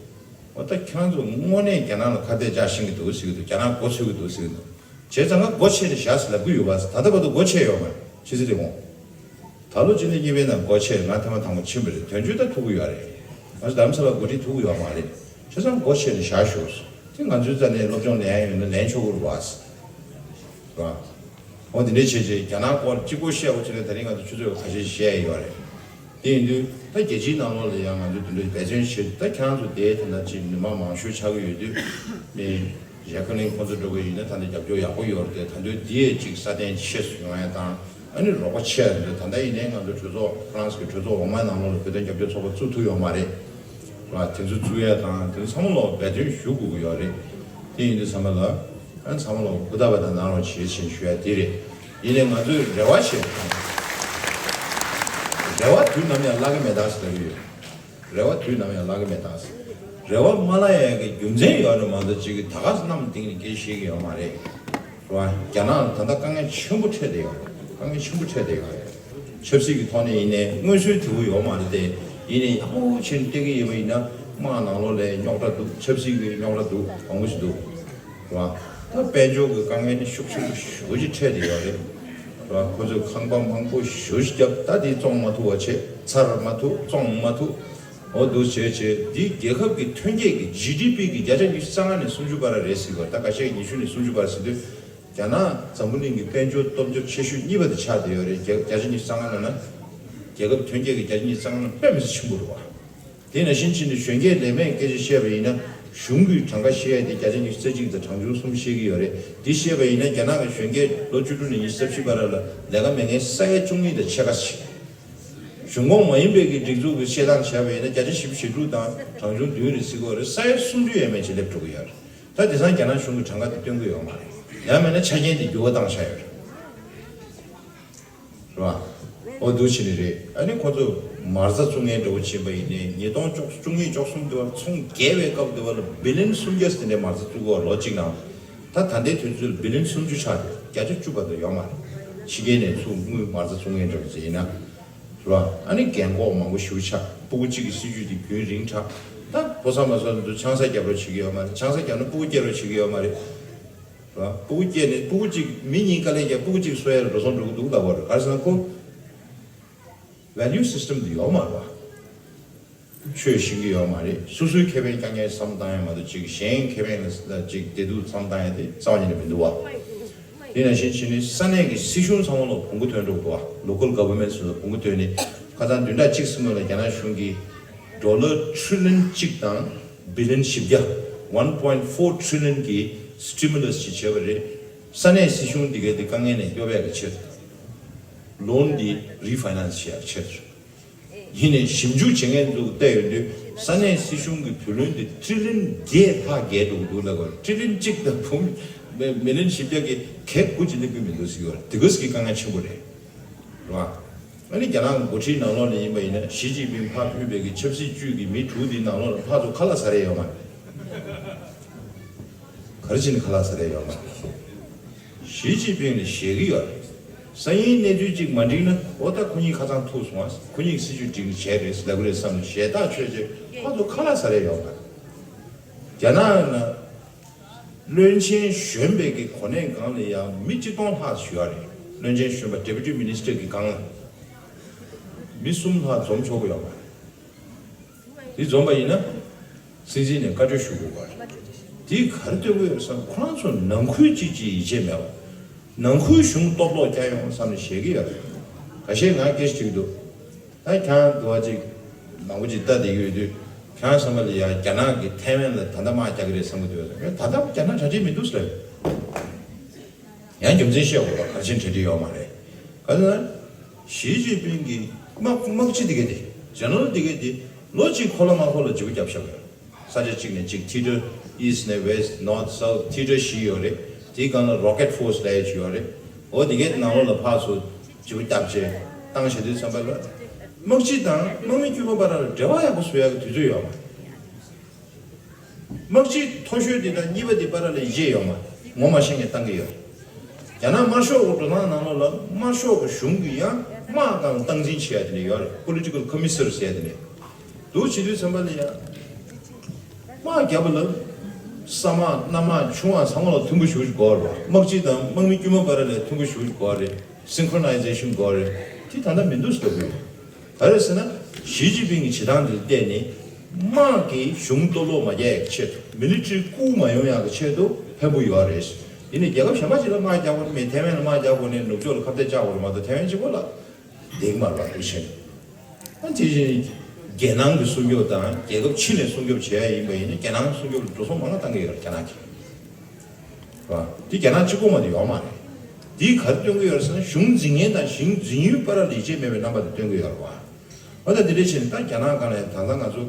འོ་ད་ཁྱེད་རང་ཚོ་དངོས་གནས་རྒྱ་ནག་ལ་ཁ་གཏད་བཅག་ཤེས་ཀྱི་འདུག་ཟེར་གྱི་འདུག་རྒྱ་ནག་མགོ་ཚོས་ཀྱི་འདུག་ཟེར་གྱི་འདུག་བྱས་ཙང་ང་སྒོ་ཕྱེ་ནས་བཞག་ཟེར་ལབ་ཀྱི་ཡོད་པ། ད་ལྟ་བར་དུ་སྒོ་ཕྱེ་ཡོད་མ་རེད། ཕྱི་སྲིད་ལས་ཁུངས། ད་ལོ་གཅིག་ནས་གཉིས་པའི་ནང་སྒོ་ཕྱེ། ང་ཐེངས་མ་དང་པོ་ཕྱིན་པ་རེད། དོན་གཅོད་ད་ཐུག་གི་ཡོད་རེད། ང་ཚོ་རྡ་རམ་ས་ལ་འགོ་ཁྲིད་ཐུག་གི་ཡོད་མ་རེད། བྱས་ཙང་སྒོ་ཕྱེ་ནས་བཞག་ཤོག་དེ་ང་ཚོའི་རྩ་ནས་སློབ་སྦྱོང་ལེན་ཡ་ཡོད་ན་ལེན་ཆོག་གི་རེད་བ། རེད་བ། འོ་དེ་འདྲའི་བྱས་རྗེས་རྒྱ་ནག་སྐོར་གཅིག་པོ་བཤད་དགོས་བྱས་ན་ད་རིང་ང་ཚོ་ཆུ་ཚོད་ཁ་ཤས་བཤད་ཡ་ཡོད་རེད། དེ་ཡིན་དུས་ད་རྒྱལ་སྤྱིའི་ནང་ལོགས་ལ་ཡང་ང་ཚོས་དེ་འདྲའི་འབད་བརྩོན་བྱེད། ད་ཁྱེད་རང་ཚོ་དེ་ད་ལྟ་ཅིག་མི་མང་མང་ཤོས་ཆགས་ཀྱི་ཡོད་དུས་མི་ཞེ་ཁ་ལིང་ཁོང་ཚོ་འགྲོ་གི་ཡིན་ན་ད་ལྟ་རྒྱབ་སྐྱོར་ཡག་པོ་ཡོད་རེད་དེ། ད་དུང་འདི་ཡས་ཅིག་སྲ་བརྟན་ཆེ་སུ་ཡོང་ཡ་དང་ཨ་ནི་རོགས་པ་ཆེ་ཡ་རེད། ད་ལྟ་ཡིན་ནའི་ང་ཚོ་གྲོས་ཚོགས་ཧྥ་རན་སི་གི་གྲོས་ཚོགས་འོག་མའི་ནང་ལོགས་ལ་བོད་དོན་རྒྱབ་སྐྱོར་ཚོགས་པ་བཙུགས་ཐུབ་ཡོད་མ་རེད། ར་དེ་ཚོ་བཙུགས་ཡ་དང་དེ་ཚོ་ཚང་མ་ལོག་འབད་བརྩོན་ཞུ་དགོས་ཀྱི་ཡོད་རེད། དེ་ཡིན་དུས་ཚང་མ་ལ་ཨ་ཚང་མ་ལོག་ཧུར་ཐག་པ་དང་གནང་རོགས་བྱེད་ཅེས་ཞུ་ཡ་དེ་རེད། ཡིན་ནའི་ང་ཚོས་རེ་བ་བྱེད། རེ་བ་དུས་ནམ་ཡང་བརླག་གི་མེད་ད་ཟེར་ལབ་ཀྱི་ཡོད། རེ་བ་དུས་ནམ་ཡང་བརླག་གི་མེད་ད་ཟེར། རེ་བ་མ་བརླག་ཡ་གི་རྒྱུ་མཚན་ཡོད་རེད་མ་གཏོགས་ཅིག་གིས་ད་ག་སེ་གནམ་ལྡིང་ནས་སྐད་ཆ་བཤད་ཀྱི་ཡོད་མ་རེད། རེད་བ། རྒྱ་ནག་ལ་ད་ལྟ་དཀའ་ངལ་ཆེན་པོ་འཕྲད་བསྡད་ཡོད་རེད། དཀའ་ངལ་ཆེན་པོ་འཕྲད་བསྡད་ཡོད་རེད། ཆབ་སྲིད་ཀྱི་ཐོག་ནས་ཡིན་ནའི་སྔོན་སྲོལ་དེ་བོ་ཡོད་མ་རེད་དེ། ཡིན་ནའི་ཡག་པོ་བྱས་ནས་བལྟས་ཀྱི་ཡིན་པ་ཡིན་ན་དམག་ནང་ལོགས་ལ་རྙོག་དྲ་འདུག་ཆབ་སྲིད་ཀྱི་རྙོག་དྲ་འདུག་མང་པོ་ཞིག་འདུག་རེད་བ། ད་དཔལ་འབྱོར་གྱི་དཀའ་ངལ་ནི་ཤུགས་ཆེན་པོ་ཞེ་པོ་ཅིག་འཕྲད་བསྡད་ཡོད་རེད། རེད་བ། ཁོ་ཚོས་ཁང་པ་མང་པོ་ཞེ་པོ་ཅིག་བརྒྱབ། ད་དེ་བཙོང་མ་ཐུབ་པ་བྱས། ཚར་མ་ཐུབ། བཙོང་མ་ཐུབ། འོ་འདུག་བྱས་བྱས་འདི་རྒྱལ་ཁབ་ཀྱི་ཐོན་སྐྱེད་ཀྱི་ཇི་ཌི་པི་གི་བརྒྱ་ཆ་ཉི་ཤུ་རྩ་ལྔ་ནས་སུམ་ཅུ་བར་རེད་ཟེར་གྱི་ཡོད་རེད། ད་ཁ་ཤས་ཉི་ཤུ་ནས་སུམ་ཅུ་བར་ཟེར་དུས། རྒྱ་ནག་འཛམ་བུ་གླིང་གི་དཔལ་འབྱོར་སྟོབས་འབྱོར་ཆེ་ཤོས་གཉིས་པ་དེ་ཆགས་བསྡད་ཡོད་རེད། བརྒྱ་བརྒྱ་ཆ་ཉི་ཤུ་རྩ་ལྔ་ལབ་ན། རྒྱལ་ཁབ་ཐོན་སྐྱེད་ཀྱི་བརྒྱ་ཆ་ཉི་ཤུ་རྩ་ལྔ་ལ་དཔེ་མི་སྲིད་ཆེན་པོ་རེད་བ། དེ་ནང་བཞིན་ཕྱིན་ནས་གཞོན་སྐྱེས་ལས་མེད་སྐད་ཆ་བཤད་པ་ཡིན་ན་གཞུང་གིས་གྲངས་ཀ་བཤད་ཡ་དེ་བརྒྱ་ཆ་ཉི་ཤུ་རྩ་གཅིག་དང་གྲངས་ཆུང་གསུམ་བཤད་ཀྱི་ཡོད་རེད། དེ་བཤད་པ་ཡིན་ན་རྒྱ་ནག་གི་གཞོན་སྐྱེས་ལོ་བཅུ་དྲུག་ནས་ཉི་ཤུ་རྩ་བཞི་བར་ལ་ལས་ཀ་མེད་མཁན་ས་ཡ་བཅུ་གཉིས་དང་ཕྱེད་ཀ་ཞིག་གཞུང་ཁོངས་མ་ཡིན་པའི་གི་སྒྲིག་འཛུགས་ཀྱི་བཤད་སྟངས་བྱས་པ་ཡིན་ན་བརྒྱ་ཆ་བཞི་བཅུ་ཞེ་དྲུག་དང་གྲངས་ཆུང་བདུན་རེད་ཟེར་གྱི་ཡོད་རེད། ས་ཡ་སུམ་ཅུ་ཡས་མས་ཅིག་སླེབས་འགྲོ་གི་ཡོད་རེད། ད་དེང་སང་རྒྱ་ནག་གཞུང་གིས་གྲངས་ཀ་དེ་སྟོན་གྱི་ཡོད་མ་རེད། ཡང་མིན་ན་ཆ་རྐྱེན་དེ་འགྱུར་བ་བཏང་བཞག་ཡོད་རེད། རེད་བ། འོ་འདུག་བྱས་ནས་རེད། ཨ་ནི་ཁོ་ཚོས་མ་རྩ་བཙུགས་མཁན་འདྲ་བོ་བྱས་པ་ཡིན་ནའི་ཉིས་སྟོང་བཅུ་གཉིས་བཅུ་གསུམ་དེ་བར་ཚོང་རྒྱས་པའི་སྐབས་དེ་བར་ལ་བི་ལི་ཡན་སུམ་བརྒྱ་ཙམ་དེ་འདྲའི་མ་རྩ་བཙུགས་པ་ལོ་གཅིག་ནང་། ད་ད་ལྟའི་དུས་ཚོད་ལ་བི་ལི་ཡན་སུམ་ཅུ་ཆགས་ཏེ་བརྒྱ་ཆ་བཅུ་བར་དུ་ཡོད་མ་རེད། ཕྱི་རྒྱལ་ནས་ཚུར་དངུལ་མ་རྩ་བཙུགས་མཁན་འདྲ་བོ་ཅིག་ཡིན་ན། རེད་བ། ཨ་ནི་རྒན་འཁོགས་མང་པོ་ཞེ་པོ་ཆགས། སྤུ་གུ་གཅིག་གི་སྲིད་ཇུས་དེ་རྒྱུན་རིང་དྲགས། ད་ཕོ་གསར་མ་གསར་ཚོ་ཆང་ས་བརྒྱབ་རོགས་བྱེད་ཀྱི་ཡོད་མ་རེད། ཆང་ས་བརྒྱབ་ན་སྤུ་གུ་སྐྱེ་རོགས་བྱེད་ཀྱི་ཡོད་མ་རེད། རེད་བ། སྤུ་གུ་སྐྱེས་ནས་སྤུ་གུ་གཅིག་མི་གཉིས་དཀའ་ལས་བརྒྱབ། སྤུ་གུ་གཅིག་གསོ་ཡ་ལ་འགྲོ་སོང་འགྲོ་གི་འདུག་ལབ་པ་རེད། ག་རེ་ཟེར་ན་ཁོ་ཝེ་ལུ་སི་སི་ཊམ་དེ་ཡོད་མ་རེད་བ། ཆོས་ཤེས་ཀྱི་ཡོད་མ་རེད། སོ་སོའི་ཁེ་ཕན་རྐྱང་རྐྱང་བསམ་བཏང་ཡ་མ་གཏོགས་ཅིག་གཞན་ཁེ་ཕན་ལ་ཅིག་བདེ་སྡུག་བསམ་བཏང་ཡ་དེ་རྩ་བ་ཉིད་ནས་མི་འདུག་བ། དེ་ནང་བཞིན་བྱས་ནས་ས་གནས་ཀྱི་སྲིད་གཞུང་ཚང་མ་ལ་བོང་གུ་ཐོན་འགྲོ་གི་འདུག་བ། ལོ་ཀལ་གྷ་ཝར་མེན་ཊི་ཚོ་ལ་བོང་གུ་ཐོན་ནས་ཁ་སང་བདུན་ཕྲག་གཅིག་ཙམ་ལ་རྒྱ་ནག་གཞུང་གིས་ཌོ་ལར་ཊི་རི་ལི་ཡན་གཅིག་དང་བི་ལི་ཡན་བཞི་བརྒྱ། one point four trillion གི་སི་ཊི་མུ་ལ་སི་ཅིག་བྱས་པ་རེད། ས་གནས་སྲིད་གཞུང་འདི་གའི་དེ་དཀའ་ངལ་ནས་སྐྱོབ་ཡག་གི་ཆེད། ལོན་འདི་རི་ཕའི་ནན་སི་བྱེད་ཡག་ཆེད། ཡིན་ནའི་ཞིབ་འཇུག་བྱེད་མཁན་ཚོས་བལྟས་ཡོང་དུས་ས་གནས་སྲིད་གཞུང་གི་བུ་ལོན་དེ་ཊི་རི་ལི་ཡན་བརྒྱད་ལྷག་བརྒལ་འགྲོ་གི་འདུག་ལབ་པ། ཊི་རི་ལི་ཡན་གཅིག་དང་བུ་མི་ལི་ཡན་བཞི་བརྒྱ་གི་གེགས་དགུ་ཅིག་སླེབས་ཀྱི་མི་འདུག་ཟེར་གྱི་ཡོད་རེད། དེ་ག་ཙམ་གྱི་དཀའ་ངལ་ཆེན་པོ་རེད། རེད་བ། ཨ་ནི་རྒྱ་ནག་གི་འགོ་ཁྲིད་ནང་ལོགས་ནས་ཡིན་པ་ཡིན་ན་ཞི་ཅིན་ཕིང་ཕར་ཕུད་པའི་གི་ཆབ་སྲིད་ཅུས་ཀྱི་མི་དྲུག་དེའི་ནང་ལོགས་ལ་ཕར་ཚུར་ཁ་ལག་ཟ་རེ་ཡོད་མ་རེད། ག་རེ་བྱས་ནས་ཁ་ལག་ཟ་རེ་ཡོད་མ་རེད། ཞི་ཅིན་ཕིང་ནས་ཞེད་ཀྱི་ཡོད་རེད། སང་ཉིན་གནས་ཚུལ་གཅིག་མ་འགྲིག་ན་འོ་ད་ཁོ་གཉིས་ཁ་ཚང་ཐུག་སོང་ཨ། ཁོ་གཉིས་ཀྱི་སྲིད་ཇུས་འགྲིག་ནས་བྱས་རེད་ལབ་ཀྱི་རེད་བསམ་ནས་ཞེད་ཐག་ཆོད་རྗེས་ཁོ་ཚོ་ཁ་ལག་ཟ་རེ་ཡོད་མ་རེད། རྒྱ་ནག་ནང་བློན་ཆེན་གཞོན་པའི་གི་གོ་གནས་སྒང་ལ་ཡང་མི་གཅིག་སྟོང་ལྷག་ཞུ་ཡ་རེད། བློན་ཆེན་གཞོན་པ་ཌེ་པུ་ཊི་མི་ནི་སི་ཊར་གི་སྒང་ལ་མི་གསུམ་ལྷག་འཛོམས་ཆོག་གི་ཡོད་མ་རེད། དེ་འཛོམས་པ་ཡིན་ན། སྲིད་འཛིན་ནས་བཀའ་འཁྲོལ་ཞུ་དགོས་པ་རེད། དེ་ག་རེ་སྟོན་གྱི་ཡོད་བསམ། ཁོ་རང་ཚོ་ནང་ཁུལ་གཅིག་གཅིག་ཡིད་ཆེས་མེད་པ། ནང་ཁུལ་གཞུང་སྟོབས་ལོག་བསྐྱལ་ཡོང་བསམ་ནས་བཤད་ཀྱི་ཡོད་རེད། ཁ་ཤས་ང་སྐད་ཆ་དྲིས་འདུག་ད་ཁྱེད་རང་འདུག་བ་ཅིག་མང་པོ་ཅིག་ལྟ་བསྡད་ཀྱི་ཡོད་དུས། ཁྱེད་རང་བསམ་པ་ལ་ཡ་རྒྱ་ནག་གིས་ཐའེ་ཝན་ལ་ད་ལྟ་དམག་རྒྱག་གི་རེད་བསམ་གྱི་འདུག་ཟེར། ད་ལྟ་རྒྱ་ནག་གྲ་སྒྲིག་མི་འདུག་ཟེར། ཡང་རྒྱུ་མཚན་བཤད་དགོས་པ་ག་རེ་བྱས་ནས་གྲ་སྒྲིག་ཡོད་མ་རེད། ག་ཚོད་ན། ཞི་ཅིན་ཕིང་གི་དམག་དམག་སྤྱི་དེ་ག་དེ། ཇེ་ནེ་རལ་དེ་ག་དེ། ལོ་གཅིག་འཁོར་ལོ་མ་འཁོར་ལ་བརྗེ་པོ་བརྒྱབ་བཞག་ཡོད། ས་ཆ་གཅིག་ནས་གཅིག་ཐི་ཊར། ཨི་སི་ཊི་ནས་ཝེ་སི་ཊི། ནོར་ཐི་སའུ་ཐི། ཐི་ཊར་བཞི་ཡོད་རེད། དེའི་སྒང་ལ་རོ་ཀེ་ཊི་ཕོར་སི་ལབ་ཡ་ཅིག་ཡོད་རེད། འོ་དེ་གའི་ནང་ལོགས་ལ་ཕར་ཚུར་བརྗེ་པོ་བརྒྱབ་བྱས་བཏང་བྱས་དུས་ཙམ་པ་ལ། དམག་སྤྱི་དང་དམག་མི་དཀྱུས་མ་བར་ལ་འབྲེལ་བ་ཡག་པོ་བཟོ་ཡག་གི་དུས་ཚོད་ཡོད་མ་རེད། དམག་སྤྱི་མཐོ་ཤོས་དེ་དང་གཉིས་པ་དེ་བར་ལ་ཡིད་ཆེས་ཡོད་མ་རེད། ངོ་མ་ཤེས་མཁན་བཏང་གི་ཡོད་རེད། རྒྱ་ནག་དམར་ཤོག་གི་འགྲོ་སྟངས་ནང་ལོགས་ལ་དམར་ཤོག་གི་གཞུང་གིས་ཡང་དམག་སྒང་སྟངས་འཛིན་བྱེད་ཡ་དེ་འདྲ་ཡོད་རེད། པོ་ལི་ཊི་ཀལ་ཀོ་མི་སར་ཟེར་ཡ་དེ་འདྲ་འདུག་བྱེད་དུས་ཙམ་པ་ལ་ཡང་། དམག་རྒྱབ་པ་ལ་ས་དམག་གནམ་དམག་ཆུ་དམག་ཚང་མ་ལ་ཐུམ་འབུ་ཞེ་པོ་ཅིག་དགོས་རེད་པ། དམག་སྤྱི་དང་དམག་མི་དཀྱུས་མ་བར་ལ་ཐུམ་འབུ་ཞེ་པོ་ཅིག་དགོས་རེད། སིན་ཁོ་རོ་ནའི་ཛེ་ཤན་དགོས་རེད། དེ་ད་ལྟ་མི་འདུག་ཟེར་ལབ་ཀྱི་ཡོད། ག་རེ་ཟེར་ན། ཞི་ཅིན་ཕིང་གི་བྱེད་སྟངས་འདི་ལ་བལྟས་ནས། དམག་གིས་གཞུང་གཏོར་བརླག་མ་རྒྱག་ཡག་གི་ཆེད་དུ། མི་ལི་ཊི་རི་རྐུ་མ་ཡོང་ཡག་གི་ཆེད་དུ་ཕན་པོ་ཡོད་རེད། ཡིན་ནའི་རྒྱལ་ཁབ་གཞན་པ་ཅིག་ལ་དམག་རྒྱག་དགོས་ནི་མེད། ཐའེ་ཝན་ལ་དམག་རྒྱག་དགོས་ནི་ནུབ་ཕྱོགས་ལ་ཁ་གཏད་བཅག་དགོས་རེད་མ་གཏོགས། ཐའེ་ཝན་གཅིག་པོ་ལ་བསྡད་ཀྱི་མ་རེད་པ། དེ་བཞིན་རྒྱལ་ནང་གི་སྲུང་སྐྱོབ་དང་རྒྱལ་ཁབ་ཕྱི་ནས་སྲུང་སྐྱོབ་བྱེད་ཡ་ཡིན་པ་ཡིན་ན། རྒྱལ་ནང་སྲུང་སྐྱོབ་ལ་འགྲོ་སོང་མང་བ་བཏང་གི་ཡོད་རེད། རྒྱ་ནག་གིས། རེད་པ། འདི་རྒྱ་ནག་གཅིག་པོ་མ་གཏོགས་ཡོད་མ་རེད། འདིས་ག་རེ་སྟོན་གྱི་ཡོད་རེད་ཟེར་ན། གཞུང་འཛིན་མཁན་དང་གཞུང་འཛིན་ཡུལ་བར་ལ་ཡིད་ཆེས་མེད་པའི་རྣམ་པ་དེ་སྟོན་གྱི་ཡོད་རེད་པ། འོ་ད་འདི་འདྲ་བྱས་ནས་ད་རྒྱ་ནག་སྒང་ལ་ད་ལྟ་ང་ཚོ་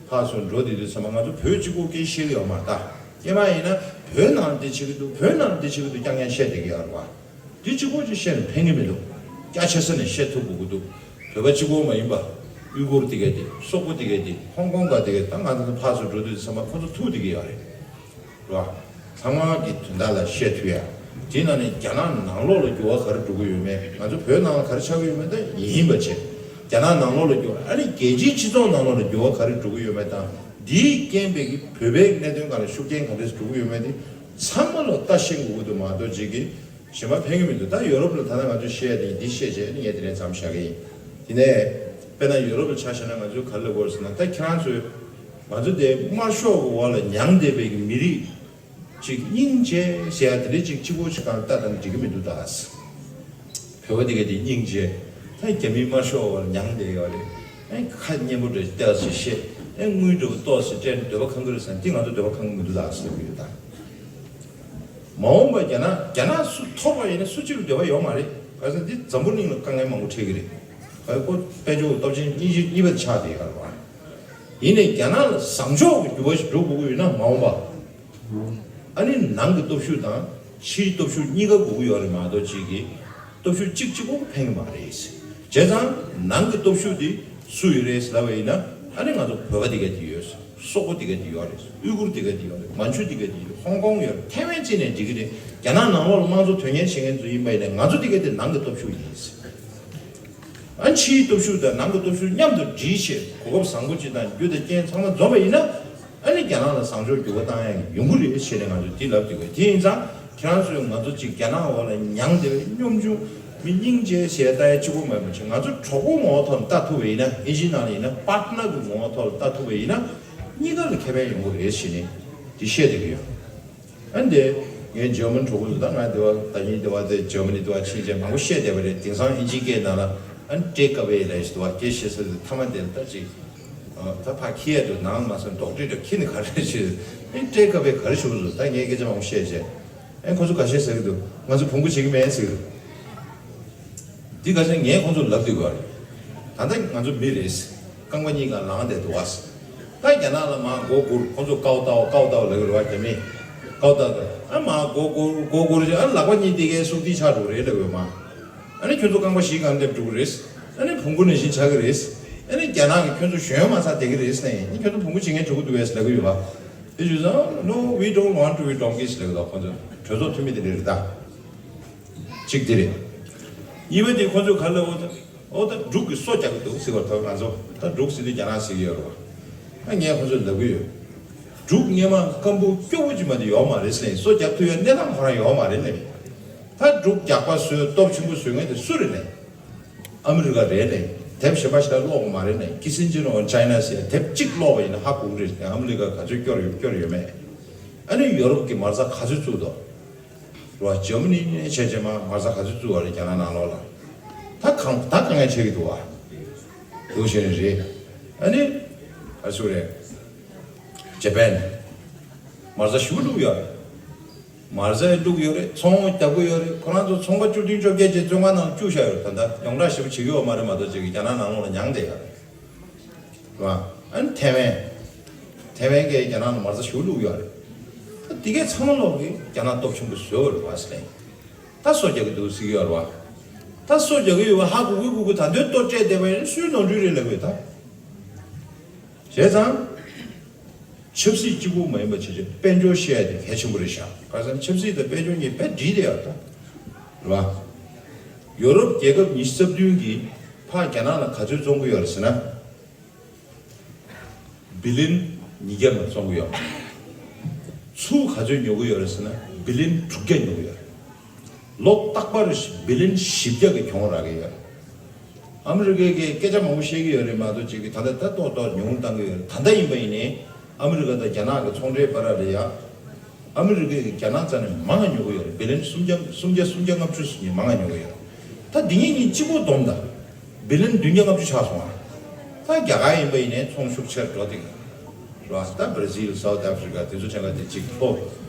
ཕར་ཚུར་འགྲོ་བསྡད་དུས་ཙམ་པ། ང་ཚོ་བོད་གཅིག་པོ་སྐད་བཤད་ཀྱི་ཡོད་མ་རེད་ད། སྔོན་མ་ཡིན་ན་བོད་ནང་ལ་འདི་བྱེད་ཀྱི་འདུག་བོད་ནང་ལ་འདི་བྱེད་ཀྱི་འདུག་རྐྱང་རྐྱང་བཤད་བསྡད་ཀྱི་ཡོད་རེད་པ། འདི་གཅིག་པོ་ཅིག་བཤད་ནས་ཕན་གྱི་མི་འདུག་རྒྱ་ཆེ་ས་ནས་བཤད་ཐུབ་དགོས་ཀྱི་འདུག་བོད་པ་གཅིག་པོ་མ་ཡིན་པ། ཡུ་གུར་དེ་ག་དེ། སོག་པོ་དེ་ག་དེ། ཧོང་ཀོང་ག་དེ་ག་དེ། ད་ང་ཚོ་ཕར་ཚུར་འགྲོ་དུས་ཙམ་པ་ཁོ་ཚོ་ཐུག་བསྡད་ཀྱི་ཡོད་རེད། རེད་པ། ཚང་མ་གི་དོན་དག་ལ་བཤད་ཐུབ་ཡ། དེ་ནང་ནས་རྒྱ་ནག་ནང་ལོགས་ལ་འགྱུར་བ་ག་རེ་འགྲོ་གི་ཡོད་མེད། ང་ཚོ་བོད་ནང་ལ་ག་རེ་ཆགས་ཀྱི་ཡོད་མེད་དེ་ཡིན་པ་བྱས། རྒྱ་ནག་ནང་ལོགས་ལ་འགྱུར་བ། ཨ་ནི་རྒྱལ་སྤྱིའི་སྤྱི་ཚོགས་ནང་ལོགས་ལ་འགྱུར་བ་ག་རེ་འགྲོ་གི་ཡོད་མེད་དང་། འདིའི་རྐྱེན་པས་ཀྱི་བོད་པའི་གནད་དོན་སྒང་ལ་ཤུགས་རྐྱེན་ག་འདྲས་འགྲོ་གི་ཡོད་མེད་དེ། ཚང་མ་ལ་ལྟ་ཤེས་དགོས་ཀྱི་འདུག་མ་གཏོགས་ཅིག་གི་གཞན་པ་ཕན་གྱི་མི་འདུག་ད་ཡོ་རོབ་ལ་ད་ལྟ་ང་ཚོས་བཤད་ཡ་དེ་འདི་བཤད་བྱས་ནས་ངས་དེ་ནས་མཚམས་བཞག་གི་ཡིན། དེ་ནས་དཔེར་ན་ཡོ་རོབ་ལ་ཆ་བཞག་ན། ང་ཚོས་ག་རེ་ལབ་དགོས་ཟེར་ན། ད་ཁྱེད་རང་ཚོས་ང་ཚོ་དེ་དམར་ཤོག་གི་འོག་ལ་མྱངས་བསྡད་པའི་གི་མི་རིགས་ཅིག་སྙིང་རྗེ་ཟེར་ཡ་དེ་འདྲ་ཅིག་གཅིག་པོ་ཅིག་སྒང་ལ་ལྟ་དང་འགྲིག་གི་མི་འདུག་ད། བོད་པ་དེ་ག་དེ་སྙིང་རྗེ། ད་རྒྱ་མིའི་དམར་ཤོག་འོག་ལ་མྱངས་བསྡད་ཡོད་རེད། ཨེ་ཁ་སྙན་པོ་འདྲ་ཏོག་ཙམ་བཤད། ཨེ་དངུལ་འདྲ་པོ་ཏོག་ཙམ་སྤྲད་ནས་འདོད་པ་ཁེངས་ཀྱི་རེད་ཟེར་ན། དེ་ང་ཚོ་འདོད་པ་ཁེངས་ཀྱི་མི་འདུག་ད་ཟེར་གྱི་ཡོད་ད། མ་འོངས་པ་རྒྱ་ནག་རྒྱ་ནག་སུ་ཐོབ་པ་ཡིན་ན་སུ་གཅིག་ལ་འདོད་པ་ཡོད་མ་རེད། ག་རེ་ཟེར་ན་འདི་འཛམ་བུ་གླིང་ལ་དཀའ་ངལ་མང་པོ་འཕྲད་ཀྱི་རེད། ག་རེ་ཁོ་དཔལ་འབྱོར་སྟོབས་ཆེན་གཉིས་གཉིས་པ་དེ་ཆགས་བསྡད་ཡོད་རེད་པ། ཡིན་ནའི་རྒྱ་ནག་ལ་བཟང་ཕྱོགས་ཀྱི་འགྱུར་བ་ཞིག་འགྲོ་དགོས་ཀྱི་ཡོད་ན། མ་འོངས་པ། ཨ་ནི་ནང་གི་སྟོབས་ཤུགས་དང་ཕྱིའི་སྟོབས་ཤུགས་གཉིས་ཀ་དགོས་ཀྱི་ཡོད་རེད་མ་གཏོགས། གཅིག་གིས་སྟོབས་ཤུགས་གཅིག་གཅིག་པོ་ཕན་གྱི་མ་རེད། བྱས་ཙང་ནང་གི་སྟོབས་ཤུགས་དེ་སུ་ཡོད་རེད་ལབ་པ་ཡིན་ན། ཨ་ནི་ང་ཚོ་བོད་པ་དེ་ག་དེ་ཡོད། སོག་པོ་དེ་ག་དེ་ཡོད་རེད། ཨུ་གུར་དེ་ག་དེ་ཡོད་རེད། མན་ཇུ་དེ་ག་དེ་ཡོད། ཧོང་ཀོང་ཡོད་རེད། ཐའེ་ཝན་བརྩིས་ནས་འགྲིག་གི་རེད། རྒྱ་ནག་ནང་ལོགས་ལ་དམངས་གཙོ་དོན་གཉེར་བྱེད་མཁན་ཚོ་ཡིན་པ་ཡིན་ན། ང་ཚོ་དེ་ག་དེ་ནང་གི་སྟོབས་ཤུགས་ཡིན། ཨ་ནི་ཕྱིའི་སྟོབས་ཤུགས་དང་ནང་གི་སྟོབས་ཤུགས་མཉམ་དུ་སྒྲིལ་བྱས། གོ་སྐབས་བཟང་པོ་ཅིག་དང་རྒྱུ་དང་རྐྱེན་ཚང་མ་འཛོམས་པ་ཡིན་ན། ཨ་ནི་རྒྱ་ནག་ལ་བཟང་ཕྱོགས་འགྱུར་བ་བཏང་ཡག་ཡོང་གི་རེད་ཟེར་ནས་ང་ཚོས་འདི་ལབ་བསྡད་ཀྱི་ཡོད། དེ་ཡིན་ཙང་ཁྱེད་རང་ཚོས་ང་ཚོ་ཅིག་རྒྱ་ནག་འོག་ལ་མྱངས་བསྡད་པའི་གཉོམ་ཆུང་མི་སྙིང་རྗེ་ཟེར་ལྟ་ཡ་གཅིག་པོ་མ་ཡིན་པ་བྱས། ང་ཚོ་གྲོགས་པོའི་ངོ་བོ་ཐོག་ལ་ལྟ་ཐུབ་པ་ཡིན་ན། ཨིན་ཇིའི་ནང་ལ་ཡིན་ན་པར་ཊི་ནར་གྱི་ངོ་བོ་ཐོག་ལ་ལྟ་ཐུབ་པ་ཡིན་ན། གཉིས་ཀ་ལ་ཁེ་ཕན་ཡོང་གི་རེད་ཟེར་ནས་འདི་བཤད་བསྡད་ཀྱི་ཡོད། ཨ་ནི་དེ་ངའི་འཇར་མན་གྲོགས་པོ་ཚོ་དང་ང་དེ་བ་ད་ཉིན་དེ་བ་དེ་འཇར་མ་ནི་དེ་བ་ཕྱིན་བྱས་མང་པོ་བཤད་བསྡད་པ་རེད། དེང་སང་ཨིན་ཇིའི་སྐད་ནང་ལ་ཨ་ནི་ཊེག་ཨ་ཝེ་ལབ་ཞིག་འདུག་པ། སྐད་བཤད་ས་དེ་མཐའ་མ་དེ་ལ་ད་ཅིག་ཨ་ད་ཕར་འཁྱེར་ཡ་འདུག་ནང་མ་སོང་། ཌོག་ཊི་འདྲ་འཁྱེར་ནས་ག་རེ་བྱེད། ཨ་ནི་ཊེག་ཨ་ཝེ་ག་རེ་ཞུ་གི་འདུག་ད་ངས་སྐད་ཆ་མང་པོ་བཤད་བྱས། ཨ་ནི་ཁོ་ཚོ་ག་བཤད་ཟེར་གི་འདུག་ང་ཚོ་བོང་གུ་བྱེད་ཀྱི་མེད་ཟེར་གི་འདུག་འདི་ག་ཚོད་ངས་ཁོང་ཚོར་ལབ་དུས་ག་རེད། ད་ལྟ་ང་ཚོ་མི་རེད། རྐང་པ་གཉིས་ཀ་ལངས་བསྡད་འདུག་བ། ད་རྒྱ་ནག་ལ་མར་མགོ་སྒུར། ཁོང་ཚོ་ཀའོ་ཏའོ་ཀའོ་ཏའོ་ལབ་ཀྱི་རེད་བ། རྒྱ་མིས་ཀའོ་ཏའོ་ལབ། ཨ་མར་མགོ་སྒུར་མགོ་སྒུར་བྱས། ཨ་ལག་པ་གཉིས་དེ་གའི་སུག་ཏི་ཆགས་འགྲོ་གི་རེད་ལབ་ཡོད་མ། ཨ་ནི་ཁྱོད་ཚོ་རྐང་པ་བཞི་སྒང་སླེབས་འགྲོ་གི་རེད། ཨ་ནི་བོང་གུ་ནང་བཞིན་ཆགས་ཀྱི་རེད། ཨ་ནི་རྒྱ་ནག་གིས་ཁྱོད་ཚོ་ཞོན་མ་ཚར་བསྡད་ཀྱི་རེད་ཟེར་ནས། ཨ་ནི་ཁྱོད་ཚོ་བོང་གུ་བྱེད་མཁན་འགྲོ་གི་འདུག་གས་ལབ་ཀྱི་ཡོད་པ། དེ་བྱས་ཙང་No, we don't want to be donkeys ལབ་ཀྱི་འདུག་ཁོང་ཚོ་གྲོས་ཚོགས་འཐུས་མི་དེ་འདྲ་རེད་ད། གཅིག་དེ་རེད། གཉིས་པ་དེ་ཁོ་ཚོས་ག་རེ་ལབ། འོ་ད་འོ་ད་འབྲུག་གིས་སོ་རྒྱག་གི་འདུག་ཟེར་བ་དང་། ང་ཚོ་ད་འབྲུག་ཟེར་དུས་རྒྱ་ནག་ཟེར་གྱི་ཡོད་རེད་བ། ཨ་ངས་ཁོ་ཚོར་ལབ་ཀྱི་ཡོད། འབྲུག་སྔོན་མ་སྐམ་པོ་སྐྱོ་པོ་ཅིག་མ་གཏོགས་ཡོད་མ་རེད་ཟེར་ནས། སོ་རྒྱག་ཐུབ་ཡ་གནས་སྟངས་ཁོ་རང་ཡོད་མ་རེད་ལབ། ད་འབྲུག་རྒྱག་པ་བཟོས། སྟོབས་ཆེན་པོ་བཟོ་མཁན་དེ་སུ་རེད་ལབ། ཨ་མི་རི་ཀ་རེད་ལབ། དེབ་གཞན་པ་ཞིག་ལ་ཀློག་དགོས་མ་རེད་ནས། Kissinger on China ཟེར་དེབ་གཅིག་ཀློག་པ་ཡིན་ན་ཧ་གོ་གི་རེད། ཨ་མི་རི་ཀ་ག་ཚོད་སྐྱོར་ཡོད་སྐྱོར་ཡོད་མེད། ཨ་ནི་ཡོ་རོབ་ཀྱི་མ་རྩ་ག་ཚོད་བཙུགས་འདུག་རེད་བ། འཇར་མ་ནི་ནས་བྱས་བྱས་མ་མ་རྩ་ག་ཚོད་བཙུགས་པ་རེད་རྒྱ་ནག་ནང་ལོགས་ལ། ད་གང་ད་དཀའ་ངལ་འཕྲད་ཀྱི་འདུག་བ། འདུག་བྱས་ནས་རེད། ཨ་ནི་ག་ཚོད་རེད། ཇ་པན། མ་རྩ་ཞེ་པོ་བླུགས་ཡོད་རེད། མ་རྩ་བླུགས་ཡོད་རེད། ཚོང་རྒྱག་གི་ཡོད་རེད། ཁོ་རང་ཚོ་ཚོང་པ་བཅུ་བདུན་བཅོ་བརྒྱད་ཅིག་བཙོན་ཁང་ནང་བཅུག་བཞག་ཡོད་རེད། ད་ལྟ་ཡོངས་གྲགས་ཞེ་པོ་བྱེད་ཀྱི་ཡོད་མ་རེད་མ་གཏོགས། ཅིག་གིས་རྒྱ་ནག་ནང་ལོགས་ལ་མྱངས་བསྡད་ཡོད་རེད། རེད་བ། ཨ་ནི་ཐེ་ཝན། ཐེ་ཝན་གྱིས་རྒྱ་ནག་ལ་མ་རྩ་ཞེ་པོ་བླུགས་ཡོད་རེད། ད་འདི་གས་ཚང་མ་ལོག་གིས་རྒྱ་ནག་སྟོབས་ཆེན་པོ་བཟོས་ཡོད་རེད་བ་ཟེར། ད་སོ་རྒྱག་གི་འདུག་ཟེར་གྱི་ཡོད་རེད་བ། ད་སོ་རྒྱག་གི་ཡོད་པ་ཧ་གོ་གི་གོ་གི། ད་འདོད་གཏོར་སྤྲད་བསྡད་པ་ཡིན་ན་སུའི་ནོར་འཁྲུལ་རེད་ལབ་གི་ཡོད་ད། བྱས་ཙང་། ཆབ་སྲིད་གཅིག་པུ་མ་ཡིན་པ་བྱས་བྱས་དཔལ་འབྱོར་བཤད་ཡ་དེ་གལ་ཆེན་པོ་རེད་ཤག་ག་རེ་ཟེར་ན་ཆབ་སྲིད་དང་དཔལ་འབྱོར་གཉིས་དཔེ་འདྲིས་བསྡད་ཡོད་ད། རེད་བ། ཡོ་རོབ་རྒྱལ་ཁབ་ཉི་ཤུ་རྩ་བདུན་གིས་ཕར་རྒྱ་ནག་ལ་ག་ཚོད་བཙོང་གི་ཡོད་རེད་ཟེར་ན། བི་ལིན་ཉིས་བརྒྱ་མ་བཙོང་གི་ཡོད། ཚུར་ག་ཚོད་ཉོ་གི་ཡོད་རེད་ཟེར་ན་བི་ལིན་དྲུག་བརྒྱ་ཉོ་གི་ཡོད་རེད། ལོ་རྟག་པར་བི་ལིན་བཞི་བརྒྱ་གི་གྱོང་རག་གི་ཡོད་རེད། ཨ་མི་རི་ཀས་སྐད་ཆ་མང་པོ་བཤད་ཀྱི་ཡོད་རེད་མ་གཏོགས། ཅིག་གིས་ད་ལྟ་ད་ཏོག་ཏོག་ཉུང་བཏང་གི་ཡོད་རེད། ད་ལྟ་ཡིན་པ་ཡིན་ནའི་ཨ་མི་རི་ཀ་དང་རྒྱ་ནག་གི་ཚོང་འབྲེལ་བར་ལ་ཡ། ཨ་མི་རི་ཀས་རྒྱ་ནག་རྩ་ནས་མང་ང་ཉོ་གི་ཡོད་རེད། བི་ལིན་སུམ་བརྒྱ་སུམ་བརྒྱ་སུམ་བརྒྱ་ལྔ་བཅུ་ཙམ་མང་ང་ཉོ་གི་ཡོད་རེད། ད་འདི་གཉིས་གཉིས་གཅིག་པོ་བསྡོམས་དང་། བི་ལིན་བདུན་བརྒྱ་ལྔ་བཅུ་ཆགས་སོང་ང་། ད་རྒྱ་གར་ཡིན་པ་ཡིན་ནའི་ཚོང་ཤུགས་ཆེར་འགྲོ་བསྡད་ཀྱི་རེད་བ། ད་Brazil, South Africa དེ་ཚོ་ཕྲན་ག་དེ་གཅིག་ཐོག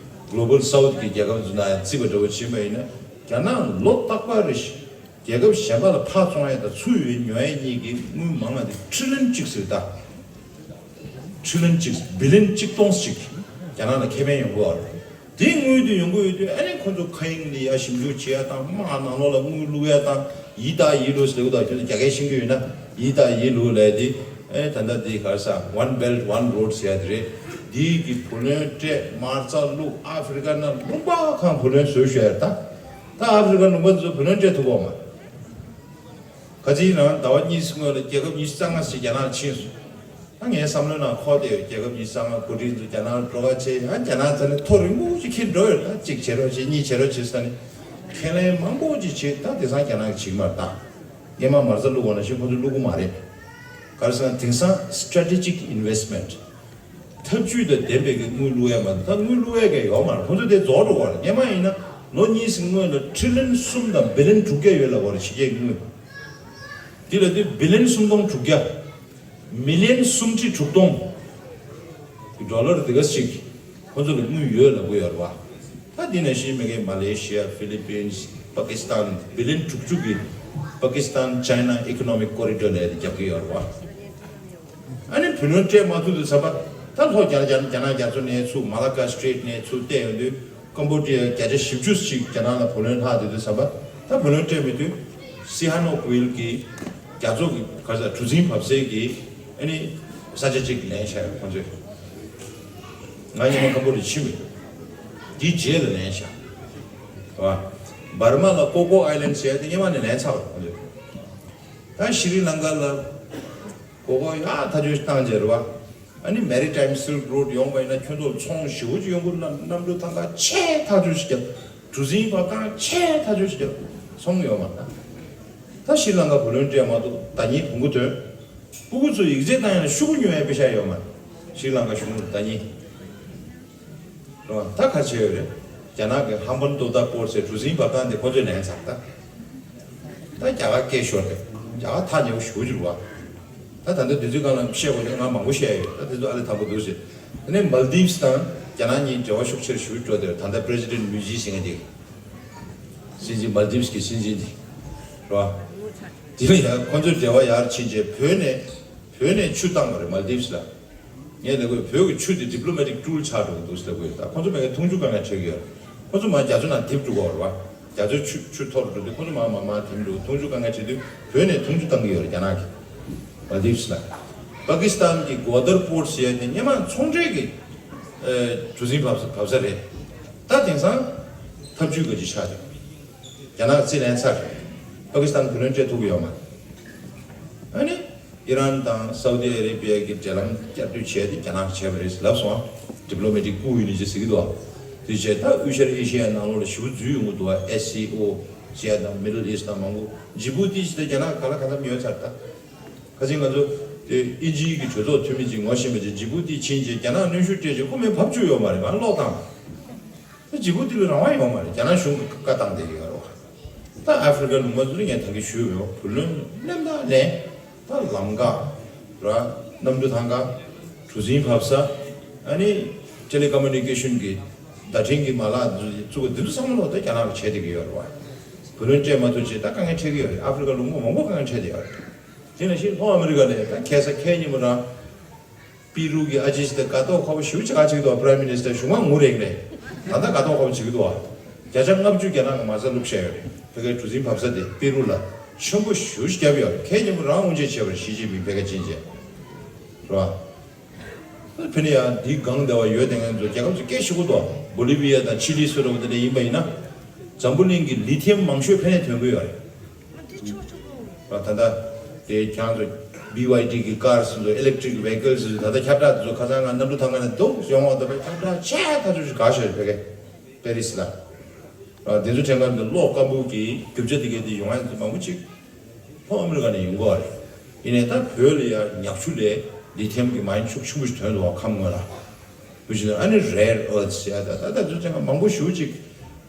Global South གི་རྒྱལ་ཁབ་ཚོ་ནང་ཡང་བརྩིས་པ་འདྲ་བོ་བྱེད་པ་ཡིན་ན། རྒྱ་ནག་ལོ་རྟག་པར་རེ་བཞིན་རྒྱལ་ཁབ་གཞན་པ་ལ་ཕར་བཙོང་ཡ་དང་ཚུར་ཡོང་ཉོ་ཡ་གཉིས་ཀྱི་དངུལ་མང་ང་དེ་ཁྲི་ལིན་གཅིག་ཟེར་ད། ཁྲི་ལིན་གཅིག་བི་ལིན་གཅིག་སྟོང་ཞིག་རྒྱ་ནག་ལ་ཁེ་ཕན་ཡོང་གི་ཡོད་རེད། དེ་དངུལ་དེ་ཡོང་གི་ཡོད་དུས། ཨ་ནི་ཁོ་ཚོ་མཁའ་དབྱིངས་ལ་ཡར་ཞིབ་འཇུག་བྱེད་ཡ་དང་། དམག་ནང་ལོགས་ལ་དངུལ་བླུག་ཡ་དང་། ཡི་ད་ཡི་ལུ་ཟེར་གི་འདུག་ཁྱོད་ཚོ་རྒྱ་སྐད་ཤེས་ཀྱི་ཡོད་ན། ཡི་ད་ཡི་ལུ་ལབ་དེ། ཨེ་ད་ལྟ་དེ་ག་རེ་ཟེར། One Belt One Road ཟེར་ཡ་དེ་རེད། དེ་གི་བུ་ལོན་སྤྲད། མ་རྩ་བླུགས། ཨ་ཧྥེ་རི་ཀ་ནང་ལུང་པ་གང་བུ་ལོན་བཟོས་བཞག་ཡོད་རེད་ད། ད་ཨ་ཧྥེ་རི་ཀ་ལུང་པ་ཚོ་བུ་ལོན་སྤྲད་ཐུབ་ཀྱི་ཡོད་མ་རེད། ཁ་ཅིག་རང་ཟླ་བ་གཉིས་སྔོན་ལ་རྒྱལ་ཁབ་ཉི་ཤུ་རྩ་ལྔ་ཞིག་རྒྱ་ནག་ལ་ཕྱིན་སོང་། ད་ངའི་བསམ་བློའི་ནང་འཁོར་བསྡད་ཡོད། རྒྱལ་ཁབ་ཉི་ཤུ་རྩ་ལྔ་འགོ་ཁྲིད་ཚོ་རྒྱ་ནག་ལ་འགྲོ་ཁ་བྱས། ཡང་རྒྱ་ནག་རྩ་ནས་ཐོ་རིང་པོ་ཅིག་འཁྱེར་འགྲོ་ཡོད། ད་གཅིག་བྱེད་རོགས་བྱེད། གཉིས་བྱེད་རོགས་བྱེད་ཟེར་ནས་ཁས་ལེན་མང་པོ་ཅིག་བྱས། ད་དེང་སང་རྒྱ་ནག་གིས་བྱེད་ཀྱི་མ་རེད་ད། སྔོན་མ་མ་རྩ་བླུགས་པ་ནང་བཞིན་ཁོ་ཚོས་བླུག་གི་མ་རེད། ག་རེ་ཟེར་ན་དེང་སང་strategic investment ཐབས་ཇུས་དང་ལྡན་པའི་གི་དངུལ་བླུག་ཡ་མ་གཏོགས། ད་དངུལ་བླུག་ཡ་གི་ཡོད་མ་རེད། ཁོ་ཚོ་དེ་རྫོགས་འགྲོ་བ་རེད། སྔོན་མ་ཡིན་ན་ལོ་གཉིས་སྔོན་ལ་ཁྲི་ལིན་གསུམ་དང་བི་ལིན་དྲུག་བརྒྱ་ཡོད་ལབ་པ་རེད། ཕྱི་རྒྱལ་གྱི་དངུལ། དེ་ལ་དེ་བི་ལིན་སུམ་སྟོང་དྲུག་བརྒྱ། མི་ལི་ཡན་སུམ་ཁྲི་དྲུག་སྟོང་གི་ཌོ་ལར་དེ་ག་ཞིག་ཁོ་ཚོ་ལ་དངུལ་ཡོད་ལབ་གི་ཡོད་རེད་བ། ད་དེ་ནང་བཞིན་མ་གི་མ་ལེ་ཤི་ཡ། ཕི་ལི་པིན། པ་ཀི་སི་ཐན། བི་ལིན་དྲུག་ཅུ་གི་པ་ཀི་སི་ཐན་ཅའི་ན་ཨི་ཀོ་ནོ་མིག་ཀོ་རི་ཌོར་ལབ་དེ་རྒྱབ་གི་ཡོད་རེད་བ། ཨ་ནི་བུ་ལོན་སྤྲད་མ་ཐུབ་དུས་ཙམ་པ། ད་ལྷོ་རྒྱ་རྒྱ་རྒྱ་ནག་རྒྱ་མཚོ་ནས་ཚུར་མ་ལ་ཀ་སི་ཊེ་རེ་ཊི་ནས་ཚུར་བལྟས་ཡོང་དུས། ཀམ་བོ་ཌི་ཡ་བརྒྱ་ཆ་བཞི་བཅུ་ཞིག་རྒྱ་ནག་ལ་བུ་ལོན་ལྷག་བསྡད་དུས་ཙམ་པ། ད་བུ་ལོན་སྤྲད་མེད་དུས། སི་ཧ་ནོག་ཝིལ་གྱི་རྒྱ་མཚོ་གི་ག་རེ་ཟེར། གྲུ་གཟིངས་བབས་སའི་གི་ཨ་ནི་ས་ཆ་གཅིག་ལེན་བཞག་ཡོད་ཁོང་ཚོས། ང་སྔོན་མ་ཀམ་བོ་ཌི་ཡ་ཕྱིན་མི་འདུག་དེའི་རྗེས་ལ་ལེན་བཞག་རེད་བ། འབར་མ་ལ་ཀོ་ཀོ་ཨའི་ལན་ཌི་ཟེར་ཡ་དེ་སྔོན་མ་ནས་ལེན་ཚར་བ་རེད་ཁོང་ཚོས། ད་ཤྲི་ལང་ཀ་ལ་ཀོ་ཀོ་ཡག་ཐག་ཆོད་བཏང་བྱས་རེད་བ། ཨ་ནི་Maritime Silk Road ཡོང་བ་ཡིན་ན་ཁྱོད་ཚོར་ཚོང་ཞེ་པོ་ཅིག་ཡོང་གི། གནམ་གྲུ་ཐང་ག་ཆེ་ཐག་ཆོད་ཅིག་རྒྱབ། གྲུ་གཟིངས་བབས་ཐང་ཆེ་ཐག་ཆོད་ཅིག་རྒྱབ། ཚོང་ཡོད་མ་རེད། ད་ཤྲི་ལང་ཀ་བུ་ལོན་སྤྲད་མ་ཐུབ། ཟླ་ཉིན་བོང་གུ་ཐོན། སྤུ་གུ་ཚོ་ཡིག་ཚད་བཏང་ཡ་ལ་ཤོག་གུ་ཉོ་ཡ་པེ་ཤ་ཡོད་མ་རེད། ཤྲི་ལང་ཀ་གཞུང་ལ་ཟླ་ཉིན། རེད་བ། ད་ག་བྱས་ཡོད་རེད། རྒྱ་ནག་གི་ཧམ་བན་ཏོ་ཏ་པོར་ཊི་ཟེར་གྲུ་གཟིངས་བབས་སྟངས་དེ་ཁོ་ཚོས་ལེན་ཚར་ད། ད་རྒྱ་གར་སྐད་ཤོར་ཏེ། རྒྱ་གར་ཐག་ཉེ་པོ་ཞེ་པོ་ཅིག་རེད་བ། ད་ད་ལྟ་དུས་ཚོད་སྒང་ལ་བཤད་དགོས་ཀྱི་ང་མང་པོ་བཤད་ཡོད། ད་དེ་ཚོ་ཨ་ལས་དང་པོ་འདུག་ཟེར། དེ་ནས་མལ་དིབ་སི་དང་རྒྱ་ནག་གཉིས་འབྲེལ་བ་ཤུགས་ཆེར་ཞེ་པོ་འགྲོ་དེར། ད་ལྟ་པི་རེ་སི་ཌེན་ཊི་མུ་ཇི་ཟེར་མཁན་དེ། སྲིད་འཛིན། མལ་དིབ་སི་གི་སྲིད་འཛིན་དེ། རེད་བ། དེ་ལ་ཡང་ཁོ་ཚོའི་འབྲེལ་བ་ཡར་ཕྱིན་རྗེས་བོད་ནས། བོད་ནས་ཆུ་བཏང་བ་རེད་མལ་དིབ་སི་ལ། ངས་ལབ་དགོས། བོད་ཀྱི་ཆུ་དེ་ཌི་པི་ལོ་མེ་ཊིག་ཊུལ་ཆགས་འགྲོ་གི་འདུག་ཟེར་ལབ་དགོས། ད་ཁོ་ཚོ་མ་གི་འཐུང་ཆུ་དཀའ་ངལ་འཕྲད་ཀྱི་ཡོད་རེད། ཁོ་ཚོ་མར་རྒྱ་མཚོ་ནང་འདེབས་འགྲོ་གི་ཡོད་རེད་བ། རྒྱ་མཚོའི་ཆུ་ཆུ་འཐོར་འགྲོ་དུས་ཁོ་ཚོ་མར་མར་མར་འདེབས་འགྲོ། འཐུང་ཆུ་དཀའ་ངལ་འཕྲད་དུས་བོད་ནས་འཐུང་ཆུ་བཏང་གི་ཡོད་རེད་རྒྱ་ནག་གིས། མལ་དིབ་སི་ལ། པ་ཀི་སི་ཐན་གྱི་གོ་དར་པོར་ཊི་ཟེར་ཡ་དེ་སྔོན་མ་ཚོང་འབྲེལ་གྱི་ཨེ་གྲུ་གཟིངས་བབས་ས་བབས་ས་རེད། ད་དེང་སང་ཐབས་ཇུས་ག་ཅིག་ཆགས་ཏེ། རྒྱ་ནག་རྩིས་ལེན་ཚར། པ་ཀི་སི་ཐན་བུ་ལོན་སྤྲད་ཐུབ་ཀྱི་ཡོད་མ་རེད། ཨ་ནི། ཨི་རན་དང་སའུ་དི་ཨ་རེ་བི་ཡ་གི་འབྲེལ་ལམ་བསྐྱར་ཟློས་བྱས་ཏེ་རྒྱ་ནག་བྱས་པ་རེད་ལབ་སོང་ཨ། ཌི་པི་ལོ་མེ་ཊིག་ཀུ་ཡིན་ནི་ཅི་ཟེར་གི་འདུག་ཨ། དེ་བྱས་ད་དབུས་ཤར་ཨེ་ཤེ་ཡ་ནང་ལོགས་ལ་ཞེ་པོ་འཛུལ་ཡོང་གི་འདུག་ཨ། ཨེ་སི་སི་ཨོ་ཟེར་ཡ་དང་མི་ཌལ་ཨི་སི་ཊི་དང་མང་པོ། ཇི་བུ་ཏི་ཟེར་ད་རྒྱ་ནག་ག་ལ་ག་ཐམ་ཡོད་ཚར་ད། ཁ་སང་ང་ཚོ་དེ་དབྱིན་ཇིའི་གི་གྲོས་ཚོགས་འཐུས་མི་ཅིག་ངོ་ཤེས་པ་ཅིག་ཇི་བུ་ཏི་ཕྱིན་རྗེས་རྒྱ་ནག་གནོན་ཤུགས་སྤྲད་རྗེས་ཁོ་མོས་བབས་བཅུག་ཡོད་མ་རེད། ང་ཀློག་བཏང་། ད་ཇི་བུ་ཏི་ལ་རང་དབང་ཡོད་མ་རེད། རྒྱ་ནག་གཞུང་གིས་བཀའ་བཏང་བསྡད་ཀྱི་ཡོད་རེད་བ། ད་ཨ་ཧྥེ་རི་ཁ་ལུང་པ་ཚོ་ལ་ངས་ད་གིན་ཞུས་ཡོད། བུ་ལོན་ལེན་དང་ལེན། ད་ལམ་ཁ་ར། གནམ་གྲུ་ཐང་ཁ། གྲུ་གཟིངས་བབས་ས། ཨ་ནི་ཊེ་ལེ་ཀོ་མུ་ནི་ཀེ་ཤོན་གྱི་བརྡ་འཕྲིན་གྱི་མ་ལག་བཙུགས་པ་འདི་ཚོ་ཚང་མ་ལོག་ད་རྒྱ་ནག་གིས་བྱས་བསྡད་ཀྱི་ཡོད་རེད་བ། བུ་ལོན་སྤྲད་མ་ཐུབ་ཅེས་ད་དཀའ་ངལ་འཕྲད་ཀྱི་ཡོད་རེད། ཨ་ཧྥེ་རི་ཁ་ལུང་པ་མང་པོ་དཀའ་ངལ་འཕྲད་བསྡད་ཡོད་རེད། དེ་ནང་བཞིན་ལྷོ་ཨ་མི་རི་ཀ་ལ་ད་ཁ་སང་ཁ་ཉིན་མོ་རང་པི་རུ་གི་ཨ་ཅེ་ཅི་ད་དགའ་ཐོག་ཁ་པོ་ཞེ་པོ་ཅིག་ག་བྱེད་ཀྱི་འདུག Prime Minister གཞུང་མང་ངུ་རེད་རེད། ད་ལྟ་དགའ་ཐོག་ཁ་པོ་བྱེད་ཀྱི་འདུག་བརྒྱ་ཆ་ལྔ་བཅུ་རྒྱ་ནག་གི་མ་རྩ་བླུགས་བཞག་ཡོད་རེད། ཕ་གིའི་གྲུ་གཟིངས་བབས་ས་དེ་པི་རུ་ལ་ཆེན་པོ་ཞེ་པོ་ཅིག་བརྒྱབ་ཡོད་རེད། ཁ་ཉིན་མོ་རང་དབུ་འབྱེད་བྱས་པ་རེད། ཞི་ཅིན་ཕིང་ཕ་གི་ཕྱིན་རྗེས་རེད་བ། ཕ་ནི་ཡང་འདི་སྒང་དེ་བ་ཡོད་དེ་ངན་ཚོ་རྒྱལ་ཁབ་ཚོ་སྐད་ཤོད་ཀྱི་འདུག་བོ་ལི་བི་ཡ་དང་ཆི་ལི་སུ་འདྲ་བོ་དེ་འདྲ་ཡིན་པ་ཡིན་ན། འཛམ་བུ་གླིང་གི་ལི་ཐི་ཡམ་མང་ཤོས་ཕ་ནས་ཐོན་གྱི་ཡོད་རེད། ད་ལྟ་དེ་ཁྱང་ཚོ་བི་ཝའི་ཌི་གི་ཀར་སི་ཚོ་ཨི་ལེག་ཊི་རིག་ཝེ་ཧི་ཀལ་སི་ཚོ་ད་ལྟ་ཁྱབ་བསྒྲགས་དེ་ཚོ་ཁ་སང་ང་གནམ་གྲུ་ཐང་ཁ་ནས་འདུག་ཡོང་བ་ད་ལྟ་ཁྱབ་བསྒྲགས་ཆེ་ཐག་ཆོད་ཞིག་ག་ཤོད་ཕ་གི་པེ་རི་སི་ལ། དེ་ཚོ་དྲན་ཁ་འདི་གློག་སྐམ་པོ་གི་རྒྱུ་ཆ་དེ་གའི་དེ་ཡོང་ཡ་ཚོ་མང་པོ་ཅིག་ལྷོ་ཨ་མི་རི་ཀ་ནས་ཡོང་གི་རེད། ཡིན་ནའི་ད་བོད་ལ་ཡ་ཉག་ཆུ་ལས་ལི་ཐི་ཡམ་གྱི་མ་ཡིན་ཤུགས་ཆེན་པོ་ཞིག་ཐོན་འདུག་བ། ཁམས་སྔོན་ལ། བུ་ཆེ་ན་ཨ་ནི་རེར་ཨར་ཐི་ཟེར་ཡ་ད་ད་ད་ཚོ་ཚང་མང་པོ་ཞེ་པོ་ཅིག་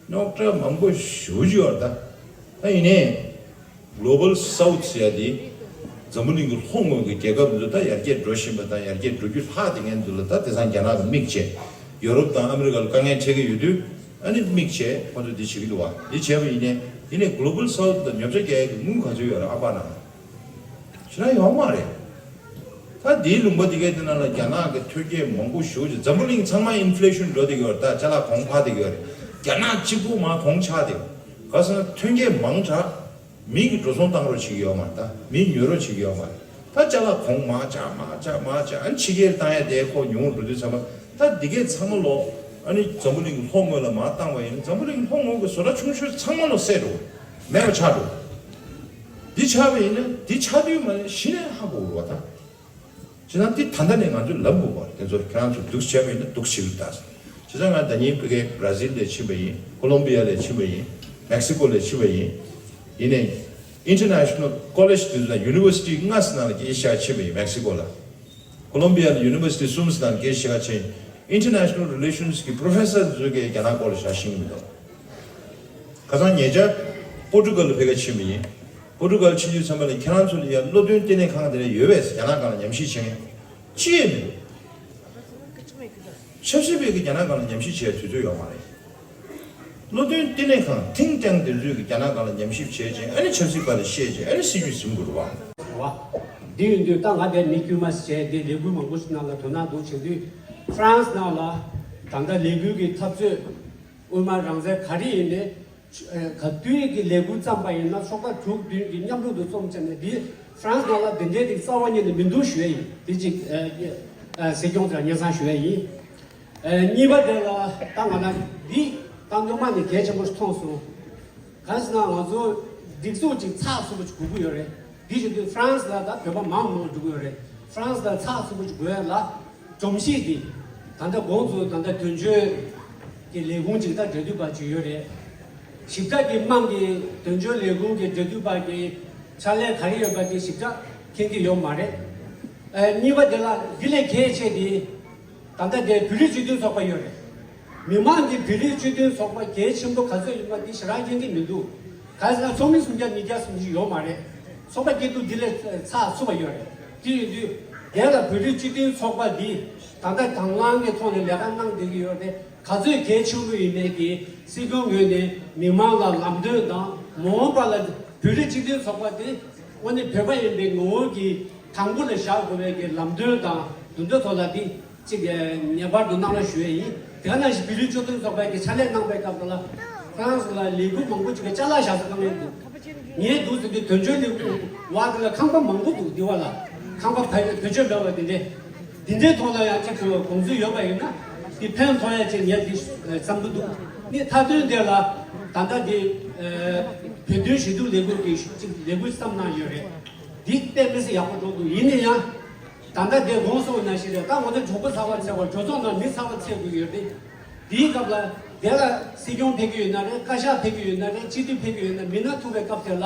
རྙོག་དྲ་མང་པོ་ཞེ་པོ་ཅིག་ཡོད་རེད་ད། ད་ཡིན་ནའི་གྷོ་ལོ་བལ་སའུ་ཐི་ཟེར་ཡ་དེ་འཛམ་བུ་གླིང་གི་ལྷོ་ངོས་ཀྱི་རྒྱལ་ཁབ་ཚོ་ད་ཡར་རྒྱས་འགྲོ་བཞིན་པ་དང་ཡར་རྒྱས་འགྲོ་རྒྱུ་ལྷག་དེ་ངན་ཚོ་ལ་ད་དེང་སང་རྒྱ་ནག་གིས་མིག་བྱས། ཡོ་རོབ་དང་ཨ་མི་རི་ཀ་ལ་དཀའ་ངལ་འཕྲད་ཀྱི་ཡོད་དུས་ཨ་ནི་མིག་བྱས་ཁོ་ཚོ་འདི་བྱེད་ཀྱི་འདུག་བ། འདི་བྱས་པ་ཡིན་ནའི་ཡིན་ནའི་གྷོ་ལོ་བལ་སའུ་ཐི་ལ་ཉོ་ཆ་རྒྱག་ཡ་གི་དངུལ་ག་ཚོད་ཡོད་རེད། ཨ་པ་ན་ཞེ་དྲག་ཡོད་མ་རེད། ད་འདིའི་ལུང་པ་འདི་གའི་དེ་ནང་ལ་རྒྱ་ནག་གི་ཐོན་སྐྱེད་མང་པོ་ཞེ་པོ་ཅིག་འཛམ་བུ་གླིང་ཚང་མ་ཨིན་ཕི་ལེ་ཤོན་འགྲོ་བསྡད་ཀྱི་ཡོད་རེད། ད་ཅ་ལག་གོང་འཕར་བསྡད་ཀྱི་ཡོད་རེད། རྒྱ་ནག་གཅིག་པུ་མར་གོང་ཆག་བསྡད་ཡོད། ག་ཟེར་ན་ཐོན་སྐྱེད་མང་དྲགས། མི་གིས་འགྲོ་སོང་བཏང་རོགས་བྱེད་ཀྱི་ཡོད་མ་རེད། ད་མིས་ཉོ་རོགས་བྱེད་ཀྱི་ཡོད་མ་རེད། ད་ཅ་ལག་གོང་མར་ཆག་མར་ཆག་མར་ཆག་ཨ་ནི་ཕྱི་རྒྱལ་བཏང་ཡ་དེ་ཁོ་ཉུང་རུ་འགྲོ་དུས་ཚང་མ་ད་འདི་གས་ཚང་མ་ལོག་ཨ་ནི་འཛམ་བུ་གླིང་གི་ལྷོ་ངོས་ལ་མར་བཏང་བ་ཡིན་ན་འཛམ་བུ་གླིང་ལྷོ་ངོས་ཀྱི་བཟོ་གྲྭ་ཆུང་ཤོས་ཚང་མ་ལོག་བསད་འགྲོ། མེད་པ་ཆགས་འགྲོ། འདི་ཆགས་པ་ཡིན་ན་འདི་ཆགས་དུས་མ་ནས་གཞི་ནས་ཧ་གོ་དགོས་པ་ད། བྱས་ན་འདི་ད་ལྟ་ནས་ང་ཚོས་ལབ་དགོས་པ་རེད། དེ་ཚོ་ཁྱེད་རང་ཚོ་འདུག་བྱས་པ་ཡིན་ན་འདུག་བྱེད་ཀྱི་རེད་ད། བྱས་ཙང་ང་ད་ཉིན་ཕ་གིའི་བྷ་ར་ཟིལ་ལ་ཕྱིན་པ་ཡིན། ཀོ་ལོམ་བི་ཡ་ལ་ཕྱིན་པ་ཡིན། མེག་སི་ཀོ་ལ་ཕྱིན་པ་ཡིན། ཡིན་ནའི་ཨིན་ཊར་ནེ་ཤ་ནལ་ཀོ་ལེཇ་དེ་ཚོ་དང་ཡུ་ནི་ཝར་སི་ཊི་ལྔ་ཙམ་ནང་ལ་སྐད་ཆ་བཤད་པ་ཡིན། མེག་སི་ཀོ་ལ། ཀོ་ལོམ་བི་ཡ་ལ་ཡུ་ནི་ཝར་སི་ཊི་གསུམ་ཙམ་ནང་ལ་སྐད་ཆ་བཤད་ཡིན། ཨིན་ཊར་ནེ་ཤ་ནལ་རི་ལེ་ཤན་སི་གི་པོ་རོ་ཕེ་སར་ཚོས་ཀྱིས་རྒྱ་ནག་སྐོར་ལ་ཞལ་བཞེས་མི་འདུག་ཁ་སང་ཉེ་ཆར་པོར་ཊུ་གལ་ལ་ཕ་གིར་ཕྱིན་པ་ཡིན། པོར་ཊུ་གལ་ཕྱིན་དུས་ཙམ་པ་ལ་ཁྱེད་རང་ཚོ་ལ་ཡ་བློ་འདོན་ལྟེ་གནས་ཁང་དེ་འདྲ་ཡོད་པས། རྒྱ་ནག་སྒང་ལ་ཉམས་ཞིབ་བྱེད་མཁན་ཅི་ཡང་མི་འདུག་ཆབ་སྲིད་པས་ཀྱི་རྒྱ་ནག་སྒང་ལ་ཉམས་ཞིབ་བྱེད་ཡ་དུས་ཚོད་ཡོད་མ་རེད། བློ་འདོན་ལྟེ་གནས་ཁང་ཐིང་ཊེང་དེ་ཚོས་ཀྱི་རྒྱ་ནག་སྒང་ལ་ཉམས་ཞིབ་བྱས་རྗེས་ཨ་ནི་ཆབ་སྲིད་པ་ལ་བཤད་རྗེས་ཨ་ནི་སྲིད་ཇུས་འཛིན་དགོས་རེད་བ། བ། འདི་ཡིན་དུས་ད་ང་དེ་མི་དཀྱུས་མ་ཞིག་བྱས་ཏེ་ལས་འགུལ་མང་པོ་ཞིག་ནང་ལ་དོ་སྣང་འདུག་བྱེད་དུས་ཧྥ་རན་སི་ནང་ལ་ད་ལྟ་ལས་འགུལ་གྱི་འཐབ་རྩོད་དབུ་མ་རང་བཙན་ག་རེ་ཡིན་ནའི་ག་དུས་ཀྱི་ལས་འགུལ་བརྩམས་པ་ཡིན་ན་ཚོགས་པ་དྲུག་བདུན་གྱིས་མཉམ་རུབ་ཏུ་རྩོམ་བྱས་ནས་འདི་ཧྥ་རན་སི་ནང་ལ་འདི་འདྲའི་རིགས་རྩ་བ་ཉིད་ནས་མི་འདུག་ཞུ་ཡ་ཡིན། འདི་གཅིག་ཨ་ཨ་སྲིད་སྐྱོང་དེ་ལ་སྙན་སེང་ཞུ་ཡ་ཡིན། ཨ་གཉིས་པ་དེ་ལ་ད་ང་ན་འདི་ད་སྔོན་མ་ནས་གལ་ཆེན་པོ་ཞིག་མཐོང་སོང་། གང་ཟེར་ན་ང་ཚོ་སྒྲིག་འཛུགས་གཅིག་ཚགས་ཚུད་པོ་ཞིག་དགོས་ཀྱི་ཡོད་རེད། འདི་བྱེད་དུས་ཧྥ་རན་སི་ལ་ད་བོད་པ་མང་མང་འགྲོ་གི་ཡོད་རེད། ཧྥ་རན་སི་ལ་ཚགས་ཚུད་པོ་ཞིག་དགོས་ཡ་ལ་སྒྲོམ་གཞི་འདི་ད་ལྟ་གོང་དུ་ད་ལྟ་དོན་གཅོད་ཀྱི་ལས་ཁུངས་ཅིག་ད་འབྲེལ་མཐུད་པ་ཅིག་ཡོད་རེད། ཞིབ་ཕྲ་གི་དམངས་ཀྱི་དོན་གཅོད་ལས་ཁུངས་ཀྱི་འབྲེལ་མཐུད་པ་གི་ཕྱག་ལས་ག་རེ་ཡོད་པ་དེ་ཞིབ་ཕྲ་མཁྱེན་གྱི་ཡོད་མ་རེད། ཨ་གཉིས་པ་དེ་ལ་འདི་ལས་གལ་ཆེ་དེ། ད་ལྟ་དེ་བོད་རིགས་སྤྱི་མཐུན་ཚོགས་པ་ཡོད་རེད། མི་མང་གིས་བོད་རིགས་སྤྱི་མཐུན་ཚོགས་པ་གལ་ཆེན་པོ་ག་ཚོད་ཡིན་པ་འདི་ཞེ་དྲག་མཁྱེན་གྱི་མི་འདུག་གང་ཟེར་ན་ཚོགས་མི་སུམ་བརྒྱ་ཉིས་བརྒྱ་ཙམ་ཞིག་ཡོད་མ་རེད། ཚོགས་པ་སྐྱིད་སྡུག་འདི་ལས་ཚགས་ཚུད་པ་ཡོད་རེད། དེ་ཡིན་དུས་དེ་ལ་བོད་རིགས་སྤྱི་མཐུན་ཚོགས་པ་འདི་ད་ལྟ་དང་བླངས་ཀྱི་ཐོག་ནས་ལས་ཀ་གནང་བསྡད་ཀྱི་ཡོད་རེད། ག་ཚོད་གལ་ཆེན་པོ་ཡིན་མིན་གྱི་སྲིད་སྐྱོང་ངོས་ནས་མི་མང་ལ་ལམ་སྟོན་དང་མ་འོངས་པ་ལ་བོད་རིགས་སྤྱི་མཐུན་ཚོགས་པ་དེ་དངོས་གནས་བོད་པ་ཡིན་པའི་ངོ་བོ་གི་དང་པོ་ལ་བཞག་དགོས་པའི་གི་ལམ་སྟོན་དང་དེ་འདྲ་ཐོག་ལ་དེ་གཅིག་ངེས་པར་དུ་གནང་རོགས་ཞུ་ཡས་ཡིན། དེ་ག་ནང་བཞིན་བོད་རིགས་སྤྱི་མཐུན་ཚོགས་པའི་གི་ཕྱག་ལས་གནང་པའི་སྐབས་དེ་ལ་ཧྥ་རན་སི་ལ་ལས་འགུལ་མང་པོ་ཅིག་གི་ཅ་ལག་བཞག་ས་གང་ཡང་འདུག་ངས་འདུག་ཟེར་དུས་དོན་གཅོད་ལས་འགུལ་བ་དེ་ལ་ཁང་པ་མང་པོ་འདུག་འདི་བ་ལ་ཁང་པ་བེད་སྤྱོད་མེད་པ་དེ་འདྲས། འདི་འདྲའི་ཐོག་ལ་ཡང་ཁྱེད་ཚོ་དགོངས་ཚུལ་ཡོད་པ་ཡིན་ན་འདི་ཕན་ཐོགས་ཡ་ཅིག་ངས་འདི་བསམ་གྱི་འདུག་ནི་མཐའ་དོན་དེ་ལ་ད་ལྟ་འདི་བོད་དོན་ཞུ་གཏུག་ལས་འགུལ་གྱི་ཅིག་ལས་འགུལ་བརྩམས་གནང་ཡོད་རེད། འདི་དཔེ་མི་སྲིད་ཡག་པོ་འགྲོ་འདུག་ཡིན་ན་ཡང་ད་ལྟ་དེ་དགོངས་སོང་ན་ཞིག་རེད། ད་ང་ཚོ་གྲོགས་པོ་ཚ་བ་ཚ་བ་གྲོས་ཚོགས་ནང་མི་ཚ་བ་ཚ་དགོས་ཡོད་རེད། དེའི་སྐབས་ལ་དེ་ལ་སྲིད་སྐྱོང་ཕེབས་ཀྱི་ཡོད་ན་རེད། བཀའ་ཤག་ཕེབས་ཀྱི་ཡོད་ན་རེད། སྤྱི་འཐུས་ཕེབས་ཀྱི་ཡོད་ན་མི་སྣ་ཐུག་པའི་སྐབས་དེ་ལ་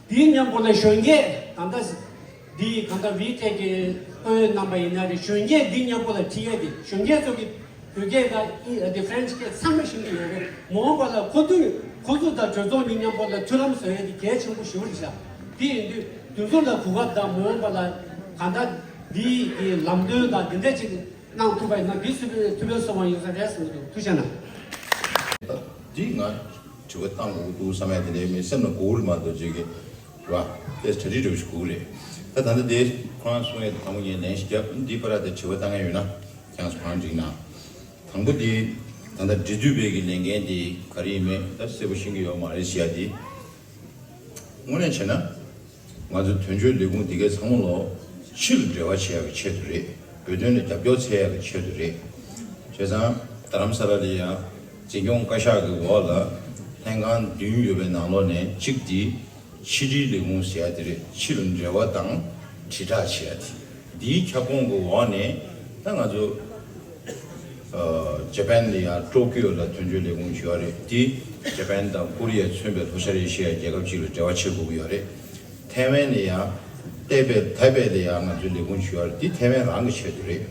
དེའི་མཉམ་པོ་ལ་གཞོན་སྐྱེས་ད་ལྟ་ འདི་གང་ལྟར་བི་ཊེག་གི་ཨོ་ཡོད་རྣམ་པ་ཡིན་ན་རེད། གཞོན་སྐྱེས་འདི་མཉམ་པོ་ལ་ཁྲིད་ཡས་དེ་གཞོན་སྐྱེས་ཚོ་གི་བོད་སྐད་དང་ཨི་ཨ་དེ་ཧྥ་རན་ཆི་སྐད་ཚང་མ་ཤེས་ཀྱི་ཡོད་རེད། མ་འོངས་པ་ལ་ཁོ་ཚོས་ཁོ་ཚོ་དང་གྲོས་ཚོགས་གཉིས་མཉམ་པོ་ལ་མཐུན་ལམ་བཟོ་ཡས་དེ་གལ་ཆེན་པོ་ཞེ་པོ་རེད་ཤག་དེ་ཡིན་དུས་དེ་ཚོ་ལ་གོ་སྐབས་དང་མ་འོངས་པ་ལ་གང་ལྟར་འདི་གི་ལམ་སྟོན་དང་དེ་འདྲ་ཅིག་གནང་ཐུབ་པ་ཡིན་ན་འདི་སུ་ཕན་ཐུགས་ཕན་གསོས་པ་ཡོང་ས་རེད་བསམ་གྱི་འདུག་ཐུགས་རྗེ་གནང་། འདི་ང་དྲི་བ་བཏང་དགོས་འདུག་བསམ་ཡ་དེ་འདྲའི་མི་སེམས་ལ་གོ་གི་རེད་མ་གཏོགས་ཅིག་གི་རེད་བ། དེ་གྲ་སྒྲིག་འདྲ་བོ་ཞིག་དགོས་ཀྱི་རེད། ད་ད་ལྟ་དེ་ཁོ་རང་གསུང་ཡ་དེ་དང་པོ་ངས་ལན་ཞིག་བརྒྱབ། འདི་པར་དེ་དྲི་བ་བཏང་ཡ་ཡོད་ན་ཁྱེད་རང་ཚོ་གང་འགྲིག་ན། དང་པོ་དེ་ད་ལྟ་འབྲེལ་མཐུད་པའི་གི་ལས་འགན་དེ་ག་རེ་ཡིན་མེད་ད་གསལ་པོ་ཤེས་ཀྱི་ཡོད་མ་རེད་ཟེར་ཡ་དེ། དངོས་གནས་བྱས་ན། ང་ཚོ་དོན་གཅོད་ལས་ཁུངས་འདི་གའི་ཚང་མ་ལོ་ཕྱི་ལ་འབྲེལ་བ་བྱེད་ཡག་གི་ཆེད་དུ་རེད། བོད་དོན་ལ་རྒྱབ་སྐྱོར་འཚོལ་ཡག་གི་ཆེད་དུ་རེད། བྱས་ཙང་རྡ་རམ་ས་ལ་ལ་ཡང་འཛིན་སྐྱོང་བཀའ་ཤག་གི་འོག་ལ་ལྷན་ཁང་བདུན་ཡོད་པའི་ནང་ལོགས་ནས་གཅིག་འདི་ཕྱི་དྲིལ་ལས་ཁུངས་ཟེར་ཡ་དེ་རེད། ཕྱི་ལ་འབྲེལ་བ་དང་དྲིལ་བསྒྲགས་བྱེད་ཡ་དེ། འདིའི་ཁྱབ་ཁོངས་ཀྱི་འོག་ནས་ད་ང་ཚོ་ཨ་ཇ་པན་ལ་ཡང་ཀྲོ་ཀིའོ་ལ་དོན་གཅོད་ལས་ཁུངས་ཅིག་ཡོད་རེད། དེ་ཇ་པན་དང་ཀོ་རི་ཡ་མཚོན་པའི་ལྷོ་ཤར་ཨེ་ཤི་ཡའི་རྒྱལ་ཁབ་ཅིག་ལ་འབྲེལ་བ་བྱེད་དགོས་ཀྱི་ཡོད་རེད། ཐའེ་ཝན་ལ་ཡང་ཏེ་པེ་ཐའེ་པེ་ལ་ཡང་ང་ཚོའི་ལས་ཁུངས་ཅིག་ཡོད་རེད། དེ་ཐའེ་ཝན་རང་གི་ཆེད་དུ་རེད།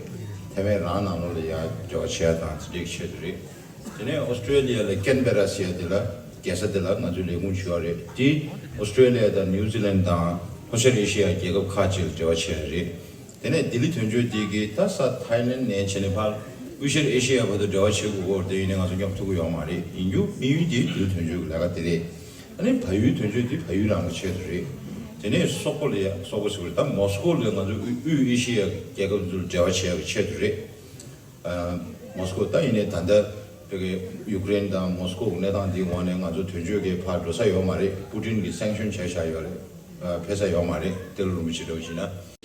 ཐའེ་ཝན་རང་ནང་ལོགས་ལ་ཡང་འབྲེལ་བ་བྱེད་ཡ་དང་དེ་འདྲའི་ཆེད་དུ་རེད། དེ་ནས་ཨོ་སི་ཀྲེ་ལི་ཡ་ལ་ཀེན་བེ་ར་ཟེར་ཡ་དེ་ལ་རྒྱལ་ས་དེ་ལ་ང་ཚོའི་ལས་ཁུངས་ཅིག་ཡོད་རེད། དེ་ཨོ་སི་ཀྲེ་ལི་ཡ་དང་ནིའུ་ཛི་ལན་དང་ལྷོ་ཤར་ཨེ་ཤི་ཡ་རྒྱལ་ཁབ་ཁག་ཅིག་ལ་འབྲེལ་བ་བྱས་རེད། དེ་ནས་ལྡི་ལི་དོན་གཅོད་དེ་གིས་ད་ས་ཐའི་ལེན་ནས་བྱས་ནས་ཕར་དབུས་ཤར་ཨེ་ཤེ་ཡ་བར་དུ་འབྲེལ་བ་བྱེད་དགོས་སྐོར་དེ་ཡིན་ནའི་ང་ཚོ་སྙོབ་ཐུབ་ཀྱི་ཡོད་མ་རེད། ཡིན་རྒྱུ་དམིགས་ཡུལ་དེ་ལྡི་ལི་དོན་གཅོད་ཀྱི་ལས་ཀ་དེ་རེད། ཨ་ནི་བལ་ཡུལ་དོན་གཅོད་དེ་བལ་ཡུལ་རང་གི་ཆེད་དུ་རེད། དེ་ནས་སོག་པོ་ལ་ཡ་སོག་པོ་ཟེར་བ་རེད། ད་མོ་སི་ཀོ་ལ་ང་ཚོ་དབུས་དབུས་ཨེ་ཤེ་ཡ་རྒྱལ་ཁབ་ཚོར་འབྲེལ་བ་བྱེད་ཡག་གི་ཆེད་དུ་རེད། ཨ་མོ་སི་ཀོ་ད་ཡིན་ནའི་ད་ལྟ་བོད་ཀྱི་ཡུཀ་རེན་དང་མོ་སི་ཀོ་གི་གནས་སྟངས་འདིའི་འོག་ནས་ང་ཚོ་དོན་གཅོད་ཀྱིས་ཕར་འགྲོ་ས་ཡོད་མ་རེད། པུ་ཏིན་གྱིས་སེང་ཤོན་བྱས་བཞག་ཡོད་རེད། ཨ་ཕེབས་ས་ཡོད་མ་རེད། ཏེ་ལོ་རིན་པོ་ཆེ་འདྲ་བོ་བྱས་ན།